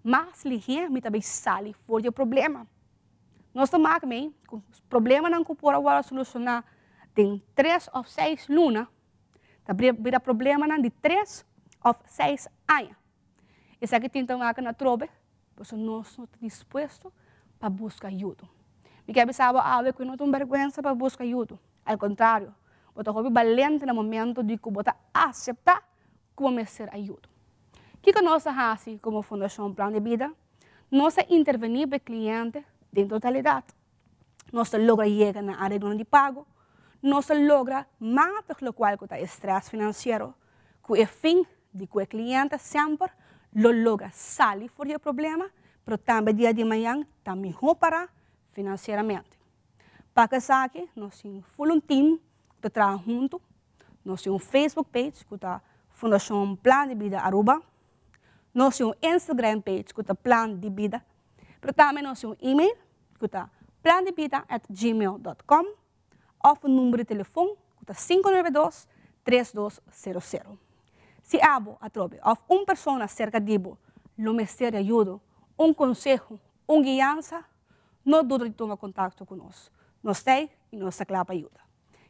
mas lihé mi ta bai sali for di e problema. Nos ta mak mei ku problemanan ku por a wòrdu solushoná den tres òf seis luna ta bira problemanan di tres òf seis aña. Esaki tin ta wak na trobe pasobra nos no ta dispuesto pa buska ayudo. Mi ke bisa bo awe ku no ta un bèrgwensa pa buska ayudo. Al kontrario, bo ta hopi balente na momento di ku bo ta aseptá ku bo mester ayudo. Kiko nos ta hasi komo Fundashon Plan di Bida? Nos ta intervení pa e kliente den totalidat. Nos ta logra yega na areglonan di pago. Nos ta logra matig lokual ku ta e strès finansiero ku e fin di ku e kliente semper lo logra sali for di e problema, pero tambe dia di mañan ta mihó pará finansieramente. Pa ku esaki nos tin ful un tim ku ta traha huntu. Nos tin un Facebook page ku ta. Fundacion Plan di Bida Aruba. Nos tin un Instagram page cu ta Plan di Bida. Pero tambe nos tin un email cu ta plandibida at gmail dot com of un number di telefon cu ta 592 3200. Si abo atrobe of un persona cerca di bo lo mester di ayudo, un conseho, un guiansa, no duda di tuma contacto cu nos. Nos t'ey y nos ta cla pa yuda.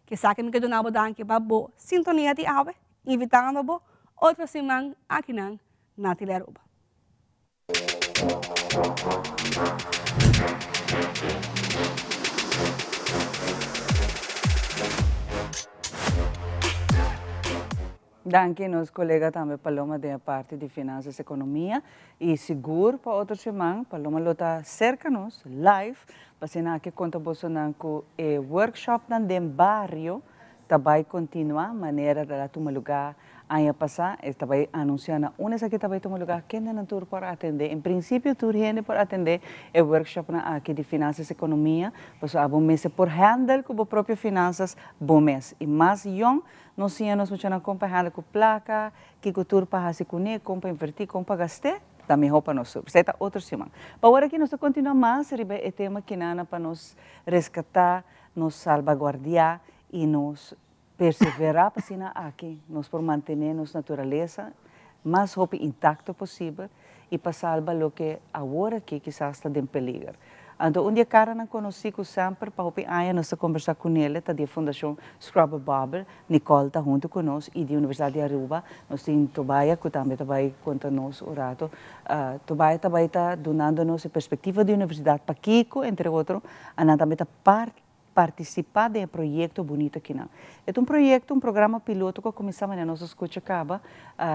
Kisaki mi ke duna bo danki pa bo sintonia di awe, invitando bo otro siman akinan na Telearuba. Danki nos colega tambe Paloma den e parti di Finanzas Economia y sigur pa otro siman Paloma lo ta cerca nos live pa asina aki conta bosonan cu e workshopnan den bario ta bay continua manera ta tuma lugar aña pasa. E ta bay anuncia na unda esaki ta bay tuma lugar, kendenan tur por atende. En principio tur hende por atende e workshopnan aki di Finanzas Economia pasobra abo mester por handle cu bo propio finanzas bo mes y mas yong. Nos siña nos muchanan kon pa handa ku plaka, kiko tur pa hasi kuné, kon pa invertí, kon pa gast'é, ta mihó pa nos tur. Esei ta otro siman. Pa ora aki nos ta kontinuá mas riba e tema kinana pa nos reskatá, nos salbaguardiá i nos perseverá pa asina aki nos por mantené nos naturalesa mas hopi intakto posibel i pa salba loke awor aki kisas ta den peliger. Anto un di e karanan konosí ku semper pa hopi aña nos ta kombersá kunele ta di e Fundashon Scrubber Bobber, Nicole ta huntu ku nos i di Universidat di Aruba nos tin Tobaya ku tambe ta bai konta nos un rato. Tobaya ta bai ta dunando nos e perspektiva di universidat pakiko entre otro a nan tambe ta partisipá den e proyekto bunito akinan. E ta un proyekto, un programa piloto ku a kuminsá manera nos a skucha kaba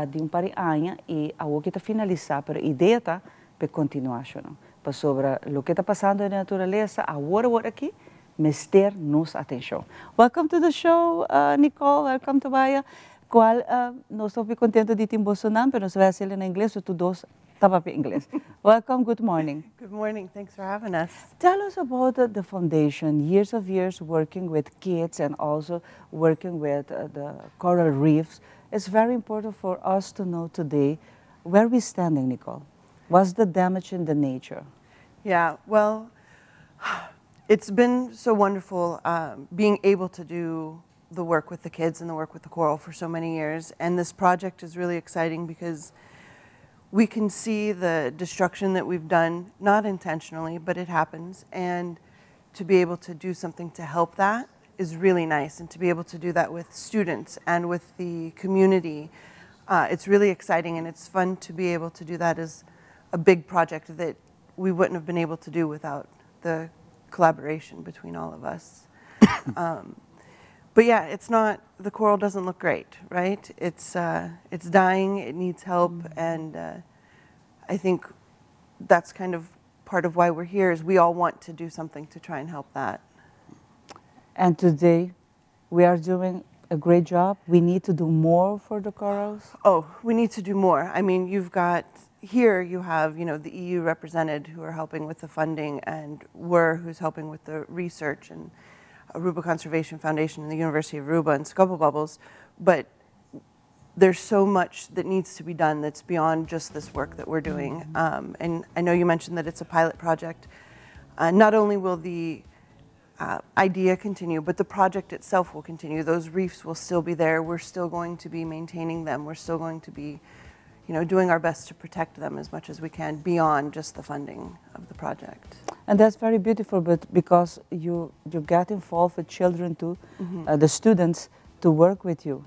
di un par di aña i awor ki ta finalisá, pero e idea ta pa e kontinuá shonnan. Pasobra loke ta pasando den naturalesa awor awor aki mester nos atenshon. Welcome to the show Nicole, welcome Tobaya, kual nos ta hopi kontento di tin bosonan, pero nos ta bai hasiel na ingles, so tur dos ta papia ingles. Welcome, good morning. Good morning, thanks for having us. Tell us about the foundation, years of years working with kids and also working with the coral reefs. It's very important for us to know today where we're standing, Nicole. What's the damage in the nature? Yeah, well, it's been so wonderful being able to do the work with the kids and the work with the coral for so many years. And this project is really exciting because we can see the destruction that we've done, not intentionally, but it happens. And to be able to do something to help that is really nice. And to be able to do that with students and with the community, it's really exciting. And it's fun to be able to do that as a big project that we wouldn't have been able to do without the collaboration between all of us. But yeah, it's not, the coral doesn't look great, right? It's dying, it needs help, and I think that's kind of part of why we're here, is we all want to do something to try and help that. And today, we are doing a great job. We need to do more for the corals. Oh, we need to do more. Here you have the EU represented who are helping with the funding, and WER who's helping with the research, and Aruba Conservation Foundation and the University of Aruba and Scubble Bubbles, but there's so much that needs to be done that's beyond just this work that we're doing. And I know you mentioned that it's a pilot project. Not only will the idea continue, but the project itself will continue. Those reefs will still be there. We're still going to be maintaining them. We're still going to be doing our best to protect them as much as we can beyond just the funding of the project. And that's very beautiful, but because you get involved with children too, the students, to work with you.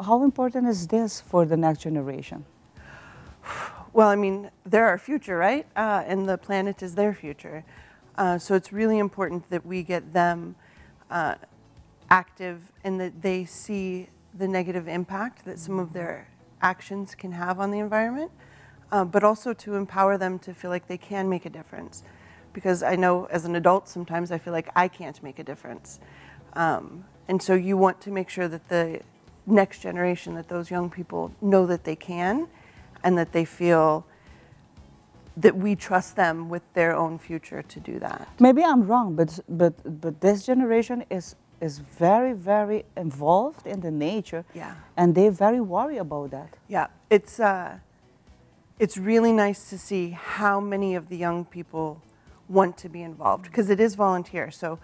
How important is this for the next generation? They're our future, right? And the planet is their future. So it's really important that we get them active and that they see the negative impact that some of their actions can have on the environment, but also to empower them to feel like they can make a difference. Because I know as an adult, sometimes I feel like I can't make a difference. And so you want to make sure that the next generation, that those young people know that they can, and that they feel that we trust them with their own future to do that. Maybe I'm wrong, but this generation is very, very involved in the nature. And they're very worried about that. Yeah, it's really nice to see how many of the young people want to be involved because it is volunteer. So,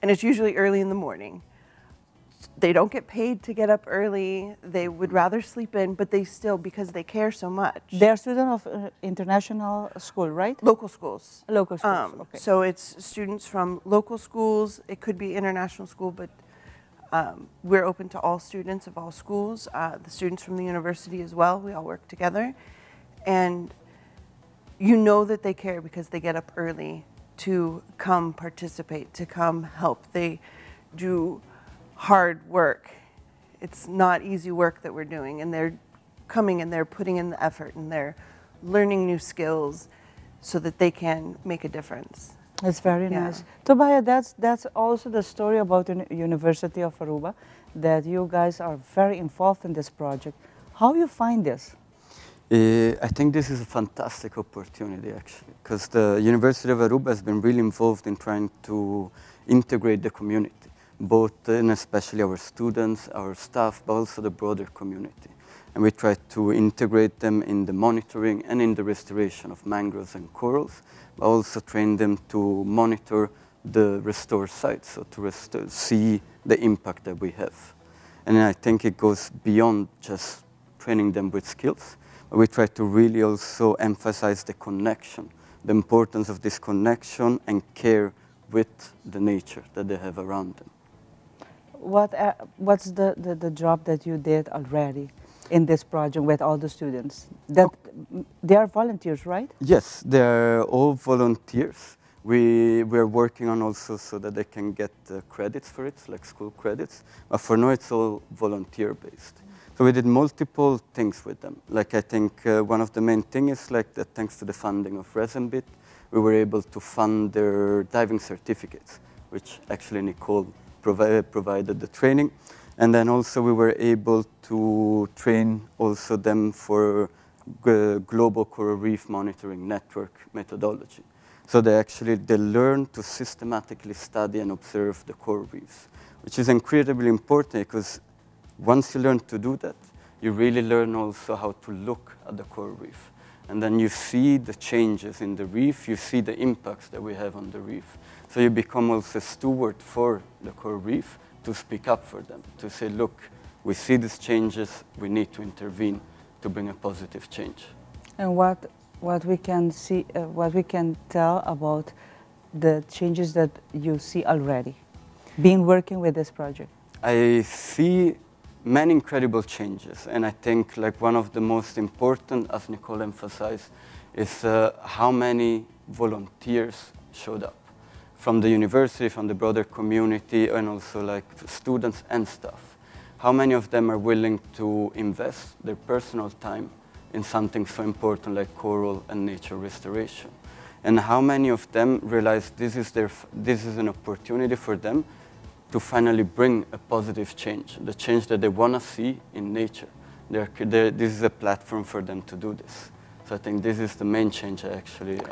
and it's usually early in the morning. They don't get paid to get up early. They would rather sleep in, but they still, because they care so much. They're students of international school, right? Local schools. Local schools, okay. So it's students from local schools. It could be international school, but we're open to all students of all schools. The students from the university as well. We all work together. And you know that they care because they get up early to come participate, to come help. They do hard work. It's not easy work that we're doing, and they're coming and they're putting in the effort and they're learning new skills so that they can make a difference. That's very nice. Tobiah, that's also the story about the University of Aruba, that you guys are very involved in this project. How you find this? I think this is a fantastic opportunity, actually, because the University of Aruba has been really involved in trying to integrate the community, both and especially our students, our staff, but also the broader community. And we try to integrate them in the monitoring and in the restoration of mangroves and corals, but also train them to monitor the restored sites, so to see the impact that we have. And I think it goes beyond just training them with skills. But we try to really also emphasize the connection, the importance of this connection and care with the nature that they have around them. What's the job that you did already in this project with all the students? That they are volunteers, right? Yes, they're all volunteers. We're working on also so that they can get credits for it, like school credits. But for now, it's all volunteer-based. So we did multiple things with them. I think one of the main things is that thanks to the funding of RESEMBID, we were able to fund their diving certificates, which actually Nicole provided the training. And then also we were able to train also them for global coral reef monitoring network methodology. So they learn to systematically study and observe the coral reefs, which is incredibly important because once you learn to do that, you really learn also how to look at the coral reef. And then you see the changes in the reef, you see the impacts that we have on the reef. So you become also a steward for the coral reef to speak up for them, to say, look, we see these changes, we need to intervene to bring a positive change. And what we can see, what we can tell about the changes that you see already, being working with this project? I see many incredible changes, and I think one of the most important, as Nicole emphasized, is how many volunteers showed up from the university, from the broader community, and also students and staff. How many of them are willing to invest their personal time in something so important like coral and nature restoration? And how many of them realize this is an opportunity for them to finally bring a positive change, the change that they want to see in nature. This is a platform for them to do this. So I think this is the main change I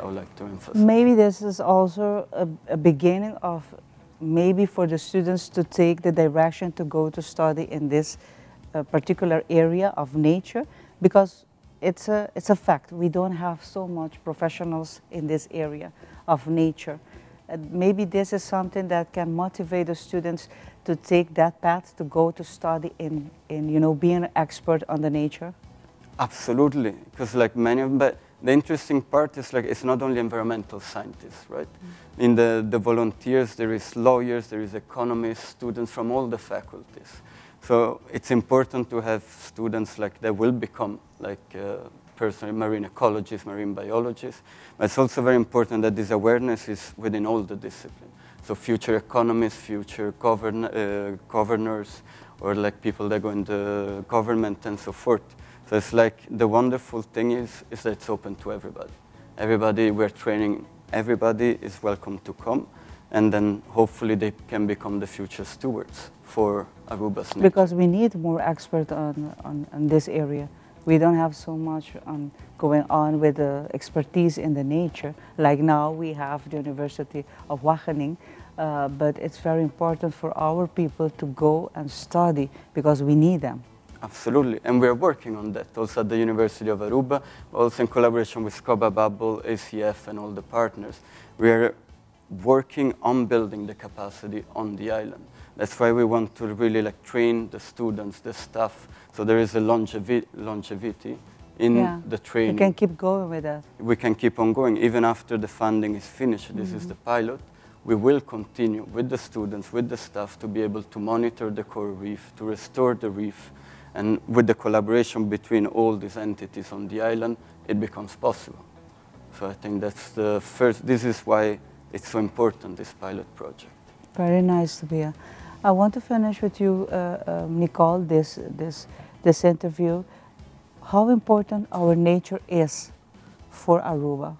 would like to emphasize. Maybe this is also a beginning of maybe for the students to take the direction to go to study in this particular area of nature, because it's a fact. We don't have so much professionals in this area of nature. Maybe this is something that can motivate the students to take that path, to go to study in being an expert on the nature. Absolutely, because like many of them, but the interesting part is it's not only environmental scientists, right? In the volunteers, there is lawyers, there is economists, students from all the faculties. So it's important to have students that will become personally marine ecologists, marine biologists. But it's also very important that this awareness is within all the disciplines. So future economists, future governors, or people that go in the government and so forth. So it's like the wonderful thing is that it's open to everybody. Everybody, we're training, everybody is welcome to come. And then hopefully they can become the future stewards for Aruba's nature. Because we need more experts on this area. We don't have so much going on with the expertise in the nature. Like now we have the University of Wageningen But it's very important for our people to go and study because we need them. Absolutely, and we are working on that also at the University of Aruba, also in collaboration with Scoba Bubble, ACF, and all the partners. We are working on building the capacity on the island. That's why we want to really like train the students, the staff, so there is a longevity in the training. We can keep going with that. We can keep on going even after the funding is finished. This is the pilot. We will continue with the students, with the staff, to be able to monitor the coral reef, to restore the reef. And with the collaboration between all these entities on the island, it becomes possible. So I think that's the first, this is why it's so important, this pilot project. Very nice to be here. I want to finish with you, Nicole, this interview. How important our nature is for Aruba.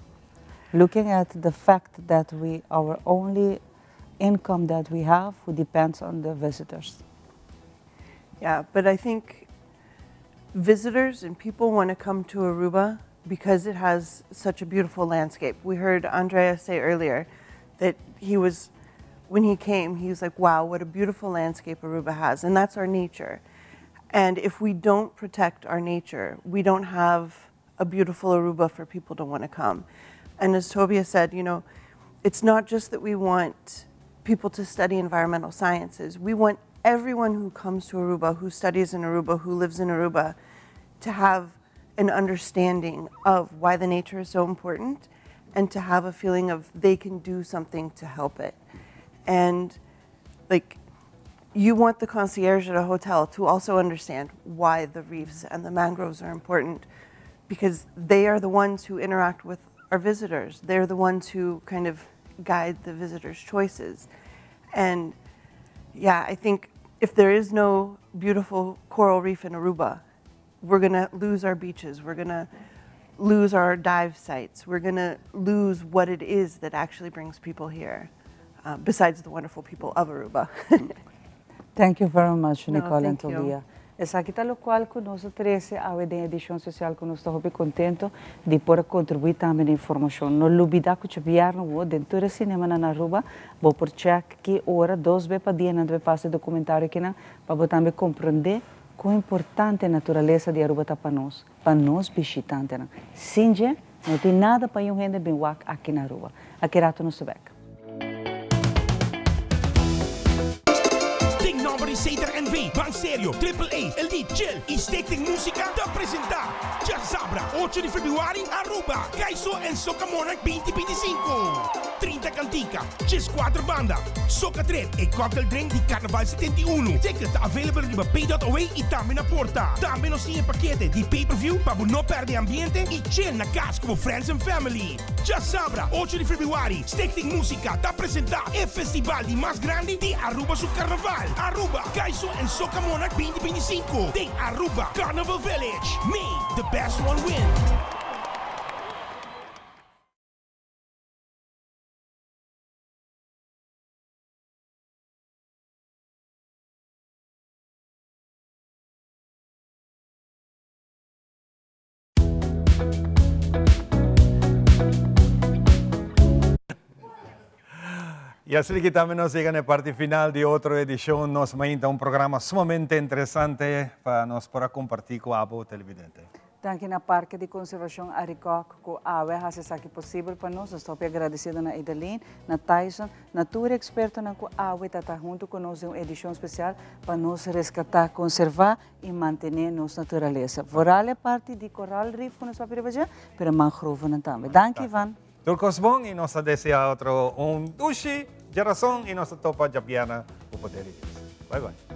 Looking at the fact that our only income that we have depends on the visitors. Yeah, but I think visitors and people want to come to Aruba because it has such a beautiful landscape. We heard Andrea say earlier that when he came, he was like, wow, what a beautiful landscape Aruba has. And that's our nature. And if we don't protect our nature, we don't have a beautiful Aruba for people to want to come. And as Tobia said, it's not just that we want people to study environmental sciences. We want everyone who comes to Aruba, who studies in Aruba, who lives in Aruba, to have an understanding of why the nature is so important and to have a feeling of they can do something to help it. And you want the concierge at a hotel to also understand why the reefs and the mangroves are important, because they are the ones who interact with our visitors. They're the ones who kind of guide the visitors' choices. I think if there is no beautiful coral reef in Aruba, we're going to lose our beaches, we're going to lose our dive sites, we're going to lose what it is that actually brings people here, besides the wonderful people of Aruba. Thank you very much, No, Nicole and thank you. Tobia. Esaki ta locual cu nos a trece awe den edicion special cu nos ta hopi contento di por contribui tambe na informacion. No lubida cu diabierna wo den tur cinema na Aruba, bo por check ki ora 2 be pa dia nan be pasa documentario kinan, pa bo tambe comprende con importante naturalesa di Aruba ta pa nos, pa nos bishitantenan. Sin dje, no tin nada pa un hende bin wak aki na Aruba. Aki rato nos ta bek. Big Number di Sater NV, Ban Serio, Triple A, Elite, Chill y Stichting Musica ta presenta Djasabra, 8 di februari, Aruba, Kaiso en Soca Monarch 2025. 30 cantica, 14 banda, Soca Trip e cocktail drink di Carnaval 71. Ticket ta available riba pay.away y tambe na porta. Tambe nos tin e pakete di pay-per-view pa bo no perde ambiente y chill na cas como friends and family. Djasabra, 8 di februari, Stichting Musica ta presenta e festival di mas grandi di Aruba su Carnaval. Aruba, Kaiso en Soca Monarch 2025 di Aruba Carnival Village. May the best one win. Y asina cu tambe nos a yega na e parti final di otro edicion. Nos Mainta, un programa sumamente interesante pa nos por comparti cu abo televidente. Danki na Parke di Conservacion Arikok, cu awe a haci esaki posibel pa nos. Nos ta agradecido na Edeline, na Tyson, na tur expertonan cu awe ta hunto cu nos den un edicion special pa nos rescata, conserva y mantene nos naturalesa. Vooral e parti di coral reef cu nos a papia, pero mangroven tambe. Danki, Ivan. Tur cos bon y nos ta desea otro un dushi diarazon y nos ta topa diabierna cu poder di Dios. Bye bye.